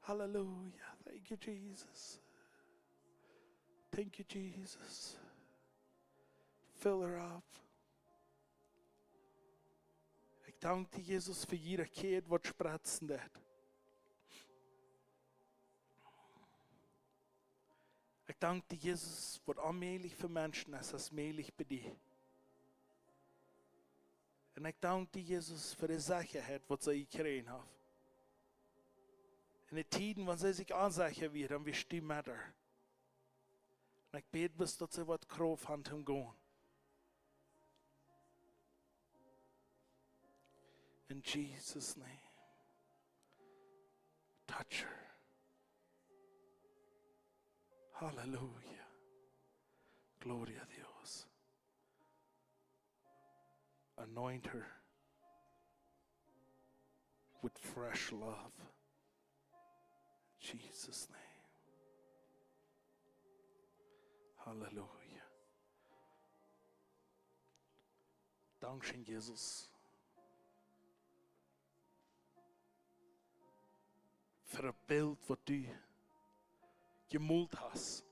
Halleluja. Thank you, Jesus. Thank you, Jesus. Fill her up. Ekj dank die, Jesus, fa jieda Kjäd waut spretzen deit. Ekj dank die, Jesus, waut onmäajlich fa Menschen es, es mäajlich bie die. Un ekj dank die, Jesus, fa de Sechaheit waut see jekjräajen haft. En de Tieden, wan see sikj onsecha wia, dan wia du met ar. Un ekj bäd bloos, daut see waut Krauft han toom gonen. In Jesus' name. Touch her. Hallelujah. Gloria a Dios. Anoint her with fresh love. In Jesus' name. Hallelujah. Dankscheen, Jesus, fa daut Bilt, waut du jemolt hast.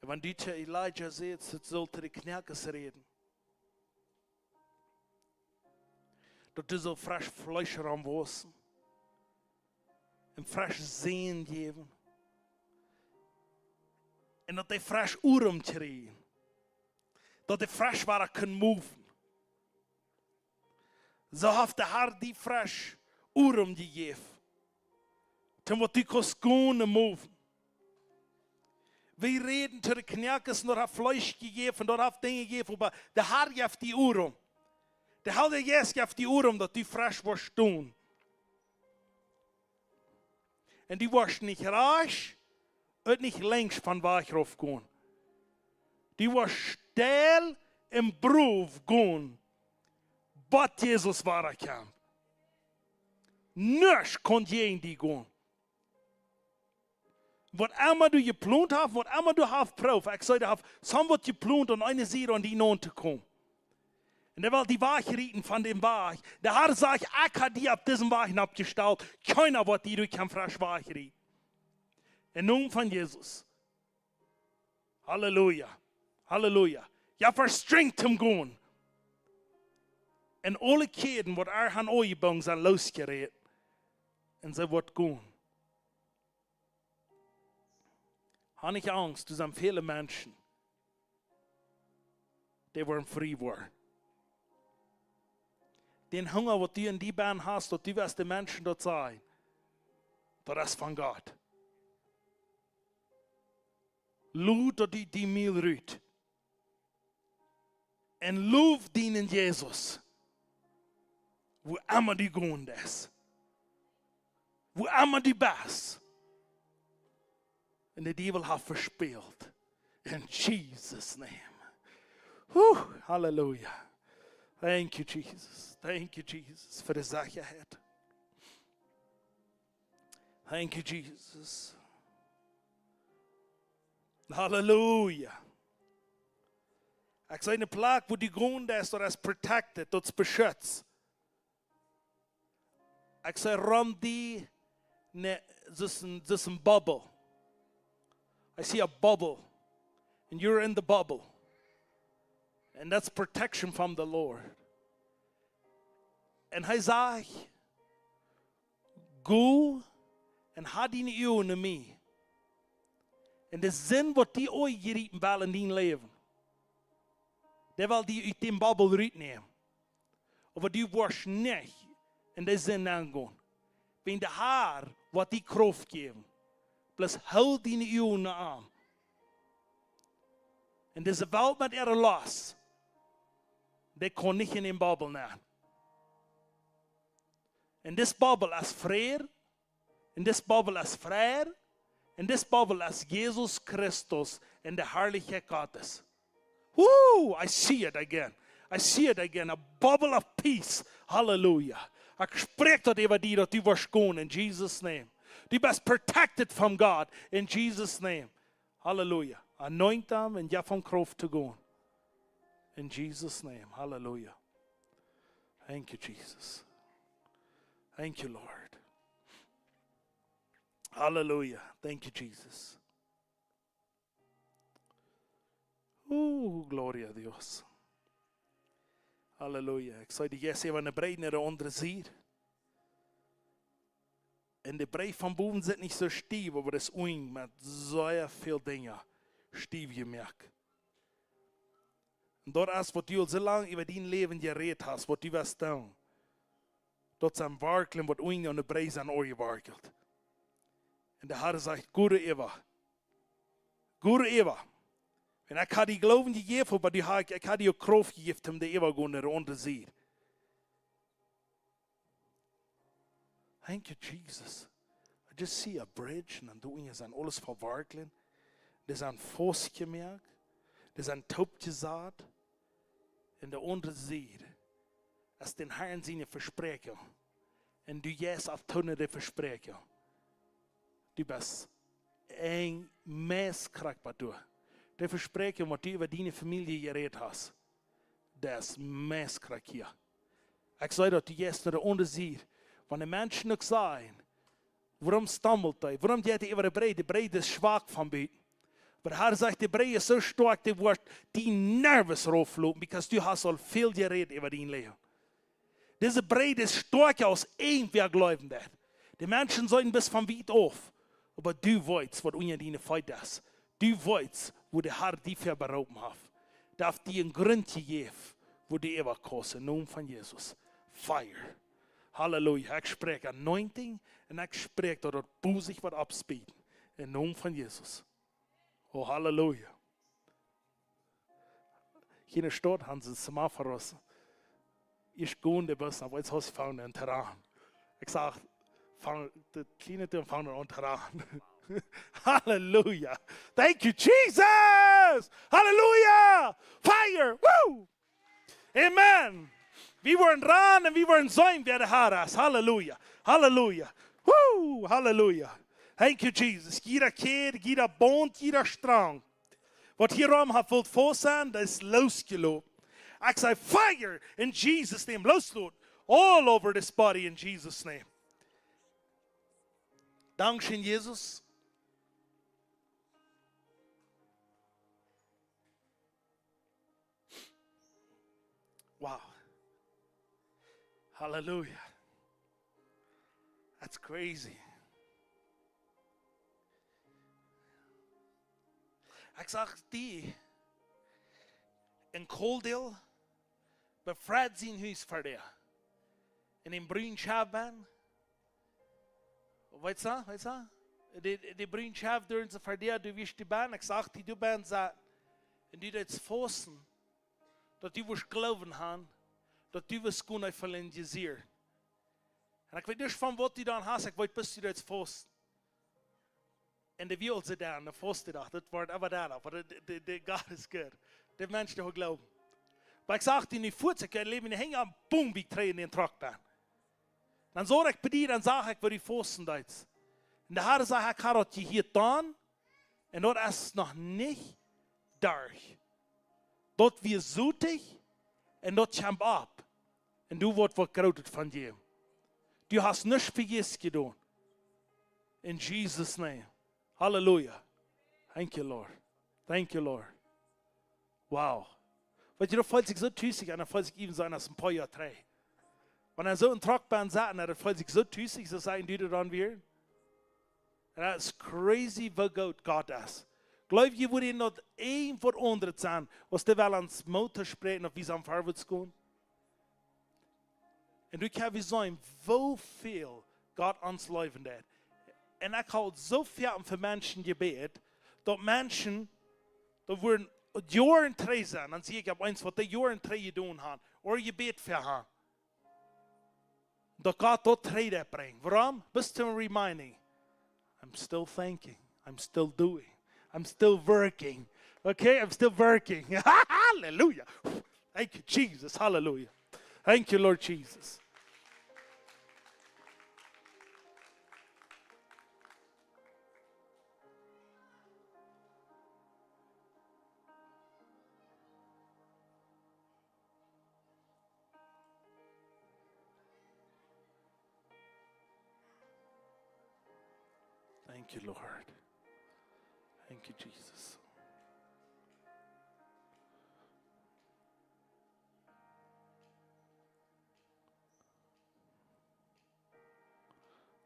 Un wan du to Elija sätst, daut sull to de Kjoakjes räden, daut du sust fresch Fleesch aunwausen un fresch Senn jäwen, un daut dee fresch Odem kjrieen, daut dee fresch wada kunnen moven. Soo haft de Har die fresch Odem jejäft, toom waut du kaust gonen un moven. Wie räden to de Kjoakjes un daut haft Fleesch jejäft un daut haft Dinja jejäft, oba de Har jeft die Odem. De Heilje Jeist jeft die Odem, daut du fresch woascht stonen. Un du woascht nich rajchts un nich linkjs von Wajch rauf gonen. Du woascht stell un brow gonen, bat Jesus wada kjemt. Nuscht kaun jäajen die gonen. Waut emma du jeplont hast, waut emma du hast jeprooft, ekj saj, du hast soo waut jeplont aun eene Sied aun die nopp to komen. Un dee well die wajchrieten von dän Wajch. De Har sajcht: "Ekj hab die opp disen Wajch nopp jestalt. Kjeena woat die doa kjennen fresch wajchrieten." Em Nomen von Jesus. Halleluja. Halleluja. Jo, vestränjt am gonen. Un aule Kjäden, waut ar han aunjebungen, sent losjeräten. Un see woat gonen. Hab nich Angst, doa sent väle Menschen, dee woaren frie woaren. Dän Hunga, waut du en die bennen hast, daut du woascht de Menschen daut sajen, daut es von Gott. Lot daut ut die Mul rut. Un low dienen Jesus, wua emma du gonen deist, wua emma du best. Un de Diewel haft vespält. In Jesus' name. Whew, hallelujah. Thank you, Jesus. Thank you, Jesus, fa de Sechaheit. Thank you, Jesus. Halleluja. Ekj saj, de Plakj, wua du gonen deist, daut es protected, daut es beschützt. Ekj saj, rom die, nä, daut es een, daut es een bubble. I see a bubble. And you're in the bubble. And that's protection from the Lord. Un hee sajcht: "Go un ha diene Uagen no mie." Un de Sind waut die aunjriepen well en dien Läwen, dee well die ut dän Bubbel rutnämen. Oba du woascht nich en de Sind nengonen. Wan de Har woat die Krauft jäwen. Bloos hool diene Uagen no am. Un dise Welt met äare Lost, dee kaun nich en dän Bubbel nenn. Un dise Bubbel es Fräd. Un dise Bubbel es Fräd. Un dise Bubbel es Jesus Christus un de Harlichkjeit Gottes. Woo! I see it again. I see it again. A bubble of peace. Hallelujah. Ekj spräakj daut äwa die, daut du woascht gonen in Jesus' name. Du best protected from God in Jesus' name. Hallelujah. Anoint am un jeff am Krauft to gonen. In Jesus' name. Hallelujah. Thank you, Jesus. Thank you, Lord. Hallelujah. Thank you, Jesus. Uh, gloria a Dios. Hallelujah. Ekj saj die, yes, äwa ne breednere aundre Sied. Un de Breed von bowen sitt nich soo stiew, oba daut es unjen met sea väl Dinja stiew jemoakt. Un daut es waut du aul soo lang äwa dien Läwen jerät hast, waut du west doonen. Daut sent Wartlen waut unjen aun de Breed sent aunjewartelt. Un de Har sajcht: "Go doaräwa. Go doaräwa. Un ekj ha die Gloowen jejäft, oba du ha, ekj ha die uk Krauft jejäft, om doaräwa to gonen no de aundre Sied." Thank you, Jesus. I just see a bridge, un dan doa unjen sent aules voll Wartlen. Dee sent faustjemoakt. Dee sent toopjesat. Un de aundre Sied es dän Harn siene Vespräakjunk. Un du jeist opp to no de Vespräakjunk. Du best een Mess krakjt bat doa. De Vespräakjunk waut du äwa diene Famielje jerät hast, daut es Mess krakjt hia. Ekj saj daut, du jeist no de aundre Sied. Wan de Menschen uk sajen: "Wuarom stammelt hee? Wuarom jeit hee äwa de Breed? De Breed es schwak von buten." Oba de Har sajcht: "De Breed es soo stoakj, dee woat die nervous rauflopen, because du hast aul väl jerät äwa dien Läwen." Dise Breed es stoakja aus irjentwäa jleewen deit. De Menschen seenen bloos von wiet auf. Oba du weetst waut unja diene Feet es. Du weetst woo de Har die fa beroopen haft. Dee haft die een Grunt jejäft, woo du äwa kaust, em Nomen von Jesus. Fire. Halleluja. Ekj spräakj anointing un ekj spräakj daut daut bosich woat aufspieden. Em Nomen von Jesus. Oh, halleluja. Hia enne Staut haben see Semaforos. Ekj go de Bus, oba jetzt hast du fangen an to ranen. Ekj saj, fang, de Kjliene dee fangen aun to ranen. Halleluja. Thank you, Jesus. Halleluja. Fire. Woo. Amen. Wie woaren ranen un wie woaren seenen wäa de Har es. Halleluja. Halleluja. Woo. Halleluja. Thank you, Jesus. Jieda Kjäd, jieda Baunt, jieda Strang waut hia rom haft wult faust sennen, daut es loosjeloten. Ekj saj fire in Jesus' name, loosloten. All over this body in Jesus' name. Dankscheen, Jesus. Wow. Halleluja. That's crazy. Ekj saj die, een Koldeel befreit sien Hus ver die. En een brun Schaf benn. Weetst du, weetst du? De, de brun Schaf doa en see ver die, du woascht die benn, ekj saj die, du benn sat. Un du deetst fausten, daut du woascht Gloowen haben, daut du woascht kunnen evangelisieren. Un ekj weet nich von waut du dan hast, ekj weet bloos du deetst fausten. En de Welt sit doa, de fausten doa, daut woat oba doa, oba de, de, de, de God is good. De Mensch, dee haft Gloowen. Oba ekj saj die nu fuaz, ekj läd miene Henj opp, boom, wie trigj en dän Truck benn. Dan sach ekj bie die, dan sach ekj woo du fausten deetst. Un de Har sajcht, ekj ha daut jehieet dan, un daut es noch nich derch. Daut wia sotich un daut kjemt opp. Un du woascht waut Grootet von die. Du hast nuscht vejäfs jedonen. In Jesus' name. Halleluja. Thank you, Lord. Thank you, Lord. Wow. Weetst, daut feelt sikj soo tusich aun, daut feelt sikj even soo aun aus een poa Joa trigj. Wan eena soo em Truck benne saut, daut feelt sikj soo tusich, soo aus een Dude dan wia. Un daut es crazy, woo goot Gott es. Jleew jie, wudd daut een waut aundret sennen, aus dee well ons Moot toospräakjen, daut wie sellen verwoats gonen? Un doa kjenn wie seenen, woo väl Gott ons leewen deit. Un ekj hab soo väl fa Menschen jebät, daut Menschen, daut wudden Joaren trigj sennen, dan see ekj opp eemol, waut dee Joaren trigj jedonen haben, ooda jebät fa haben. Daut Gott daut trigj brinjt. Wuarom? Bloos to reminding. I'm still thinking. I'm still doing. I'm still working. Okay, I'm still working. Hallelujah. Thank you, Jesus. Hallelujah. Thank you, Lord Jesus. Thank you, Lord. Thank you, Jesus.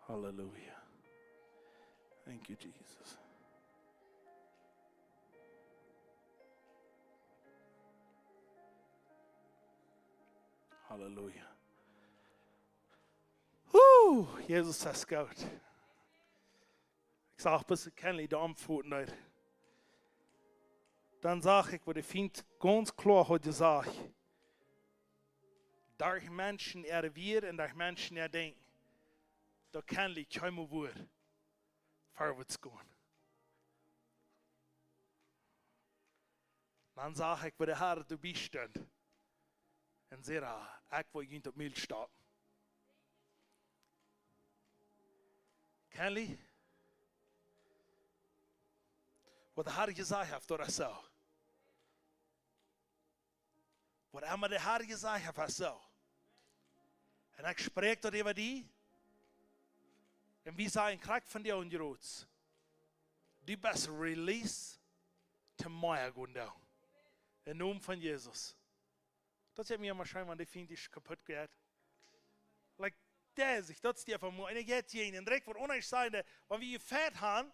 Hallelujah. Thank you, Jesus. Hallelujah. Woo, Jesus es goot. Ekj sach, best du kjennlich de Auntwuat, nä? Dan sach ekj, waut de Fient gaunz kloa haud jesajcht. Derch Menschen äa Wieed un derch Menschen äa Denkjen, daut kjennlich kjeenmol wudd verwoats gonen. Dan sach ekj, woo de Herr doabie stunt. Un säd: "Ah, ekj well junt opp Mul stoppen." Kjennlich, waut de Herr jesajcht haft, daut es soo. Waut emma de Herr jesajcht haft, es soo. Un ekj spräakj daut äwa die. Un wie sajen krakjt von die aun, Jrots. Du best released to mea gonen doonen. Em Nomen von Jesus. Daut es mie emma scheen, wan de Fient es kaput jeit. Like, dee sikj, daut es dee von mie. Un ekj jeit hia en Rikj, waut onrecht sennen, wan wie jefeit haben,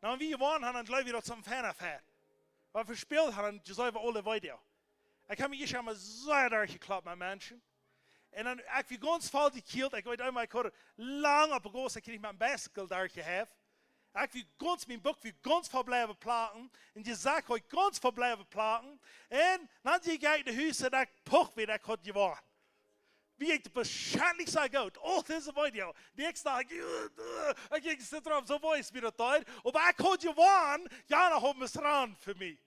na, wan wie jewonnen haben, dan jleew wie, daut es een feina Feit. Wan wie vespält haben, dan jleew wie aule wieda. Ekj hab mie ieescht emol soo derchjekloppt met Menschen. Un dan, ekj wia gaunz voll jekjielt, ekj weet emol, ekj haud lang opp de Gauss, ekj kjrieech met een Bicycle derchjeheft. Ekj wia gaunz, mien Buck wia gaunz voll bliewen placken. Un de Sach haud gaunz voll bliewen placken. Un dan jinkj ekj no Hus un ekj puch wada, ekj haud jewonnen. Woo ekj wahrscheinlich saj, goot, oh, dise Video. De näakjste Dach, ekj, ekj jinkj soo drom, soo woo es mie daut doa. Oba ekj haud jewonnen, jo, dan haud mie raun fa mie.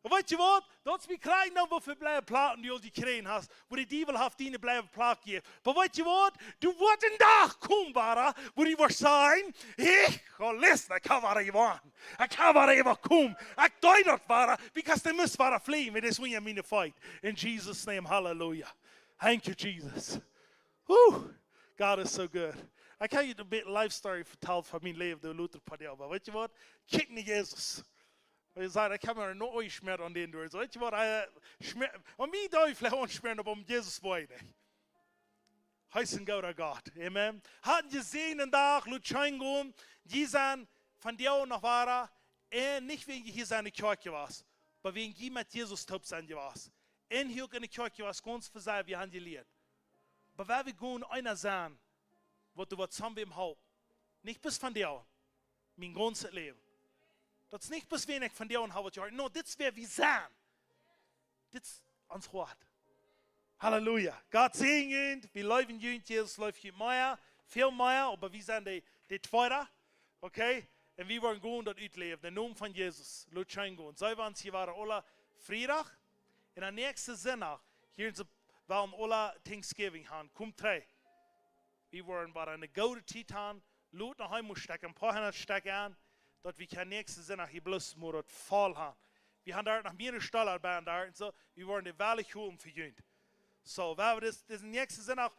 Un weetst du waut? Daut es mie krakjt no, woo väl bliewen placken du aul jekjräajen hast, woo de Diewel haft die bliewen placken jejäft. Oba weetst du waut? Doa woat een Dach komen, wada, woo du woascht sajen: "Ekj go listen, ekj hab wada jewonnen. Ekj hab wada äwakomen. Ekj deed daut wada, because dee must wada flieen, wiels dee es unja miene Feet." In Jesus' name, hallelujah. Thank you, Jesus. Whew, God is so good. Ekj hab junt een bät life story vetalt von mien Läwen, de Luther Padel. Oba weetst du waut? Kjikj no Jesus. Wie sajen, ekj hab mie noch nich jeschmäat aun dän doa. Soo, weetst du waut, hee, schmäat, aun mie deed hee veleicht aunschmäaren, oba aun Jesus woa ekj nich. Hee es een gooda Gott. Amen. Haft een jesäajenden Dach, lot scheen gonen. Jie sent von vondoag noch wada, un nich wäajen jie hia sent enne Kjoakj jewast, oba wäajen jie met Jesus toop sent jewast. Un hia uk enne Kjoakj jewast, gaunz veschieden, wie haben jelieet. Oba wua wie gonen, eena sennen, waut doa waut toop biem Haupt. Nich bloos vondoag, mien gaunzet Läwen. Daut es nich bloos, wan ekj vondoag hab waut jeheat. No, dit es wäa wie sent. Dit es ons Hoat. Halleluja. Gott säajen junt, wie leewen junt, Jesus leeft junt mea, väl mea, oba wie sent de, de Tweede. Okay? Un wie woaren gonen daut utläwen. Em Nomen von Jesus, lot scheen gonen. Seenen wie ons hia wada aule Friedach. Un dän näakjsten Sindach, hia en, wie woaren aule Thanksgiving haben. Komt trigj. Wie woaren wada eene goode Tiet haben. Lot noch eemol Stekj, een poa hundat Stekj aun, daut wie kjennen näakjsten Sindach hia bloos mau daut voll haben. Wie haben doa noch mea Stola bie doa un soo. Wie woaren dee woll holen fa junt. Soo, wie woaren dis, disen näakjsten Sindach,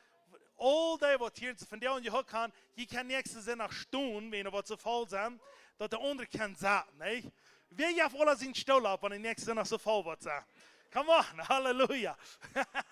aul dee waut hia en vondoag jehukt haben, jie kjennen näakjsten Sindach stonen, wan doa waut soo voll sent, daut de aundre kjennen sitten, nä? Wäa haft aul sien Stool opp, wan de näakjste Sindach soo voll woat sennen? Come on, halleluja.